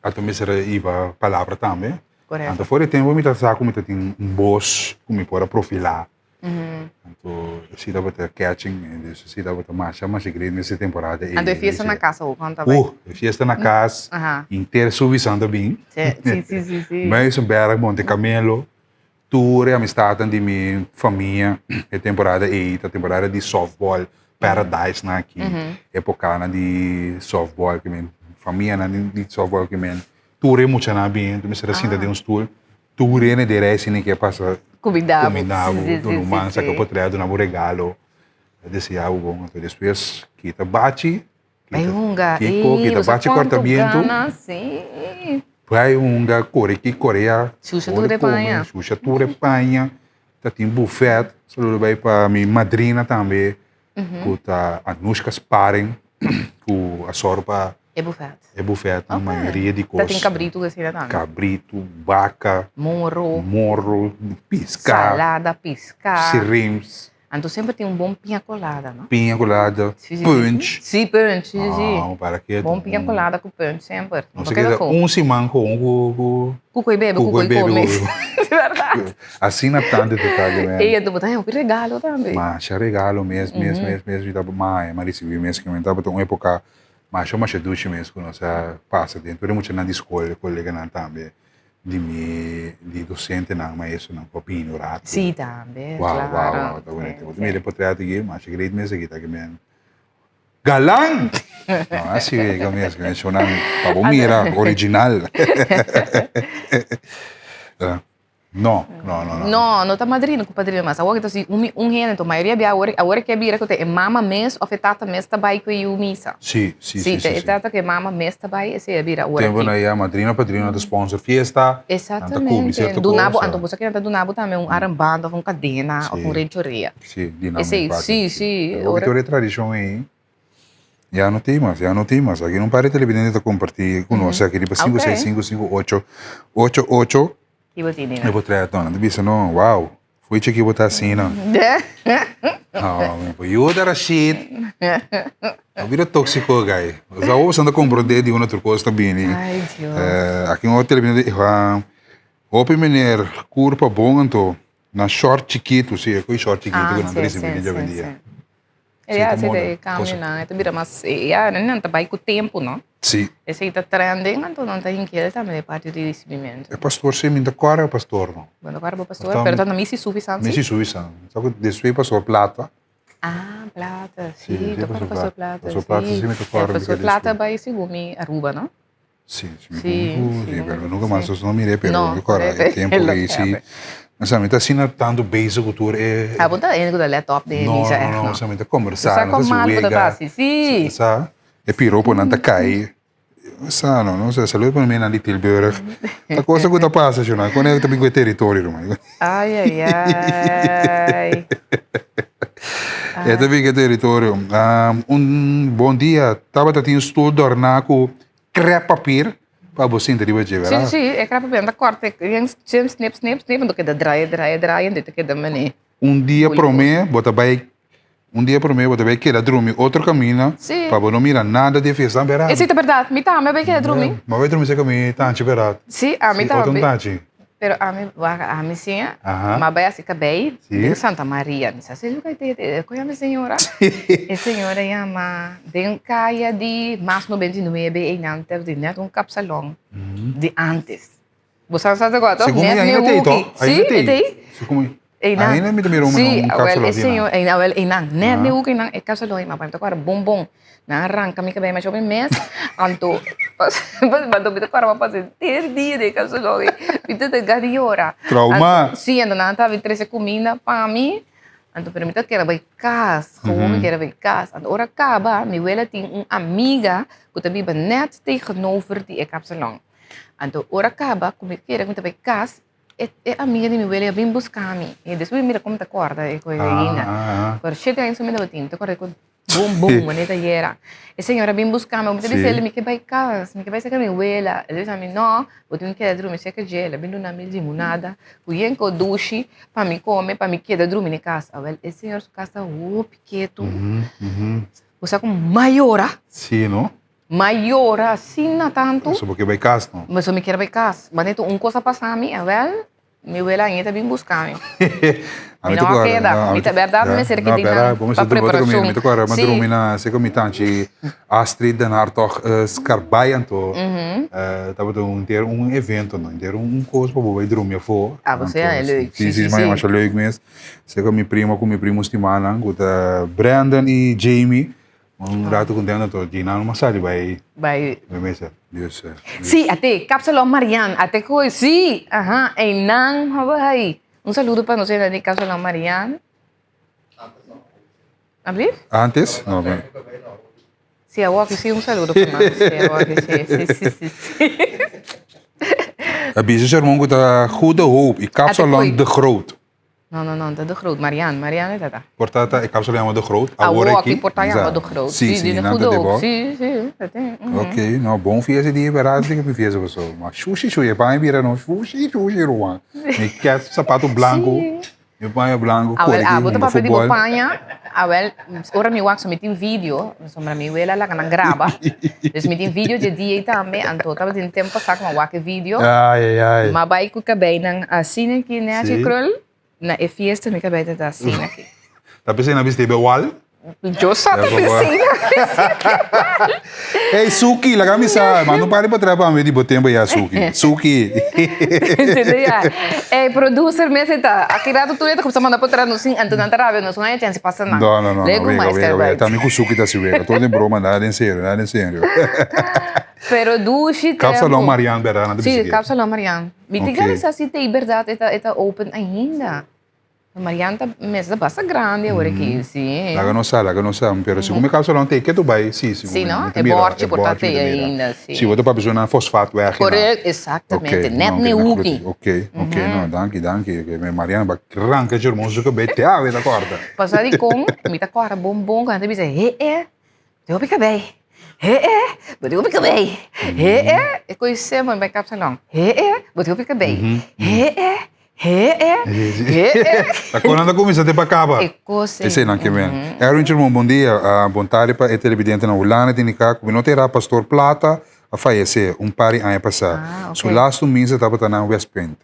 anto mester a hiba palabra tambe. Correcto. Anto for di tempo mi ta sa ku mi ta tin un bos ku mi por a profilá. Anto si tabata catching, dus si tabata masha masha great mester temporada ei. Anto e fiesta na kas awor kon ta bai? E fiesta na kas, inter subi Santa bin. Si, si, si, si, si. Muizenberg, Monte Camelo, tur e amistatnan di mi famia e temporada ei ta temporada di softball, Paradise nan aki, epokanan di softball ke men, famianan di softball ke men. Tur e muchanan a bini, tu mester a sinta den un stoel, tur hende den rei sini ke pasa Kuminda bo. kuminda bo, duna un man, saka potret, duna bo regalo, a desea bo bon. Anto despues kita bachi, Bai hunga, Kiko, ey, kita bo sa bachi kòrta kuantu bientu. gana, sí. Bai hunga, kore aki, kore ya. Shusha tur e paña. Shusha tur e paña. Ta tin bufèt. Saludo bai pa mi madrina tambe, ku ta Anushka Sparing, ku a sòru pa E bufèt. E bufèt, Ok. mayoria di kos. Ta tin kabritu ku esei tambe. Kabritu, baka. Moro. Moro, piská. Salada, piská. Shrimps. Anto semper tin un bon piña colada, no? Piña colada, Sí, sí, sí. punch. Sí, punch, sí, sí, sí. Ah, para ke. Bon piña colada ku punch semper. No se keda un siman kon ku ku. Ku koi bebe, ku koi kome. Di bèrdat. Asina tantu te ta ke men. Ey, anto bo ta haña hopi regalo tambe. Masha regalo mes, mes, mes, mes. Mi tabata maya, mi a risibi mes ke men. Tabata un epoka masha masha dushi mes ku nos a pasa den. Tur e muchanan di skol, e koleganan tambe di mi, di dosentenan, maestronan ku a bini un ratu. Sí, tambe, Wow, klaro. wow, wow, ta bonito. Bo ta mira e potret aki, masha great mes aki ta ke men. Galan! No, así ve que mes, que mencionan, pa bo mira, original. No, no, no, no. No, no ta madrina ku padrino mas. Awor ta si un, un hende, enton mayoria bia awor, awor ke bira ku ta e mama mes of e tata mes ta bai ku e yu misa. Sí, sí, sí, Sí, ta sí, e sí. tata ku e mama mes ta bai, esei a bira awor Tempo aki. na ya madrina, padrino ta sponsor fiesta, nan ta kubri Exactamente. sierto Duna bo, cosa. anto bo sa ke nan ta duna bo tambe un armband of un kadena of Sí. un renchorea. Sí, di nan Esei, parti. sí, sí. Pero hopi tur e tradishon ei ya no tin mas, ya no tin mas. Aki un par di televidente ta kompartí ku nos aki riba sinku seis sinku sinku ocho ocho ocho. Ki bo tin E bo trae nan ta bisa no, wow, fo'i chiki bo ta asina. No, mi por yuda Rashid. No bira tóksiko guy. Osea awor boso ta komprondé di unda tur kos ta bini. Ay Dios. Aki un otro televidente hopi meneer kurpa bon anto. Na short chikitu, si, e ku e short chikitu ku nan ta risibi den djawendia. Si, ya, si, e kambionan, e ta bira mas, ya, nan ta bai ku tempu, no? Si. Esei ta trending, anto nan ta hinkel tambe den parti di risibimentu. E pastor si, mi ta kòrda e pastor, no. Bo no kòrda bo pastor? Pero ta na misi sufi san, si? Misi sufi san. Sa ku despues pastor Plata. Ah, Plata, si, ta kòrda pastor Plata, si. Pastor Plata si mi ta kòrda. Pastor Plata bai segun mi Aruba, no? Sí, sí, mi sí, sí, pero nunca mas no miré, pero no, mi e tempo ei sí. O sea, mi ta asina tanto bezig cu tur e... Ah, bo ta hende cu ta let op den misa echt, no? No, no, o sea, mi ta conversa, no ta wega. Sí, sí. Sa, e piroponan ta cay. Sa no, no sa. Saludo pa mi nan di Tilburg. Ta cosa cu ta pasa, Shona. Con e ta bin cu e territorio, ruman. Ai, ai, ai. E ta bin cu e territorio. Un bon dia tabata tin un stoel dorna cu crep papier pa bo sinta riba dje, verdad? Si, si, e crep papier ta corta, snip, snip, snip, en ta keda draai, draai, draai, en ta keda mane. Un dia prome bo ta bai Un dia prome bo ta bai keda drumi otro camina pa bo no mira nada di e fiesta, berdad? Esei ta berdad, mi tambe a bai keda drumi. Bo a bai drumi cerca mi tanchi, berdad? Si, ami tambe. Otro tanchi. Pero ami, wak, ami si, mi a bai hasi cabei den Santa Maria. Mi sa si lugar te, con yama e señora? E señora yama den caya di Mas 99 einan ta di net un kapsalon di antes. Bo sa sa te Segun mi Net ainda ne tei hoekie. toch? Sí, Ainda e tei. tei. Segun mi Einan. ainda mi ta mira un Sí, un awel kapsalon e di señor, nan. einan, awel einan. Net ne Ah. hoekie nan e kapsalon ei, ma pa mi ta kòrda bon bon. Nan a ranka mi kabei masha hopi mes, anto pas anto mi ta kòrda mi a pasa henter dia den e kapsalon ei. Mi ta ta gana di yora. Trauma. Anto, sí, anto nan tabata trese kuminda pa mi, anto pero mi ta kere bai kas, gewoon mi kere bai kas. Anto ora kaba, mi wela tin un amiga ku ta biba net tegenover di e kapsalon. Anto ora kaba ku mi kere ku mi ta bai kas, e e amiga di mi wele a bin buska mi. I despues mi mira kon mi ta kòrda e kos ainda. Pero shete aña mi tabatin, mi ta kòrda e kos bum bum manera ta yera. E señora a bin buska mi, mi ta bisa el mi ke bai kas, mi ke bai serka mi wela. El a bisa mi no, bo tin keda drumi serka dje. El a bin duna mi limonada ku yen kos dushi pa mi kome, pa mi keda drumi na e kas. Awel e señor su kas ta hopi ketu. Bo sa ku mayora. Sí, no? M'a yora asina tantu. Pasobra bo ke bai kas, no? Pasobra mi kier bai kas. Ma neto un kos a pasa mi, awel, mi wela ainda ta bin buska mi. Mi no a keda. Mi ta bèrdat mi mester keda einan pa preparashon. Mi ta kòrda mi a drumi na seka mi tanchi Astrid den Hartog Skarbai anto tabata un henter un evento no, henter un kos pa bo bai drumi afó. Ah, bo sea e leuk. Si, si, masha leuk mes. Seka mi prima ku mi primo stimanan ku ta Brandon i Jamie. Un rato contento anto Gina no mas sali bai Bai. bai mesa. Dios eh. Sí, ate, Kapsalon Marian, ate koe, sí, aha, einan habaai. Un saludo pa nos hende di Kapsalon Marian. Alsjeblieft? Antes? No, me. Sí, awor aki sí un saludo pa nan. Sí, awor aki sí, sí, sí, sí, sí. A bisa sermon ku ta Goede Hoop i Kapsalon de Groot. No, no, no, ta de Groot. Marian, Marian e tata. Por ta ta e kapsel yama de Groot. Awor Awor aki por ta yama de Groot. Sí, sí, de nan Goede ta de Hoop. bo. Sí, sí, ta tin. Ok, no, bon fiesta di berdad di mi fiesta paso. Ma shushi shushi, e paña bira no shushi shushi ruman. Mi ket sapato blanco, mi paña blanco, Awel, kore ki abo ta hunga papia di bo futbol. paña. Awel, ora mi wak so mi tin video, pasobra mi wela laga nan graba. Dus mi tin video dje dia ei tambe, anto tabatin tempo pasá ku mi a wak e video. Ai, ai, ai. Mi a bai ku kabeinan asina aki nechi Sí. krul, na e fiesta mi kabei ta asina aki. Ta p'esei nan bisti bewal? Yo sa ta p'esei nan bisti bewal. Ey, Suki, laga mi sa. Manda un par di potrèt pa mi di bo tempu ya, Suki. Suki. Entende ya. Ey, producer mester ta. Aki rato tur e ta kumsa manda potrèt nos sin, anto nan ta rabia nos, no hay chèns pasa nan. No, no, no, no, Lego wega, mas wega, wega. karbait. Ta mi ku Suki ta si wega. Tur den broma, nada den serio, nada den serio. Pero dushi tempu. Kapsalon Marian, bèrdat nan ta Sí, bisiki? Kapsalon Marian. Mi tin Ok. gana sa si ta ei bèrdat e ta e ta open ainda. Marian ta mester ta basta grandi awor aki, sí. Laga nos sa, laga nos sa. Pero segun mi Kapsalon ta ei ketu bai, sí, segun Sí, mi. no? Mi ta E mira, bòrchi e por ta bòrchi mi te ta mira. ainda, sí. Sí, bo ta papia su na Fosfaatweg ei na. Correct, exactamente. Ok, Net no, n'e ok, hoeki. Ok, ok, no, danki, danki. Ok, Marian ba ranka dje hermoso su kabei te awe ta kòrta. Pasobra dikon mi ta kòrda bon bon ku nan ta bisa, he e, Te hopi kabei. He e, bo tin hopi kabei. He e, e koe sema bai kapsalon. He e, bo tin hopi kabei. He e, he e, he e. Ta kon nan ta kuminsá te pa kaba. E kos ei. Esei nan ke men. Erwin Chermon, bon dia. Bon tardi pa e televidente na Hulanda tin di ka ku mi no ta era Pastor Plata a fayesé un par di aña pasá. Ah, ok. Su lastu misa tabata na Westpunt.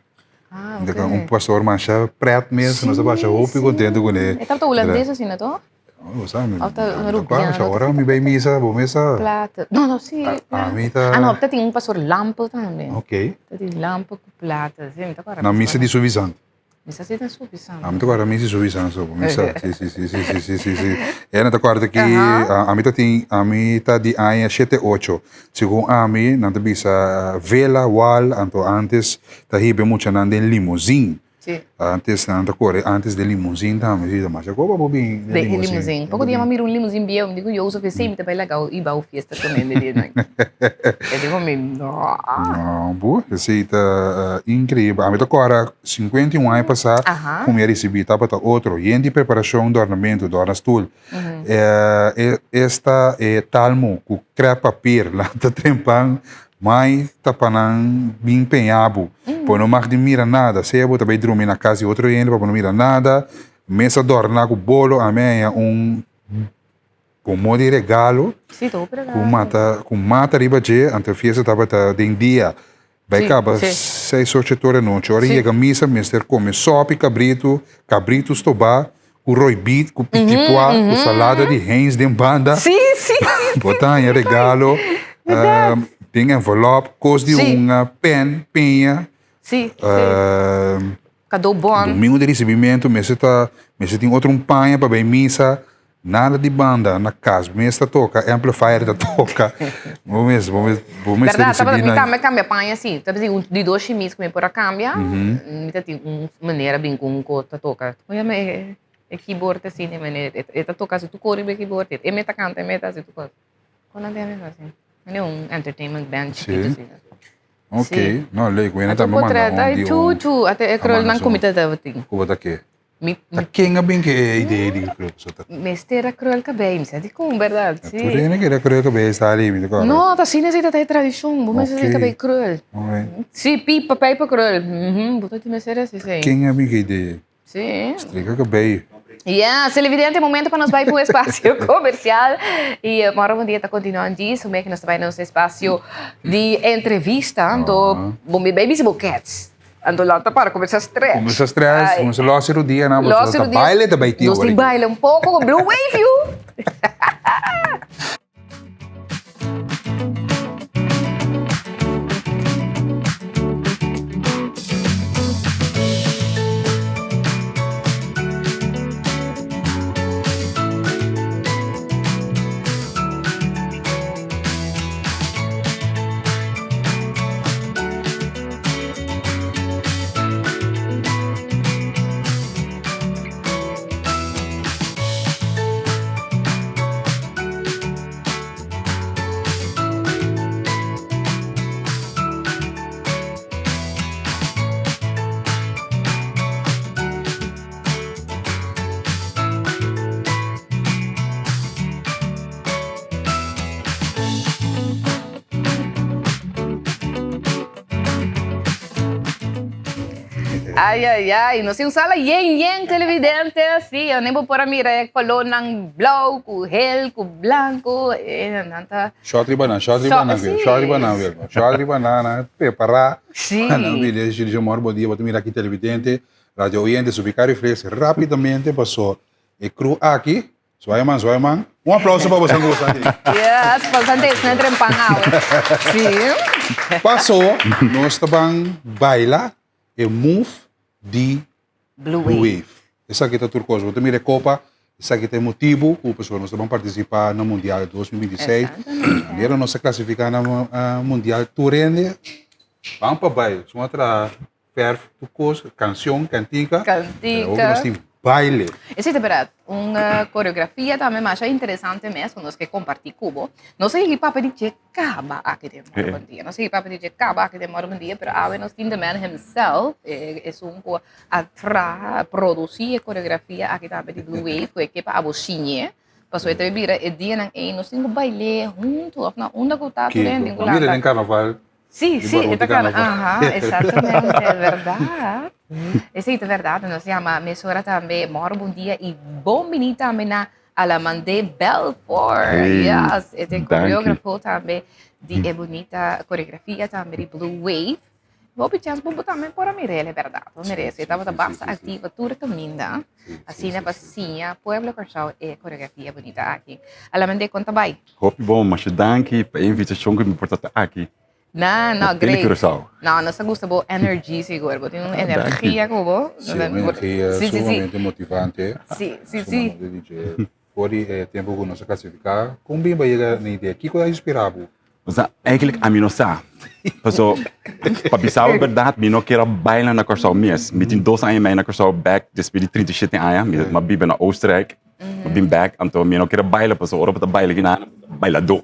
Ah, ok. Un pastor masha pret mes, nos ta basha hopi kontentu kuné. E tabata hulandes asina toh? No, sa, mi, Of ta mi Rubiano. ta ora mi bay misa, bo misa. Plata. No, no, sí. A, mi ta. Ah, no, ta tin un pastor Lampe tambe. Ok. Ta tin Lampe cu plata. Sí, mi ta acorda. Na misa di Suffisant. Misa si ta Suffisant. Ah, mi ta acorda misa di Suffisant so, misa. Sí, sí, sí, sí, sí, sí, sí, sí. E na ta acorda ki, a mi ta tin, a mi ta di aña shete ocho. Segun ami, nan ta bisa vela, wal, anto antes ta hiba e muchanan den limousine. Si. Antes nan ta kore antes den limousin tambe si ta masha koba bo bin den limousin. Den limousin. Poko dia mi a mira un limousin bieu mi di ku Joseph esei mi ta bai laga i bou fiesta ku mi di nan. E di ku mi no. No bo esei ta inkreibel. Ami ta kòrda 51 aña pasá ku mi a risibí tabata otro yen di preparashon dòrnamentu dòrna stul. Esta e talmo ku krèp papir nan ta trempan Mai ta pa nan bin peña bo. Bo no mag di mira nada. Sea bo ta bai drumi na kas di otro hende pa bo no mira nada. Mesa dòrná ku bolo. Ami a haña un bomo di regalo ku mata ku mata riba dje. Anto e fiesta tabata den dia. Bai kaba seis ocho tor e nochi. Ora yega misa mester kome sòpi kabritu, kabritu stobá ku roibit, ku pitipua, ku salada di Heinz den banda. Bo ta haña regalo den envelop, kos di hunga, pen, peña. Domingo di risibimentu mester ta, mester tin otro un paña pa bai misa. Nada di banda na kas, mes ta toka, amplifier ta toka. Bo mes, bo mes, bo mes ta risibi na. Mi tambe kambia paña si. Ta bisa un di dos shimis ku mi por a kambia, mi ta tin un manera bin ku un kos ta toka. Kon yama e e keyboard asina e manera e ta toka si tur kos riba e keyboard e mes ta kanta e mes ta hasi tur kos. Kon nan ta yama esaki? Manera un entertainment band chikitu asina. Ok, no leuk. Wena tambe manda un di un. Chu chu, ate e krolnan ku mi ta tabatin. Ku bo ta ke? Mi, Ta ken a bin ke e idea di krul paso ta. Mester a krul kabei, mi sa dikon berdad, si. Tur hende kere krul kabei sa ali, mi ta kòrda. No, ta asina si ta e tradishon, bo mester di kabei krul. Si, pipa, pijpa krul, bo ta mester hasi esei. Ken a bin ke idea? Si. Strika kabei. Yes, televidente, momento pa nos bai pa un espacio comercial. Y moro bon dia ta continua djis, un bek nos ta bai na nos espacio di entrevista. Anto, bo mi bai bisa bo kets. Anto lo ta para comenzá stretch. Comenzá stretch, comenzá los rudia na, Los ta baile ta bai Nos tin baile un poco con Blue Wave you. Ay, ay, ay, nos tin un sala yen, yen televidente, sí, anen bo por a mira e colornan blauw, cu geel, cu blanco, eh, nan ta... Short riba nan, short riba nan, Sí. short riba nan, Wilma, short riba nan, nan prepara. Sí. Nan bini, shi dice, mor bon dia, bo ta mira aki televidente, radio oyente, subi Cariflex rapidamente, paso e crew aki, Zwaai man, zwaai man. Un aplauso pa bosan ku bosan tin. Yes, bosan tin esnan trempan awe. Sí. Paso, nos ta ban baila e move di Blue Blue Wave. Wave. Esaki ta tur kos. Bo ta mira e kopa, esaki ta e motibu ku pasobra nos ta ban partisipá na Mundial 2026. Exactamente. Manera nos a klasifiká na Mundial tur hende ban pa bai. Sun a traha Verf tur kos, kanshon, kantika. Kantika. Pero nos tin baile. Esei ta berdad. Un coreografia tambe masha interesante mes ku nos ke kompartí ku bo. Nos a yegi papia di dje kaba aki den Moro Bon Dia. Nos a yegi papia di dje kaba aki den Moro Bon Dia, pero awe nos tin the man himself, esun ku a traha, a produsí e coreografia aki tambe di Blue Wave ku e ke pa abo siñ'é. Pasobra e ta bira e dianan ei nos tin ku bail'é huntu òf na unda ku ta tur hende tin ku Mira lanta. den karnaval Sí, sí, e ta cara, aha, exactamente, verdad. Esey ta verdad, nos llama mesora tambe, moro bon dia y bon bini tambe na Alamande Belfort. Hey, yes, e te danki. coreografo tambe di e bonita coreografia tambe di Blue Wave. Hopi chance bo tambe por a mirele, verdad? Bo merece, Sí, tabata sí, basta sí, sí. activa tur caminda. Asina pa siña pueblo Kòrsou e koreografia bunita aki. Alamende kon ta bai? Hopi bon, masha danki pa e invitashon ku mi por ta ta aki. Na, no, Na great. Tele Curaçao. No, nos ta gusta bo energy sigur. Bo tin un Ah, energia danki. ku bo. Sí, un energia Sí, sí, sí. sumamente motivante. Sí, sí, sí. Sumamente di dje. For di e tempu ku nos a klasifiká, kon bin bo a yega na idea? Kiko a inspirá bo? Osea, eigenlijk ami no sa. Paso, pa bisa bo berdad, mi no kier a baila na Kòrsou mes. Mi tin dos aña y mei na Kòrsou bek despues di 37 aña. Mi a biba na Oostenrijk. Mi bin bek, anto mi no kier a baila paso ora bo ta baila aki nan, bo ta bailadó.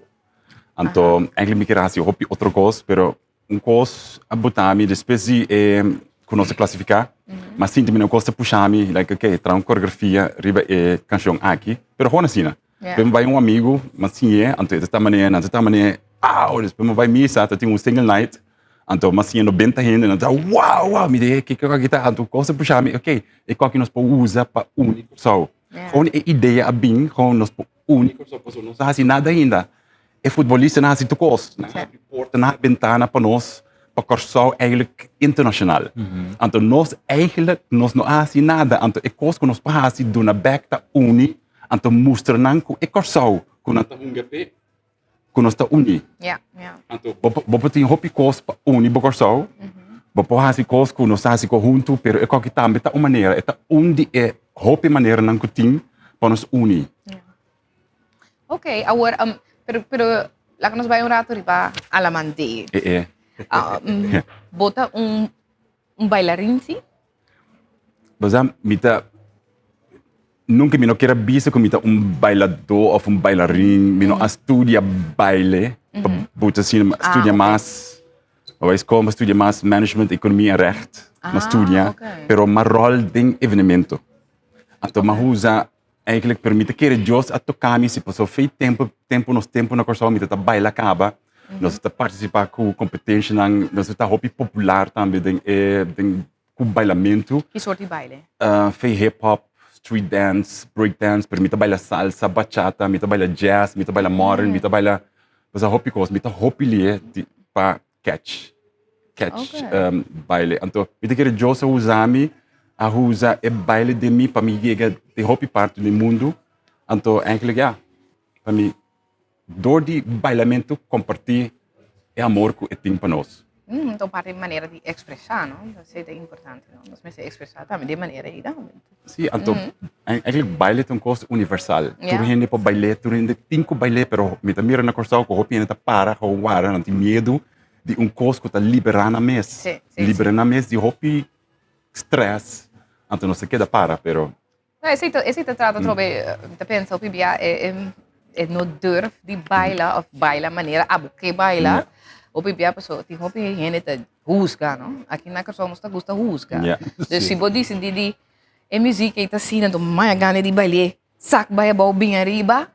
Anto, eigenlijk mi kier a hasi hopi otro kos, pero Un kos a buta mi despues di e ku nos a klasifiká, mi a sinti mi un kos ta pusha mi, like ok, traha un koreografia riba e kanshon aki, pero gewoon asina. Despues mi bai un amigu, mi a siñ'é, anto e ta ta manera, nan ta ta manera, aw! Despues mi bai misa, ta tin un single night, anto mi a siña nobenta hende, nan ta wow, wow, mi di kiko aki ta, anto un kos ta pusha mi, ok, e koki nos por usa pa uni Kòrsou. Gewoon e idea a bin, gewoon nos por uni Kòrsou, pasobra nos no a hasi nada ainda. E futbolistanan hasi tur kos. Nan habri porta, nan habri bentana pa nos, pa Kòrsou eigenlijk internashonal. Anto nos eigenlijk nos no a hasi nada. Anto e kos ku nos por hasi duna bèk ta uni, anto mustra nan ku e Kòrsou ku nan ta hunga p'e, ku nos ta uni. Anto bo por bo por tin hopi kos pa uni bo Kòrsou, bo por hasi kos ku nos ta hasi kos huntu, pero e koki tambe ta un manera, e ta un di e hopi maneranan ku tin pa nos uni. Ok, awor, um, pero, pero laga nos bai un rato riba Alamandé. Eh, eh. Um, bo ta un, un bailarin, sí? Bo sa, mi ta, nunca mi no kier a bisa cu mi ta un bailador of un bailarin. Mi no a studia baile, pa buta asina, mi a Ah, studia ok. mas, mi a bai school, mi a studia mas management, economia en recht. Mi a Ah, studia, ok. pero mi a rol den evenemento. Anto mi a usa Eigenlijk pero mi ta kere Dios a toca mi si pasobra fe tempo tempo nos tempo na Kòrsou mi ta ta baila kaba nos ta participa ku competitionnan nos ta hopi popular tambe den e den ku bailamentu. Ki sort di baile? Fe hip hop, street dance, break dance pero mi ta baila salsa, bachata, mi ta baila jazz, mi ta baila modern, mi ta baila pasobra hopi kos mi ta hopi lie di pa catch catch Okay. um, baile. Anto, mi ta kere Dios a usa mi, a usa e baile den mi pa mi yega den hopi parti di mundu. Anto, eigenlijk ja, pa mi door di bailamento comparti e amor ku e tin pa nos. Mm, ta un parti manera di expresa, no? Esei ta importante, no? Nos mester expresa tambe di e manera ei tambe. Sí, anto eigenlijk baile ta un kos universal. Ja. Tur hende por bail'é, tur hende tin ku bail'é, pero mi ta mira na Kòrsou ku hopi hende ta para gewoon wara, nan tin miedu di un kos ku ta liberá nan mes. Sí, sí, Liberá nan mes di hopi strès, anto nos ta keda para, pero. No, esei ta, esei ta trata atrobe, mi ta pensa hopi bia e, e, e no durf di baila òf baila manera abo ke baila. Hopi bia pasobra tin hopi hende ta husga, no? Aki na Kòrsou nos ta gusta husga. Ja. Dus si bo disidí di e muziek ei ta asina, enton maya gana di bail'é, sak bai abou bin ariba,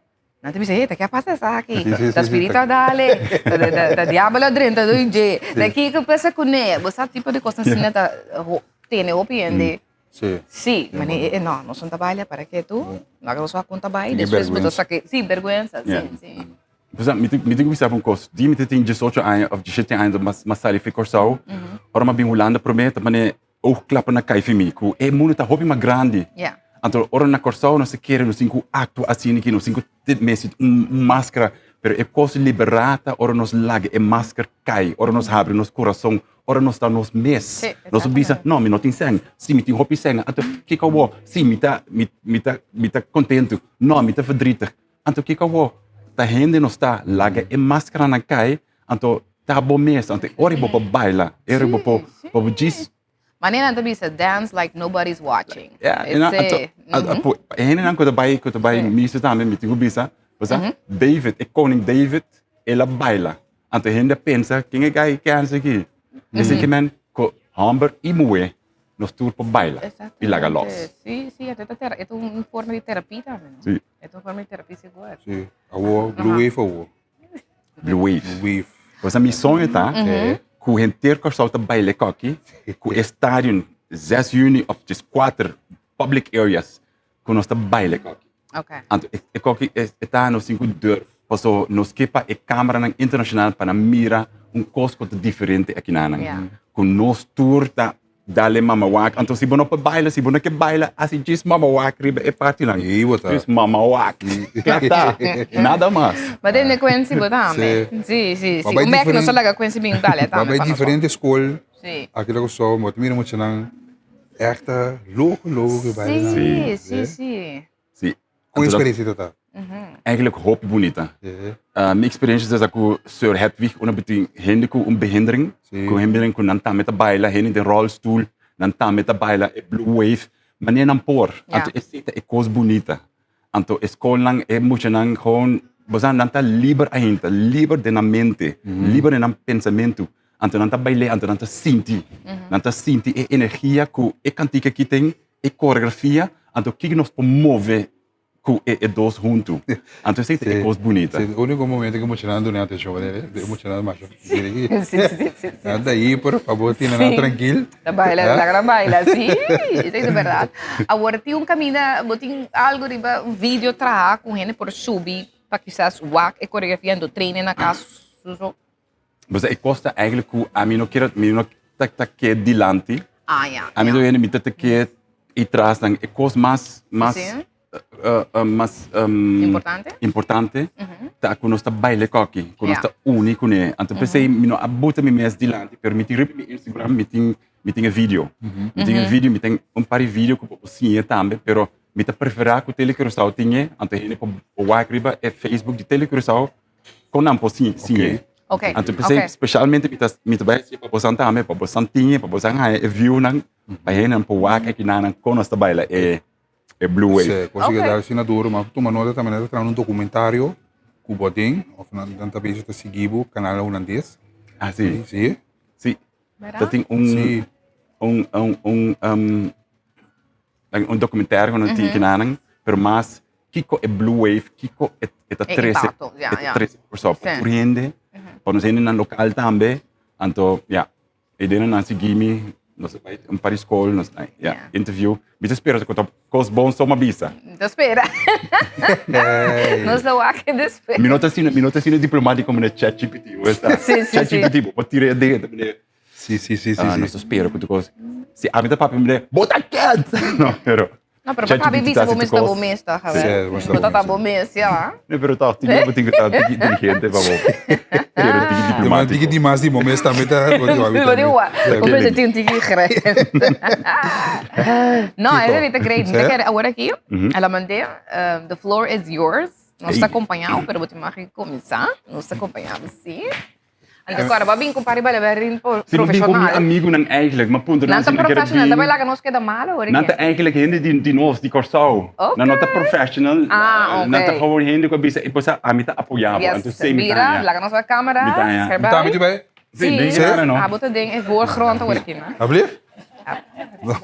nan ta bisa, hey, ta ke a pasa esaki? Sí, sí, Ta sí, sí, spiritu a dale, ta, ta, ta, ta diabel a drenta den dje, ta kiko pasa kuné? Bo sa tipo di kos asina ta ho tene hopi hende. Sí. Sí, mane e, e no, nos no ta baila para ke tu, laga nos wak kon ta bai, Di despues bo ta bergüenza. sake, sí, bergüenza, sí, Ja. sí. Pues mi tin mi tin ku bisa un kos, di mi ta tin diesocho aña òf diesshete aña mas mas sali fi Kòrsou, ora mi a bin Hulanda promé ta manera oogklappen a kai fi mi ku e mundu ta hopi mas grandi. Ja. Anto ora na Kòrsou nos ta kere nos tin ku aktua asina aki, nos tin ku mester un un maskara, pero e kos liberá ta ora nos laga e masker kai, ora nos habri nos kurason, ora nos ta nos mes. Sí, Nos bisa, exactamente. no, mi no tin sèn, sí mi tin hopi sèn, anto kiko awor? Sí mi ta mi mi ta mi ta kontentu, no mi ta verdrietig. Anto kiko awor? Ta hende nos ta laga e maskaranan kai, anto ta bo mes, anto e ora bo por baila, e ora bo por bo por djis. Manera nan ta bisa dance like nobody's watching. Ja, en anto Ese, e hendenan ku ta bai ku ta bai misa tambe mi tin ku bisa, bo sa David, e koning David, el a baila, anto e hende a pensa ken e gai kèns aki? Esei ke men ku hòmber i muhé nos tur por baila i laga lòs. Sí, sí, e ta tera, e ta un forma di terapia tambe, no? Sí. E ta un forma di terapia sigur. Sí. Awor, Blue Wave awor. Blue Wave. Blue Wave. Pues mi soño ta ku henter Kòrsou ta baila e kòki, ku e stadion zes yüni òf djes kuater public areas ku nos ta baila e kòki. Okay. Anto e kòki e ta nos tin ku durf paso nos ke pa e kameranan internashonal pa nan mira un kos ku ta diferente akinanan. Yeah. Ku nos tur ta dale mama wak. Anto si bo no por baila, si bo no ke baila, hasi djis mama wak riba e partinan. I bo ta. Djis mama wak. Kla ta. Nada mas. Ma tende Quincy bo tambe. Sí. Sí, sí, Ba sí. bai Un bek nos a diferen- laga Quincy bin dale Ba tambe bai pa nos. diferente skol Sí. aki na Kòrsou, bo ta mira muchanan ègt ta loko loko ku e baile nan. Sí, sí, sí. Sí. Kon Anto dat- eksperensia ta ta? Eigenlijk hopi bunita. Mi experiencia ta ku Sir Hedwig una bitin hende ku un behindering, ku hende ku nan tambe ta baila, hende den rolstoel, nan tambe ta baila e blue wave, manera nan por. Anto esei ta e kos bunita. Anto e skolnan, e muchanan gewoon, bo sa nan ta liber ainda, liber den nan mente, liber den nan pensamentu. Anto nan ta bail'é, anto nan ta sinti, nan ta sinti e energia ku e kantika aki tin, e koreografia, anto kiko nos por move ku e e dos huntu. Anto esei ta e kos bunita. Sí, úniko momento ku muchanan duna atenshon pa dere, e muchanan masha bira aki. Nan ta ahí pero pa bo tene nan trankil. Ta baila, ta gran baila, sí, esei ta bèrdat. Awor tin un kaminda, bo tin algu riba un video traha ku hende por subi pa kisas wak e koreografia anto trainen na kas su so? Bo sa e kos ta eigenlijk ku ami no kier, mi no ta ta ke dilanti. Ah, ya. Ami no hende mi ta ta ke i tras nan. E kos mas mas Sí. mas Importante? importante ta ku nos ta baila e koki, ku nos Ya. ta uni kuné. Anto p'esei mi no a buta mi mes dilanti, pero mi tin riba mi Instagram mi tin mi tin e video. Mi tin e video, mi tin un par di video ku bo por siña tambe, pero mi ta preferá ku Tele Curaçao tin e, anto hende por wak riba e Facebook di Tele Curaçao Kon nan por siñ'é? Ok, Anto p'esei ok. spesialmente mi ta mi ta bai hasié pa bosan tambe, pa bosan tin e, pa bosan haña e viewnan, pa hendenan por wak akinan kon nos ta baila e e blue wave. Se, kos Ok. ta asina duro, ma tuma nota tambe nan ta traha un documentario ku bo den, of nan nan ta bezig ta sigui bo kanal hulandes. Ah, si. Si. Si. Berdad? Ta tin un Si. un un un um, un documentario ku nan tin kinanan, pero mas kiko e blue wave, kiko e e ta E trese, impacto, ya, e ta ya. trese Kòrsou pa Sí. tur hende, pa nos hendenan lokal tambe. Anto, ya, e idea nan sigui mi, nos a bai un par di skol, nos a, ya, Ya. interview. Mi ta spera ku ta kos bon so mi a bisa. Mi ta spera. Nos lo wak despues. Mi no ta asina, mi no ta asina diplomatiko manera ChatGPT, bo esta. Sí, sí, sí. ChatGPT, bo por tira e ding, e ta manera. Sí, sí, sí, sí, Ah, sí. nos ta spera ku tur kos. Si ami ta papia, mi ta bo ta kèt! No, pero. No, pero pa ChatGPT bisa ta bo hasi mes tur ta bo kos. mes ta, Sí, Javier. bo ta Bo ta bo ta mes, bo mes, ja. No, pero toch, tin bo tin ku ta tiki inteligente pa bo. Pero tiki Di mas tiki diplomatiko. di mas di bo mes tambe ta bo di Bo di wa. Bo mes tin tiki gre. No, Kiko? e ta great. Mi ta Sí? kere awor aki, el a mand'é, the floor is yours. Nos ta Ey. kompañá bo, pero bo tin mag di kuminsá. Nos ta kompañá bo, sí. Anto kora bo a bin ku un par di bailaberin Si bo bin ku mi profeshonal. amigunan eigenlijk, mi a puntra Nan nan ta si nan kere profeshonal, ta bin. bai laga nos keda malo ora Nan ta ke. eigenlijk hende di di nos, di Kòrsou. Ok. Nan no ta professional. Ah, ok. Nan ta gewoon hende ku a bisa, e por sa ami ta apoyá bo. Yes, Anto esei mi ta bira, haña. laga nos wak kamera. Mi ta haña. Scherp Mi ta bij. mi bai. Si, bin Sí, kara no. abo ta den e voorgrond awor aki, no? Alsjeblieft.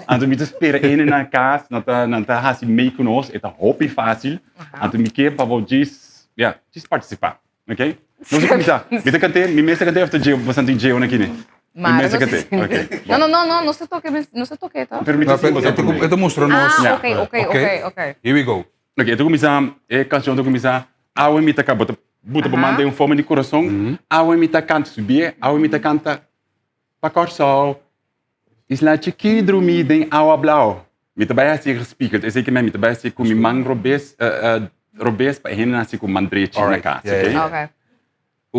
Anto mi ta spera hende na kas, nan ta nan ta hasi mee ku nos, e ta hopi fásil. Anto mi ke pa bo djis, ya, djis partisipá. Ok? Nos a kuminsá. Mi ta kant'é, mi mes ta kant'é òf ta Gio, boso tin Gio na kine? Mi Mara, mes ta no kant'é. sé. Ok. No, no, no, no, nos ta toke, nos ta toke to. Pero mi ta No, sin boso e ta promé. e ta mustra nos. Ah, Ja. ok, ok, ok, ok. Here we go. Ok, e ta kuminsá, e kanshon ta kuminsá, Awe mi ta ka, bo ta buta bo man den un forma di kurason, Awe mi ta kanta, subié, Awe mi ta kanta pa Kòrsou. Isla chikí drumí den awa blau. Mi ta bai hasi gespiegeld, esei ke men mi ta bai hasi ku mi man robes, robes pa e hendenan hasi ku man drechi na kas, oké? Oké.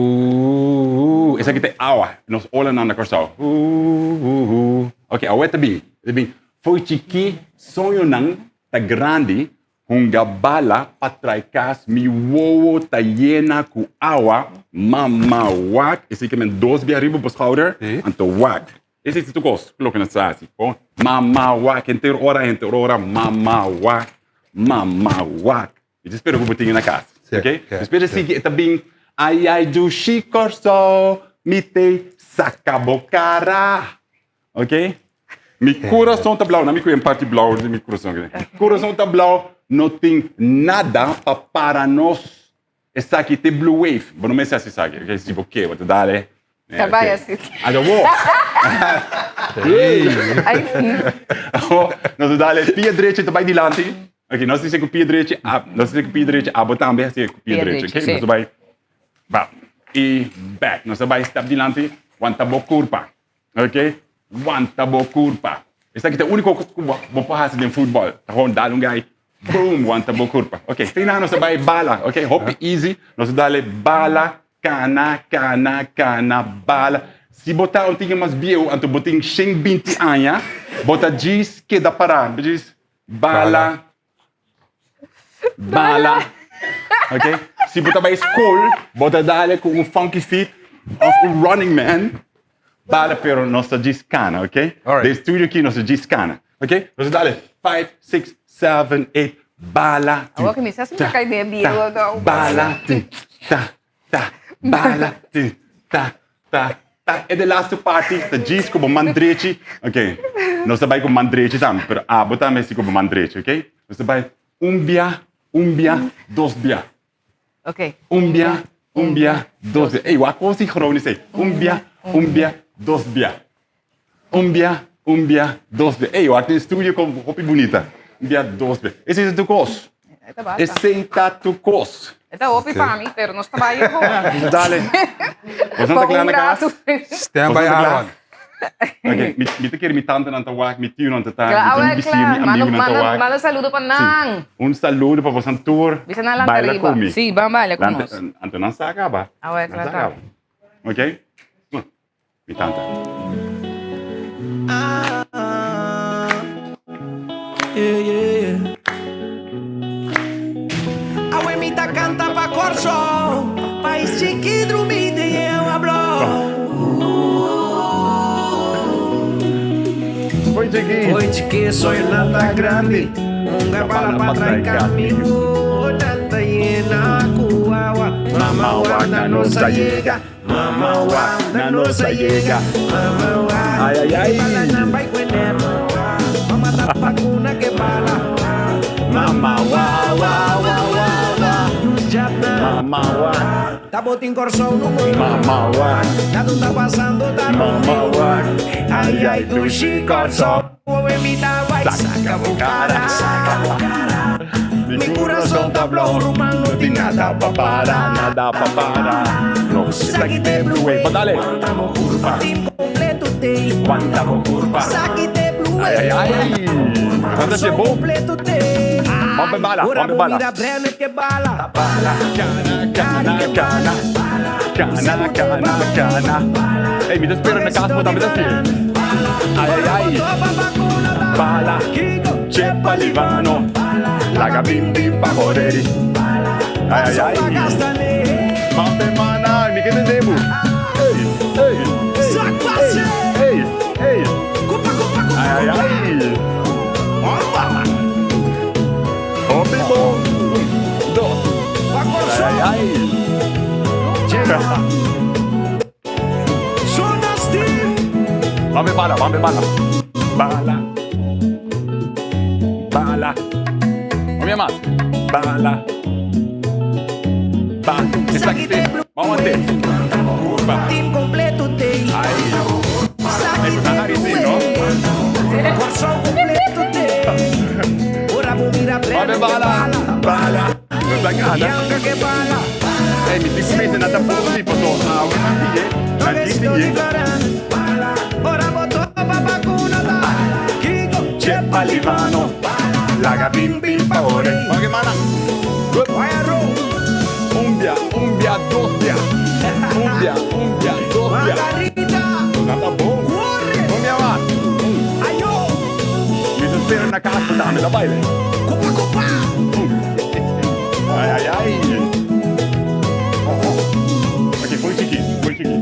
Uuuuh, esaki ta e awa, nos olanan na Kòrsou. Uuuuh, oké, awe ta bin, ta bin. Fo'i chikí soñonan ta grandi, Hunga bala pa trai kas mi wowo ta yena ku awa mama wak esei ke men dos bia riba bo schouder anto wak esei ta tur kos ku loke nos ta hasi bon mama wak henter ora henter ora mama wak mama wak mi ta spera ku bo tin na kas ok despues di sigui e ta bin ai ai dushi Kòrsou mi tei saka bo kara. Ok? Mi kurason ta blau. Na mi ku en parti blau di mi kurason. Kurason ta blau, no tin nada pa para nos. Esaki te blue wave. Bo no mester hasi esaki. Ok, si bo ke, bo ta dale. Ta bai asi. Anto bo. Awo, nos ta dale pia drechi ta bai dilanti. Ok, nos dice ku pia drechi, nos dice ku pia drechi, abo tambe hasi ku pia drechi. Ok, nos ta bai, ba, i back. Nos ta bai step dilanti, wanta bo kurpa. Ok, wanta bo kurpa. Esaki ta e úniko kos ku bo por hasi den futbòl. Ta gewoon dal un gai, boom, wanta bo kurpa. Ok, final nos ta bai bala. Ok, hopi easy. Nos ta dal e bala, kana, kana, kana, bala. Si bo ta un tiki mas bieu, anto bo tin 120 aña, bo ta djis keda pará. Bo djis bala, bala. Ok? Si bo ta bai skol, bo ta dale ku un funky feet of un running man. Bala pero nos ta djis kana, ok? Alright. Den studio aki nos ta djis kana, ok? Nos ta dale 5, 6, 7, 8, bala, Awor ki mi sa si mi ta kai den e bieu ta, bala, ti, ta, ta, bala, ti, ta, ta, ta. E de laatste parti ta djis ku bo man drechi, ok? Nos ta bai ku man drechi tambe, pero abo tambe si ku bo man drechi, ok? Nos ta bai un bia, un bia, dos bia. Ok. Un bia, un bia, dos bia. Ey, wak kon sincronisch ey. Un bia, un bia, dos bia. Un bia, un bia, dos bia. Ey, wak den studio kon hopi bunita. Un bia, dos bia. Esei ta tur kos. E ta basta. Esei ta tur kos. E ta hopi pa mi, pero nos ta bai ho. Dale. Boso no ta kla na kas? Stand by Aaron. Ok, mi, mi ta kere mi tantenan ta wak, mi tionan ta ta, mi tin bisier, mi amigunan ta wak. Manda saludo pa nan. Un saludo pa bosan tur. Bisa nan lanta Baila riba. ku mi. Sí, ban baila ku nos. Anto nan sa kaba. Awe, Nan kla sa ta. kaba. Ok? Mi tanta. Yeah, yeah, yeah. Awe mi ta canta pa Kòrsou, pais chiki drumi den e awa blou. Foi chiki. Foi chiki soño ta grandi, un bala pa trai camino, nan ta yena ku awa, mama wak nan nos a yega. Mama wa, na nos a yega. Mama wa, Ay, ay, ay. Bala nan bai kuene. Mama ta vacuna ke bala. Mama wa, wa, wa, wa, wa. Nos jabna. Mama wa. Ta botin Kòrsou no moe. Mama wa. Nada ta pasando ta Mama wa. Ay, ay, dushi Kòrsou. Saka bo kara Mi kurason ta blou Ruman no tin nada pa para Nada pa para No Saki te blue Wanta Dale bo kurpa Wanta bo kurpa Ay ay ay Anda si bo Bambe bala Bambe bala Bala Kana kana kana Kana kana kana Ey mi ta spera na kas bo tambe ta sigue Ay ay ay Bala Chepa Livano Laga bim bim pa horeri Ay ay ay Mambe mana mi ke tende bo Ey ey ey ey ey ey Ay ay ay Hopi bon Un dos Ay ay ay Bambe bala, bambe bala. Bala. Bala. Bambe mas. Bala. Ba. Esaki te. Vamos ante. Curva. Ay. Ay, pues nada sí, no? Bambe bala. Bala. No ta gana. Ey, mi tin ku mester nan ta bon si paso awe nan sigue, nan tin sigue. Chepa Livano, laga bim bim pa ore. Oke mana. Un bia, un bia, dos bia. Un bia, un bia, dos bia. Nan ta bon. Un bia mas. Mi ta spera na kas pa dame ta baile. Ai ai ai. Ok, foi chiki, foi chiki.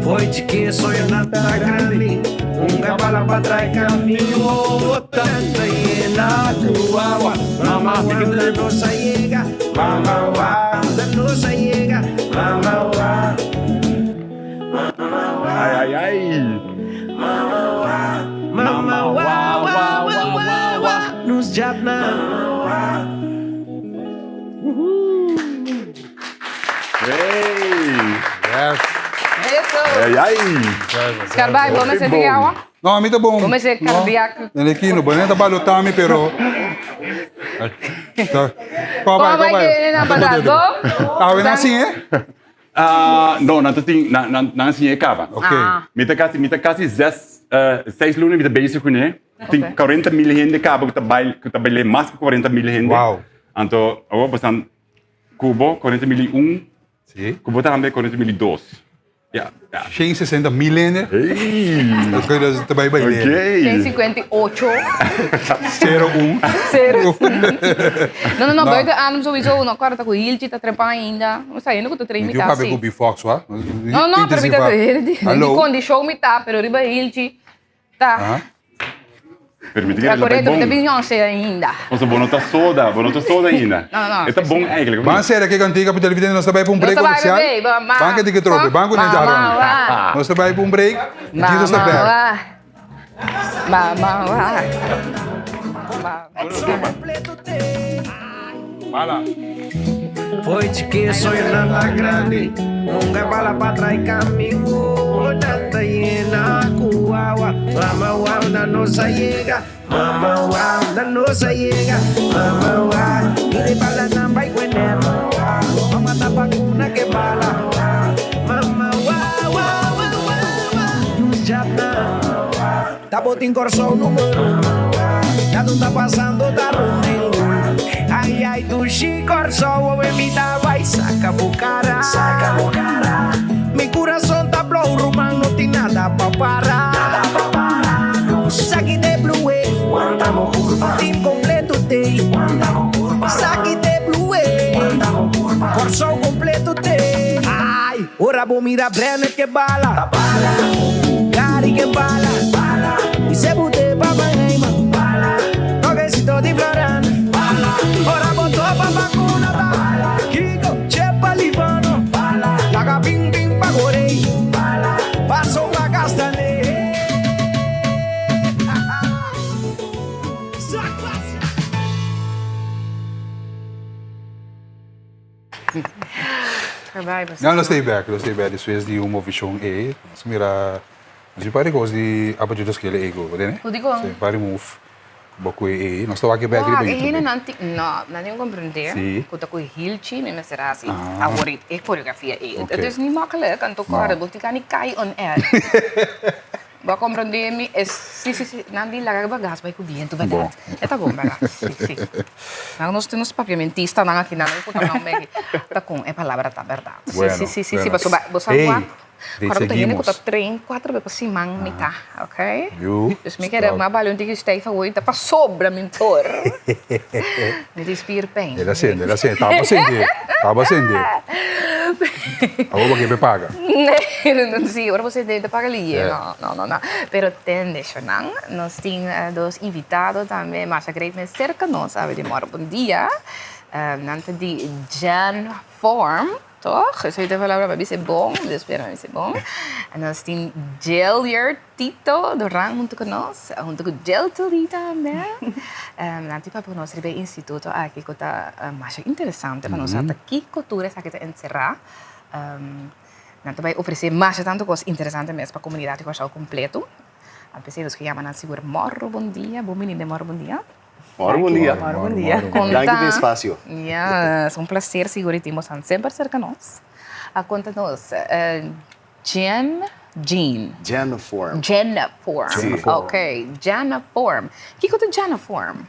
Foi chiki, soño nan ta grandi. Un gabala pa trai camino. Tanta yena ku awa. Mama, mi ke Wanda nos a yega. Mama wa. Wanda nos a yega. Mama wa. Ai ai ai. Mama wa wa wa wa wa. Nos jabna. Hey. Yes. Eso. Ai ai. Scarbay, bo mester tin awa? No, a mi ta bon. Bo mester cardiac. No. Nelekino, bo ta balota mi, pero... Ko bai, ko bai. Ko bai, na batado. Awe na sin, eh? Ah, no, nan ta tin, nan, nan, nan siña e kaba. Ok. Ah. Mi ta kasi, mi ta kasi zes, eh, seis luna mi ta bezig kuné. Tin Ok. 40 mil hende kaba ku ta bail, ku ta bail'é mas ku 40 mil hende. Wow. Anto, awor bosan kubo 40 mil i un, Si. kubo tambe 40 mil i dos. Ja, ja. 160 mil hende. Hey. Ta ta bai bai lere. Oké. 158. 01. Zero. No, no, no, No. buiten adem sowieso. No, kòrda ta ku hilchi ta trepa ainda. No sa hende ku ta train Mi mi ta papia ku si. Bi Fox, wa? No, no, pero mi ta di Hallo. kondishon mi ta, pero riba hilchi ta. Aha. Pero mi ta Ta kere la bai korekto, mi ta bon. Beyoncé ainda. Pasobra bo no ta soda, bo no ta soda ainda. No, no, no, E ta sí, bon sí. eigenlijk. Ban sera ke kantika pa televidente, nos ta bai pa un Nos break ta bai, comercial. bebé, ba- ma- Ban ke tiki trope, ban ku ma- nente ma- Aaron. wa. Nos ta bai pa un break, Jesus ta Mama back. wa. Mama wa. Ma- Bala. Foi de que sonho nada grande Nunca bala pa trai caminho Nada llena cuawa Mama wa na nosa llega Mama wa na nosa llega Mama wa Mire bala na bai cuenero Mama tapa cuna que bala Mama wa wa wa wa wa Yujana Tabotin corso número Ya tú estás pasando tarde Ay, ay, tu chico, so invita y saca bucara. Saca bucara. Mi corazón está blow, Rumán, no tiene nada pa' parar. Nada pa' parar. Saki de blue wave. Team completo te. Saki de blue wave. Corso completo te. Ay, ora bo mira Brenner que bala. Gary que bala. Y se bute pa' Manheima. Toquecito di Floran. Ora botó pa' vacuna. Kiko, Chepa, Livano. Laga bing bing pa' Gorei. Paso a Castané. No, nos ta ei bek, nos ta ei bek despues di un movishon ei. Nos mira, nos tin par di kos di Apa Judas Kele ei ku, bo tene? Ku dikon? Si, par di move ku bo kue ei. Nos ta wak e bek riba Wak, e YouTube. hendenan tin, no, nan tin ku komprende Si. ku ta ku hilchi mi mester hasi awor e koreografia ei. Ok. Het is niet makkelijk, anto No. kòrda, bo tin ka ni kai on air. Bo a komprondé mi? E si, si, si. Nan di laga bagas bai ku bientu, bèrdat? E ta bon, bèrdat? Si, si. Nan nos tin nos papiamentistanan aki nan, nan por ta nan megi. Ta kon e palabra ta, bèrdat? Si, Bueno, si, si, si, si. bueno. Pasobra bo sa Hey, wak, de ora bo ta hende ku ta seguimos. train kuater be pa siman mitá, ok? Yu, Dus mi kere stop. mas bale un tiki stijf awor, ta pasobra mi tor. Mi tin spierpijn. El a sende, el a sende. Taba sende, taba sende. Awor bo ke paga. Sí, ora bo sende ta paga liye. Yeah. No, no, no, no. Pero tende, Shonan, nos tin dos invitado tambe, masha great mes cerca nos awe di moro. Bon dia. Nan ta di Jan Form, toch? Esei ta e palabra, mi a bisa e bon, mi ta spera mi a bisa e bon. Nos tin Jelier Tito Duran hunto ku nos, hunto ku Jeltely tambe. Nan tin papia ku nos riba e instituto aki ku ta masha interesante pa nos sa ta kiko tur esaki ta enserá. Nan ta bai ofresé masha tantu kos interesante mes pa komunidat di Kòrsou kompleto. P'esei nos ke yama nan sigur mòru bon dia. Bon bini den mòru bon dia. Mòru bon dia. Mòru bon dia. Danki pa e espasio. Ya, es un plaser sigur di tin bosan semper serka nos. A konta nos, Jen, Jean. Janaform. Janaform. Sí. Ok, Janaform. Kiko ta Janaform?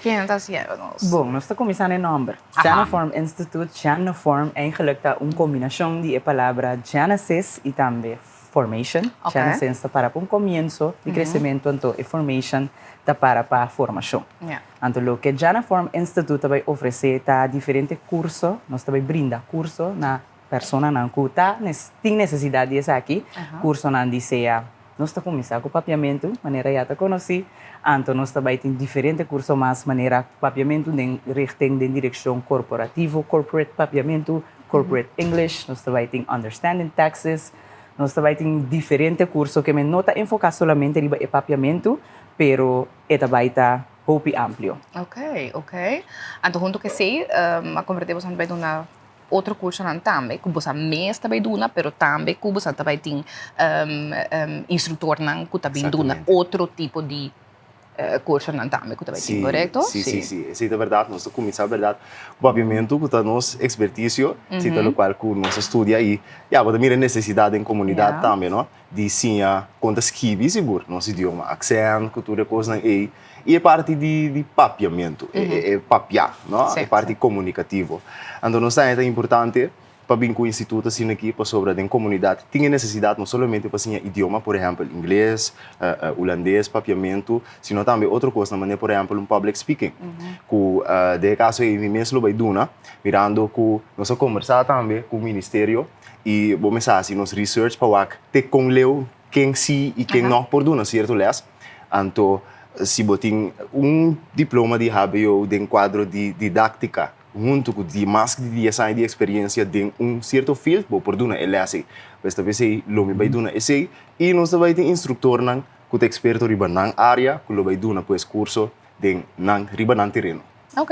Ken ta hasiendo nos? Bon, nos ta kuminsá na e nòmber. Aha. Janaform Institute, Janaform eigenlijk ta un kombinashon di e palabra Genesis i tambe formation. Ok. Genesis ta para pa un komienso di kresementu, anto e formation ta para pa formashon. Ja. Anto loke Janaform Institute ta bai ofresé ta diferente kurso, nos ta bai brinda kurso na Personanan ku ta tin nesesidat di esaki, kursonan di sea nos ta kuminsá ku papiamentu, manera ya ta konosí, anto nos ta bai tin diferente kurso mas manera papiamentu den richting den direkshon korporativo, corporate papiamentu, corporate English, nos ta bai tin understanding taxes, nos ta bai tin diferente kurso ke men no ta enfoká solamente riba e papiamentu, pero e ta bai ta hopi amplio. Oké, oké. Anto huntu ku esei, a komprendé boso bai duna otro cursonan tambe cu bosa mes ta bay duna pero tambe cu bosa ta bay tin instructornan cu ta bin duna otro tipo di cursonan tambe cu ta bay tin, corecto? Si, si, si, esey ta berdad. Nos ta cuminsa berdad cu papiamento cu ta nos experticio, si ta locual cu nos a studia y ya bo ta mira e necesidad den comunidad tambe no, di siña con ta skibi sigur nos idioma, accent cu tur e cosnan ey. I e parti di di papiamentu, e e papia, no? E parti komunikativo. Anto nos ta haña ta importante. pa bin ku instituto asina aki pasobra den komunidat tin e nesesidat no solamente pa siña idioma, por ehèmpel ingles, hulandes, papiamentu, sino tambe otro kosnan manera por ehèmpel un public speaking ku den e kaso ei mi mes lo bai duna mirando ku nos a kombersá tambe ku ministerio i bo mes a hasi nos research pa wak te kon leu ken si i ken no por duna sierto les. Anto si bo tin un diploma di hbo den kuadro di didáktika huntu ku di mas di dies aña di eksperensia den un sierto field bo por duna e les ei. Pues ta p'esei lo mi bai duna esei i nos ta bai tin instruktornan ku ta eksperto riba nan área ku lo bai duna pues kurso den nan riba nan tereno. Ok.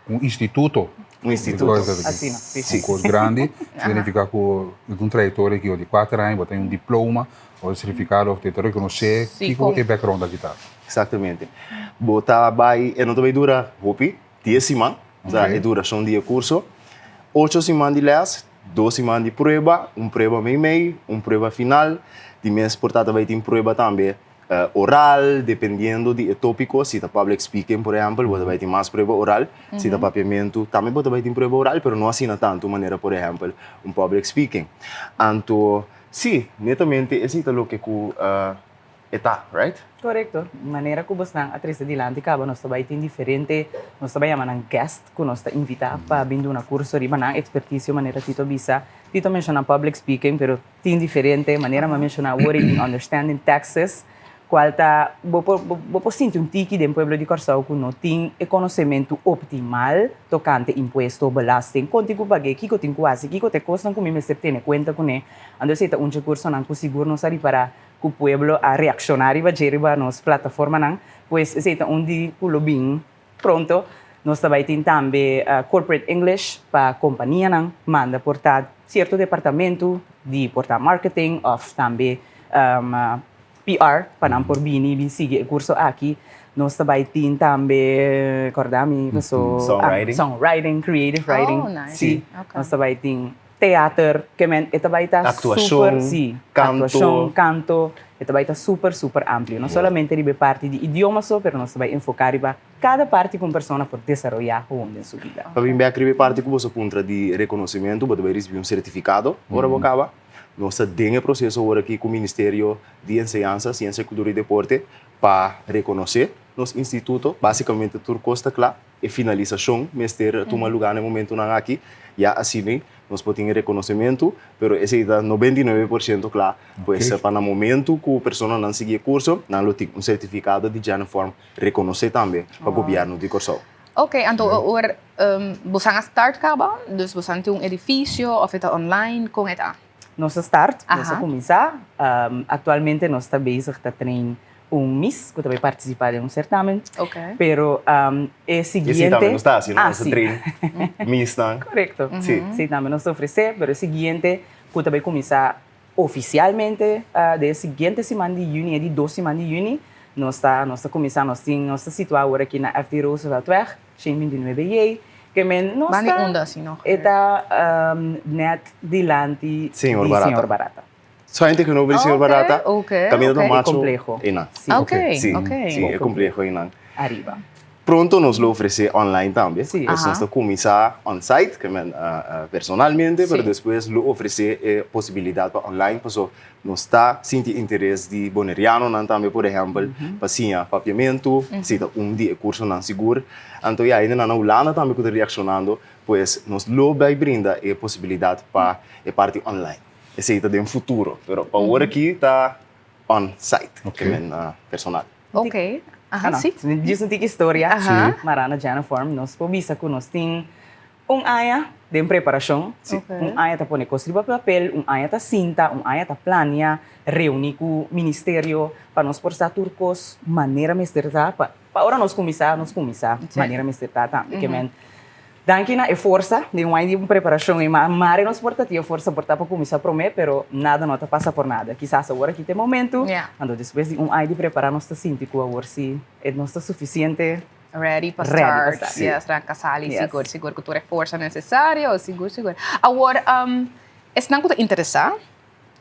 Un instituto. Un instituto. Asina, si. Un kos grandi. Significa ku un trayektoria ki di kuater aña bo ta un diploma o un sertifikado of te rekonosé kiko e background aki ta. Exactamente. Bo ta bai, e no ta bai dura hopi, dies siman, ta e durashon di e kurso. Ocho siman di lès, dos siman di prueba, un prueba meimei, un prueba final. Di mes por ta ta bai tin prueba tambe oral, dependiendo di e tópiko. Si ta public speaking, por ehèmpel, bo ta bai tin mas prueba oral. Si ta papiamentu, tambe bo ta bai tin prueba oral, pero no asina tantu manera, por ehèmpel, un public speaking. Anto, sí, netamente esei ta loke ku e ta, right? Korekto. Manera ku bosnan a trese dilanti kaba nos ta bai tin diferente, nos ta bai yama nan guest ku nos ta invitá pa bin duna kurso riba nan ekspertisio manera Tito a bisa. Tito a menshoná public speaking pero tin diferente manera mi a menshoná awor i tin understanding taxes kual ta bo por bo por sinti un tiki den pueblo di Kòrsou ku no tin e konosementu optimal tokante impuesto, belasting, kon tin ku pag'é, kiko tin ku hasi, kiko ta e kosnan ku mi mester tene kuenta kuné. Anto esei ta un dje kursonan ku sigur nos a ripará ku pueblo a reakshoná riba dje riba nos plataformanan, pues esei ta un di ku lo bin pronto. Nos ta bai tin tambe Corporate English pa kompanianan manda por ta sierto departamentu di por ta marketing òf tambe PR pa nan por bini bin sigui e kurso aki. Nos ta bai tin tambe, kòrda mi paso, Songwriting. Songwriting, creative writing. Oh, nice. Si, nos ta bai tin. Teater, ke men e ta bai ta super, Actuacion, si, canto. actuacion, canto, e ta bai ta super, super amplio. No solamente riba e parti di idioma so, pero nos ta bai enfoca riba cada parti cu un persona por desaroya gewoon den su bida. Pa bin bek riba e parti cu boso puntra di reconocimento, bo ta bai ricibi un certificado ora bo caba. Nos ta den e proceso awor aki cu Ministerio di Enseñansa, Ciencia, Cultura y Deporte pa reconoce nos instituto. Basicamente tur cos ta cla. E finalisashon mester tuma lugá na e momentunan aki. Ya asina nos por tin e rekonosementu, pero esei ta 99% kla. Pues pa na momentu ku personanan sigui e kurso, nan lo tin un sertifikado di Geneform rekonosé tambe pa gobièrnu di Kòrsou. Oké, anto awor bosan a start kaba? Dus bosan tin un edifisio òf e ta online? Kon e ta? Nos a start, nos a kuminsá. Aktualmente nos ta bezig ta train un miss ku ta bai partisipá den un sertamen. Pero e siguiente. Esei tambe nos ta hasi, no? Ah, Nos ta si. train missnan. Korekto. Si. Esei tambe nos ta ofresé, pero e siguiente ku ta bai kuminsá ofisialmente den e siguiente siman di yüni, e di dos siman di yüni, nos ta nos ta kuminsá. Nos tin nos ta situá awor aki na FD Rooseveltweg, shen binti nuebe J. Ke men nos Bani ta unda asina? E ta nèt dilanti di Señor Barata. Señor Barata. Solamente ku no bri Señor Barata, kaminda ta E macho kompleho. einan. Si. Si, si, e kompleho einan. Ariba. Pronto nos lo ofresé online tambe. Si. Pues nos ta kuminsá on site, ke men personalmente, pero despues lo ofresé e posibilidat pa online, paso nos ta sinti interes di bonerianonan tambe, por ehèmpel, pa siña papiamentu, si ta un di e kursonan sigur. Anto ya hendenan na Hulanda tambe ku ta reakshonando, pues nos lo bai brinda e posibilidat pa e parti online. Esei ta den futuro, pero pa awor aki ta on site, ke men personal. Ok, aha, si. Djis un tiki historia, Marana Janiform, nos por bisa ku nos tin un aña den preparashon, un aña ta pone kos riba papel, un aña ta sinta, un aña ta plania, reuní ku ministerio pa nos por sa tur kos manera mester ta, pa ora nos kuminsá, nos kuminsá manera mester ta tambe. Ke men Danki na e forsa di un aña di preparashon ei. Ma mare nos por ta tin e forsa por ta pa kuminsá promé, pero nada no ta pasa por nada. Kisas awor aki ta e momentu, anto despues di un aña di prepará nos ta sinti ku awor si e nos ta sufisiente Ready pa ready pa start. start. Yes, ranka sali, Yes. sigur, sigur, ku tur e forsa nesesario, sigur, sigur. Awor, esnan ku ta interesá.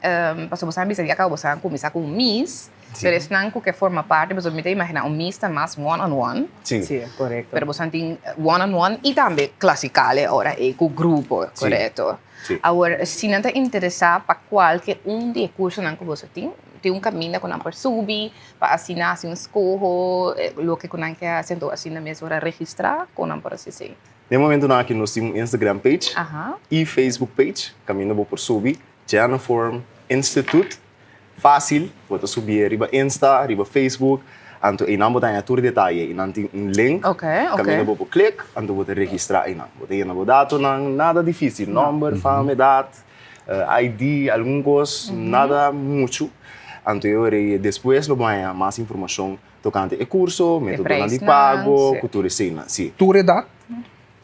Pasobra boso a bisa ya kaba boso a kuminsá ku un mis, pero esnan ku ke forma parti, pasobra mi ta imaginá un mis ta mas one on one. Sí. Sí, korekto. Pero boso tin one on one i tambe klasikal e ora ei ku grupo, korekto. Sí. Awor, si nan ta interesá pa kualke un di e kursonan ku boso tin, tin un kaminda ku nan por subi pa asina hasi un skoho, loke ku nan ke hasi, anto asina mes ora registrá, kon nan por hasi esei? Den momentunan aki nos tin un Instagram page i Facebook page kaminda bo por subi Janaform Institute, Fácil, bo ta subié riba Insta, riba Facebook, anto einan bo ta haña tur detaye. Einan tin un link kaminda bo por klik, anto bo ta registrá einan. Bo ta yena bo datonan, nada difísil, nòmber, fam, edat, ID, algun kos, nada muchu. Anto e ora ei despues lo bo haña mas informashon tokante e kurso, metodonan di pago, ku tur eseinan, sí. Tur edat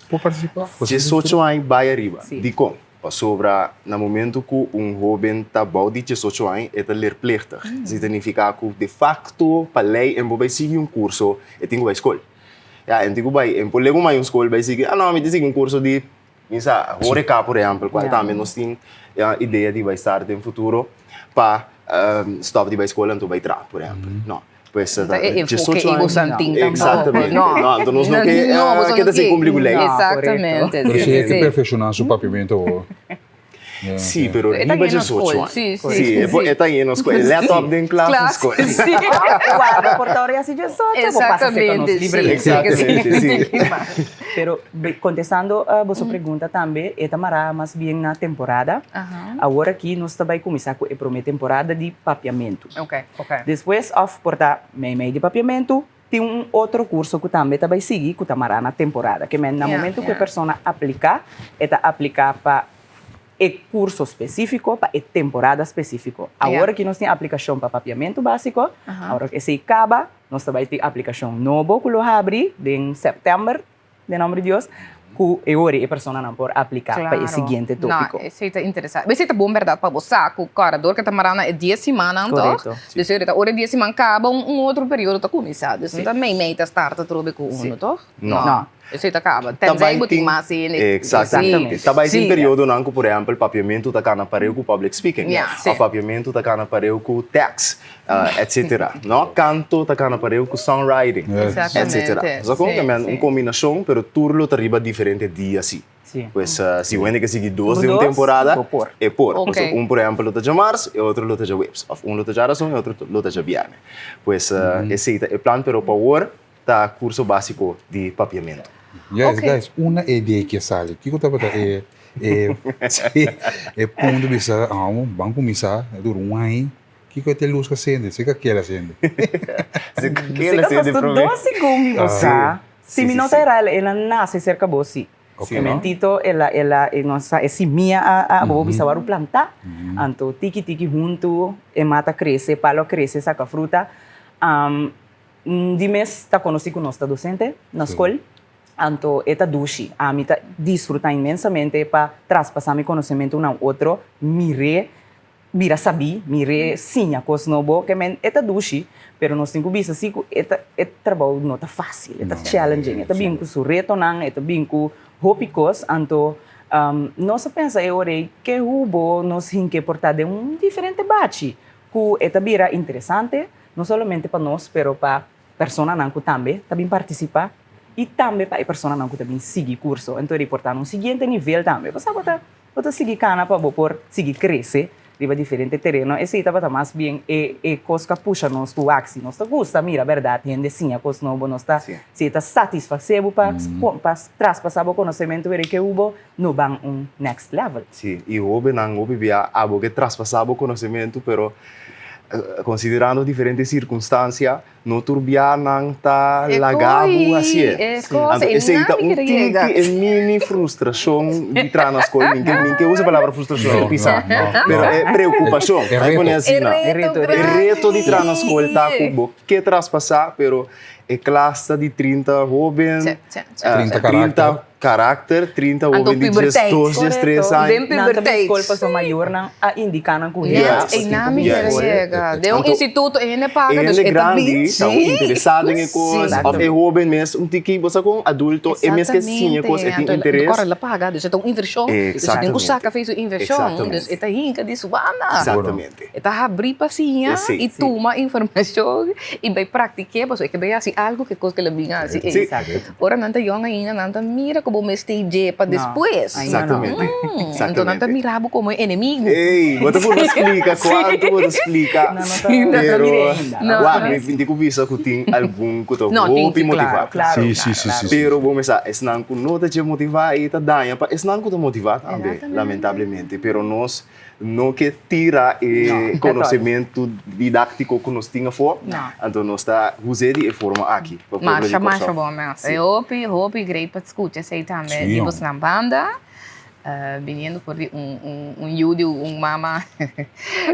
por partisipá? Diesocho aña bai ariba. Dikon? Pasobra na momento ku un hóben ta bou di diesocho aña e ta leerplichtig. Esei ta nifiká ku de fakto pa lei en por bai sigui un kurso e tin ku bai skol. Ya, en tin ku bai, en por legu mai un skol bai sigui, ah no, mi ta sigui un kurso di mi sa horeca por ehèmpel, kual tambe nos tin idea di bai start den futuro pa stòp di bai skol anto bai traha por ehèmpel. No. Pues Ta e enfoke ei boso an tin tampoco. Exactamente. No, anto nos no ke keda sin cumpli cu ley. Exactamente. Pero si e ke perfecciona su papiamento awor. Si, pero riba diesocho aña. Si, e ta yendo skol. E laptop den klas di skol. Si. Guarda por ta ora ya si diesocho, bo pasa serka nos libremente. Exactamente, si. Pero contestando boso pregunta tambe, e ta mara mas bien na temporada. Awor aki nos ta bai cuminsa cu e prome temporada di papiamento. Ok, ok. Despues of por ta mei mei di papiamentu, tin un otro curso cu tambe ta bay sigui cu ta mara na temporada. Ke men na momento cu e persona aplica, e ta aplica pa e curso specifico, pa e temporada specifico. Awor aki nos tin aplicacion pa papiamentu basico, awor esey caba, nos ta bay tin aplicacion nobo cu lo habri den september. Den nomber di Dios, ku e ora e personanan por apliká pa e siguiente tópiko. No, esei ta interesante. Esei ta bon bèrdat pa bo sa ku kòrdador ke ta mará na e dies simannan, tòg? Korekto. Dus e ora ta ora e dies siman kaba, un otro periodo ta kuminsá. Dus no ta meimei ta starta atrobe ku unu, tòg? No. No. Esei ta kaba. Tenzij bo tin mas hende. Eksaktamente. Ta bai tin periodonan ku, por ehèmpel, papiamentu ta kana pareu ku public speaking. Òf papiamentu ta kana pareu ku tèks. Etcetera no canto ta cana pareu cu songwriting etcetera sa con ta un combinacion pero tur lo ta riba diferente dia si pues si un hende ke sigui dos den un temporada e por pasobra un por ehempel lo ta djamars e otro lo ta djaweps of un lo ta djarason e otro lo ta djabierne pues esey ta e plan pero pa awor ta curso basico di papiamento. Guys guys una e idea ke sali kiko tabata e e e punto bisa ban cuminsa a dura un aña. Kiko e te lus ka sende? Si ka kela sende. Si ka kela sende prome. Si ka dos segun mi bo sa. Si mi no ta era el a nase serka bo si. E mentito el a el a no sa e simia a a bo bisa waru planta. Anto tiki tiki huntu e mata krese, palo a krese saka fruta. Di mes ta konosí ku nos ta dosente na skol. Anto e ta dushi. Ami ta disfruta inmensamente pa traspasá mi konosementu na un otro, mir'é bira sabí, mir'é siña kos nobo, ke men e ta dushi, pero nos tin ku bisa si ku e ta e trabou no ta fásil, e ta challenging, e ta bin ku su retonan, e ta bin ku hopi kos, anto nos a pensa e ora ei ke hubo nos hinke por ta den un diferente bachi ku e ta bira interesante, no solamente pa nos, pero pa personanan ku tambe ta bin partisipá i tambe pa e personanan ku ta bin sigui kurso. Enton e por ta na un siguiente nivel tambe. Bo sa bo ta bo ta sigui kana pa bo por sigui krese riba diferente tereno. Esei tabata mas bien e e kos ku a pusha nos ku wak. Si nos ta gusta mira bèrdat hende siña kos nobo, nos ta si e ta satisfasé bo pa pa traspasá bo konosementu weri ke hubo no ban un next level. Sí, i hóbennan hopi bia abo ke traspasá bo konosementu pero Konsiderando diferente sirkunstansia, no tur bia nan ta laga bo hasié. Anto esei ta un tiki e mini frustrashon di traha na skol. Mi mi ke usa e palabra frustrashon, e pisa, pero e preokupashon, ai pone asina. E reto di traha na skol ta ku bo ke traspasá, pero e klas ta di trinta hóben, trinta Karakter, 30 hoben di diesdos, diestres aña. Den Nan ta puberteit. bin skol pasobra mayornan a indiká nan ku Yes, hende einan tin ku mi bin kere skol. yega. Den un Anto, instituto e hende paga, e dus hende e ta bin. grandi. ta interesá den e kos, òf e hóben mes un tiki, bo sa kon adulto e mes ke siña e kos, e tin interes. Kòrda el a paga, dus e ta un invershon, dus e tin ku saka fe su invershon, dus e ta hinka di su banda. E ta habrí pa siña i tuma informashon i bai praktik'é, pasobra e ke bai hasi algu ku e kos ku el a bin hasi ei. Ora nan ta yòn ainda nan ta mira ku bo mester dje pa despues. Exactamente. Anto nan ta mira bo komo e enemigu. Ey, bo ta purba splika kuantu bo ta splika. Pero wak, mi tin ku bisa ku tin algun ku ta hopi motivá. Pero bo mester sa, esnan ku no ta dje motivá ei ta daña pa esnan ku ta motivá tambe, lamentablemente. Pero nos No ke tira e konosementu didáktiko ku nos tin afó, anto nos ta us'é di e forma aki pa pueblo di Masha, masha Kòrsou. bon mes. E hopi, hopi great pa skucha esei tambe di bosnan banda, biniendo for di un, un, un yu di un mama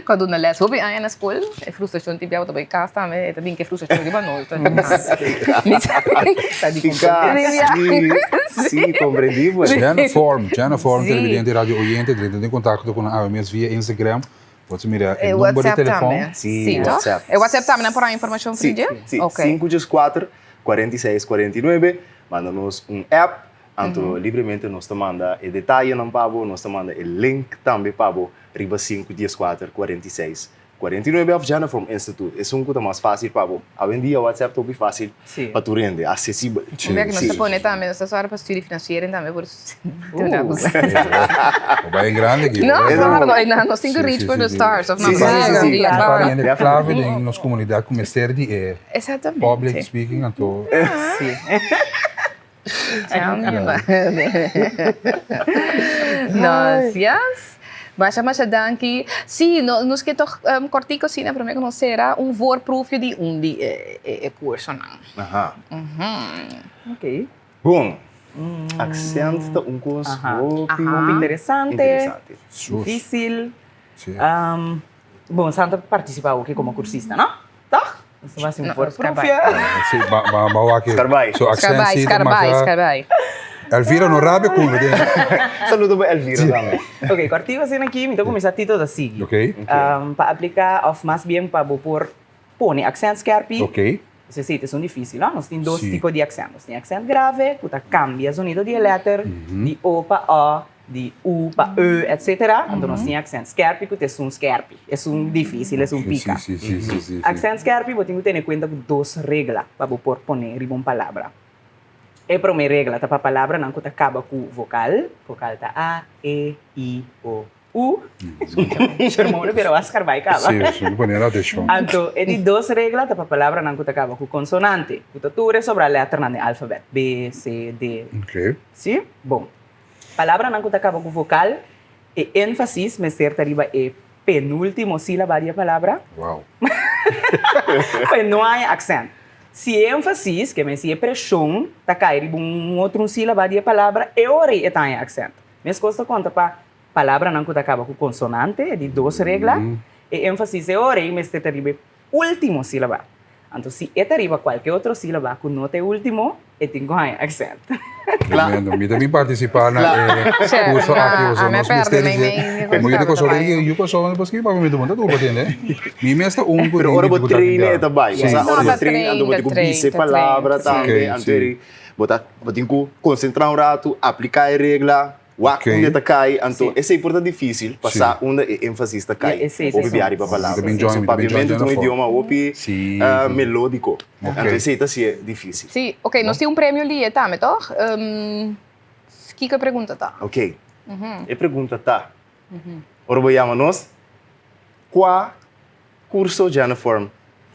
ku a duna lès hopi aña na skol. E frustrashon tin bia bo ta bai kas tambe, e ta bin ku e frustrashon riba nos. Mi sa. Ta di komprendé. Si, si, komprendí bo. Jenniform, Jenniform, televidente y radio oyente, drenta den contacto cu nan awe mes via Instagram. Bo ta mira e number di telefon. Si, WhatsApp. E WhatsApp tambe nan por haña informacion Si, Frida? si. Ok. Sinku djes kuater, 46, 49. Manda nos un app, anto libremente nos ta manda e detayenan pa bo, nos ta manda e link tambe pa bo riba sinku djes kuater, 46, 49 òf Jenniform Institute, esun ku ta mas fásil pa bo. Awendia WhatsApp ta hopi fásil pa tur hende, asesibel. Un bia ku nos ta pone tambe, nos ta sòru pa studi finansiering tambe por duna bo. Bo bai en grande aki. No, klaro, nos tin ku reach for the stars, òf no? Sí, sí, sí. Tin par di hende klave den nos komunidat ku mester di e public speaking anto. Sí. Tell me about it. Nos, yes. Masha, masha danki. Sí, no, nos ke toch um, kortiko asina, promé ku nos sera, un voorproefje di un di e, e, e kursonan. Aha. Mhm. Ok. Bon. Accent ta un kos Aha. hopi Hopi interesante. interesante. Sus. Difícil. Sí. Um, bon, Santa participa ook como cursista, no? Toch? Nos ta hasi un No, voorproefje. Sí, ba, ba, ba wak Skarbai. So accent Skarbai, sí ta skarbai, masha. skarbai. Elvira no rabia ku mi. Saludo pa Elvira tambe. Ok, kòrtiku asina aki, mi ta kuminsá Tito ta sigui. Ok. Um, pa apliká òf mas bien pa bo por pone aksènt skèrpi. Ok. Esei ta esun difísil, no? Nos tin dos Sí. tipo di aksènt. Nos tin aksènt grave, ku ta kambia zonido di e lèter, di o pa o, di u pa e, etsetera. Anto nos tin aksènt skèrpi ku ta esun skèrpi, esun difísil, esun pika. Sí, sí, sí, sí, sí. Aksènt skèrpi bo tin ku tene kuenta ku dos regla pa bo por pone riba un palabra. E promé regla ta pa palabranan ku ta kaba ku vokal. Vokal ta a, e, i, o, U. Shermon lo bira wak skarbai kaba. Sí, sí, mi pone atenshon. Anto, e di dos regla ta pa palabranan ku ta kaba ku konsonante, ku ta tur e sobrá lèternan den alfabèt, B, C, D. Oké. Sí? Bon. Palabranan ku ta kaba ku vokal, e énfasis mester ta riba e penúltimo sílaba di e palabra. Wow. Pa e no haña aksènt. Si e énfasis, ke men si e preshon, ta kai riba un otro un sílaba di e palabra, e ora ei e ta haña aksènt. Meskos ta konta pa Palabranan ku ta kaba ku konsonante, e di dos regla, e énfasis e ora ei mester ta riba e último sílaba. Anto si e ta riba kualke otro sílaba ku no ta e último, e tin ku haña aksènt. Tremendo. Mi ta bin partisipá na e kurso aki pasobra nos mester di dje. Mo yu di Kòrsou ta di yu Kòrsou no por skibi papia mi ta bon ta tur bo tende. Mi mes ta un ku Pero tin ora bo difikultat train den e ta bai. Sí. Osea ora bo Ta train train, anto bo ta tin ku train, bisa e ta train. palabra tambe. Ok, Anto sí. eri bo ta bo tin ku konsentrá un ratu, apliká e regla. Wak unda e ta kai, anto esei por ta difísil pa sa unda e énfasis ta kai hopi bia riba palabra. Pasobra papiamentu ta un idioma hopi melódiko, anto esei ta hasié difísil. Sí, ok, nos tin un premio lié tambe, tòg? Kiko e pregunta ta? Ok, e pregunta ta, ora bo yama nos, kua Curso Jenniform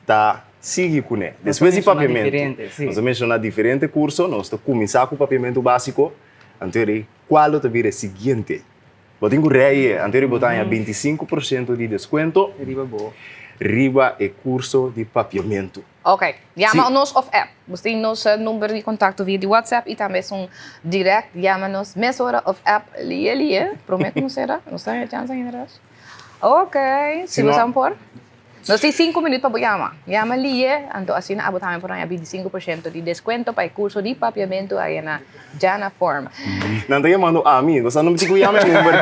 ta sigui kuné. Despues di papiamentu, nos a menshoná diferente curso, nos ta kuminsá ku papiamentu básiko, anto eri kual lo ta bira e siguiente? Bo tin ku rei e, anto eri bo ta haña bintisinku por shento di deskuento riba e curso di papiamentu. Ok, yama nos of app. Bo tin nos number di kontakto via di WhatsApp i tambe esun direct. Yama nos mesora of app lie lie. Promé ku nos sera, nos ta haña chance ainda Raj. Ok, si bo sa por. Nos tin sinku minuut pa bo yama. Yama Lie, anto asina abo tambe por haña 25% di deskuento pa e kurso di papiamentu aya na Jana Form. Nan ta yamando ami, bo sa no mi tin ku yama e number.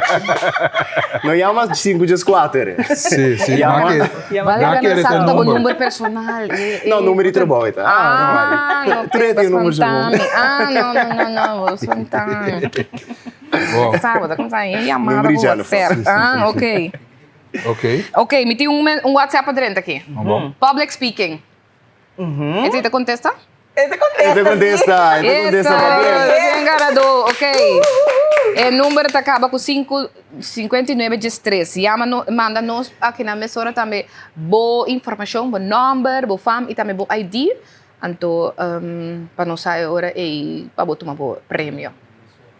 No yama sinku djes kuater. Si, si, Yama. nan ke, Bal nan laga kere nan ta sa ku ta bo number. number personal. E, e, No, number di trabou e ta. Ah, no, Tur e bo tin number spanta segun. mi. Ah, no, no, no, no, bo spanta mi. Bo. Sa, bo ta kumsa e yamada Number di ku Jana bo ser. Form. Si, si, Ah, si, si. ok. Ok. Ok, mi tin un, un WhatsApp adrenta aki. Bon. Public speaking. Esei ta contesta? E ta contesta, E ta contesta, e ta contesta pa bien. Esa, ganador, ok. E number ta caba cu cinco, 59 diestres. Yama no, manda nos aki na mesora tambe bo informacion, bo nomber, bo fam y tambe bo ID. Anto um, pa nos sa e ora ey pa bo tuma bo premio.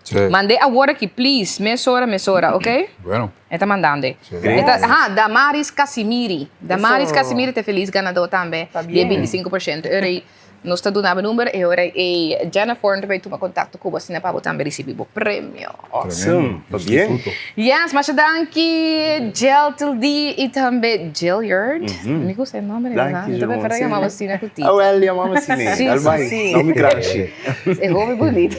Sí. Mand'é awor aki, please. Mesora, mesora, ok? Bueno. E ta mandando. Sí. E ta, ha, Damaris Casimiri. Damaris Eso. Casimiri ta feliz ganador tambe. Ta Di bien. 25%. Ora ei nos ta duna bo number e ora ei Jennifer ta bay tuma contacto cu bo asina pa bo tambe ricibi bo premio. Awesome. Ta bien. Instituto. Yes, masha danki Jeltil D y tambe Jilliard. Mi gusta e nomber, Danki, ¿verdad? Mi ta Jomon, prefera sí. yama bo asina cu Tito. Ah, wel, yama mi asina. Sí, Dal sí, bai. sí. No mi crunchy. E hopi bunita.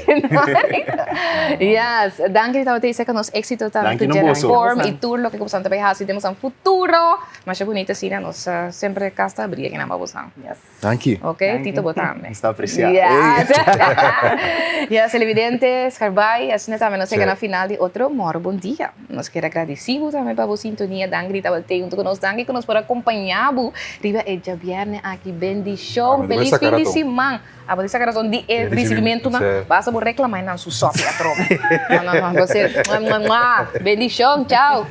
Yes, danki di tabata esei ku nos éxito tambe Danki ku na Jenna boso. Form y tur loke ku boso ta bay hasi den boso futuro. Masha bunita asina nos semper kas ta abri akinan pa boso. Yes. Danki. Ok, Tito bo tambe. Nos ta aprecia. Yes. Yes, televidente, Scarbay, asina tambe nos yega na final di otro Moro Bon Dia. Nos kier agradeci bo tambe pa bo sintonia. Danki di tabata hunto ku nos. Danki ku nos por acompaña bo riba e djabierne aki. Bendicion. Feliz fin di siman. Abo di saca razon di e ricibimentunan, basta bo reclama e nan su sopi atrobe. No, no, no, bo ser, mua, mua, mua. Bendicion, chao.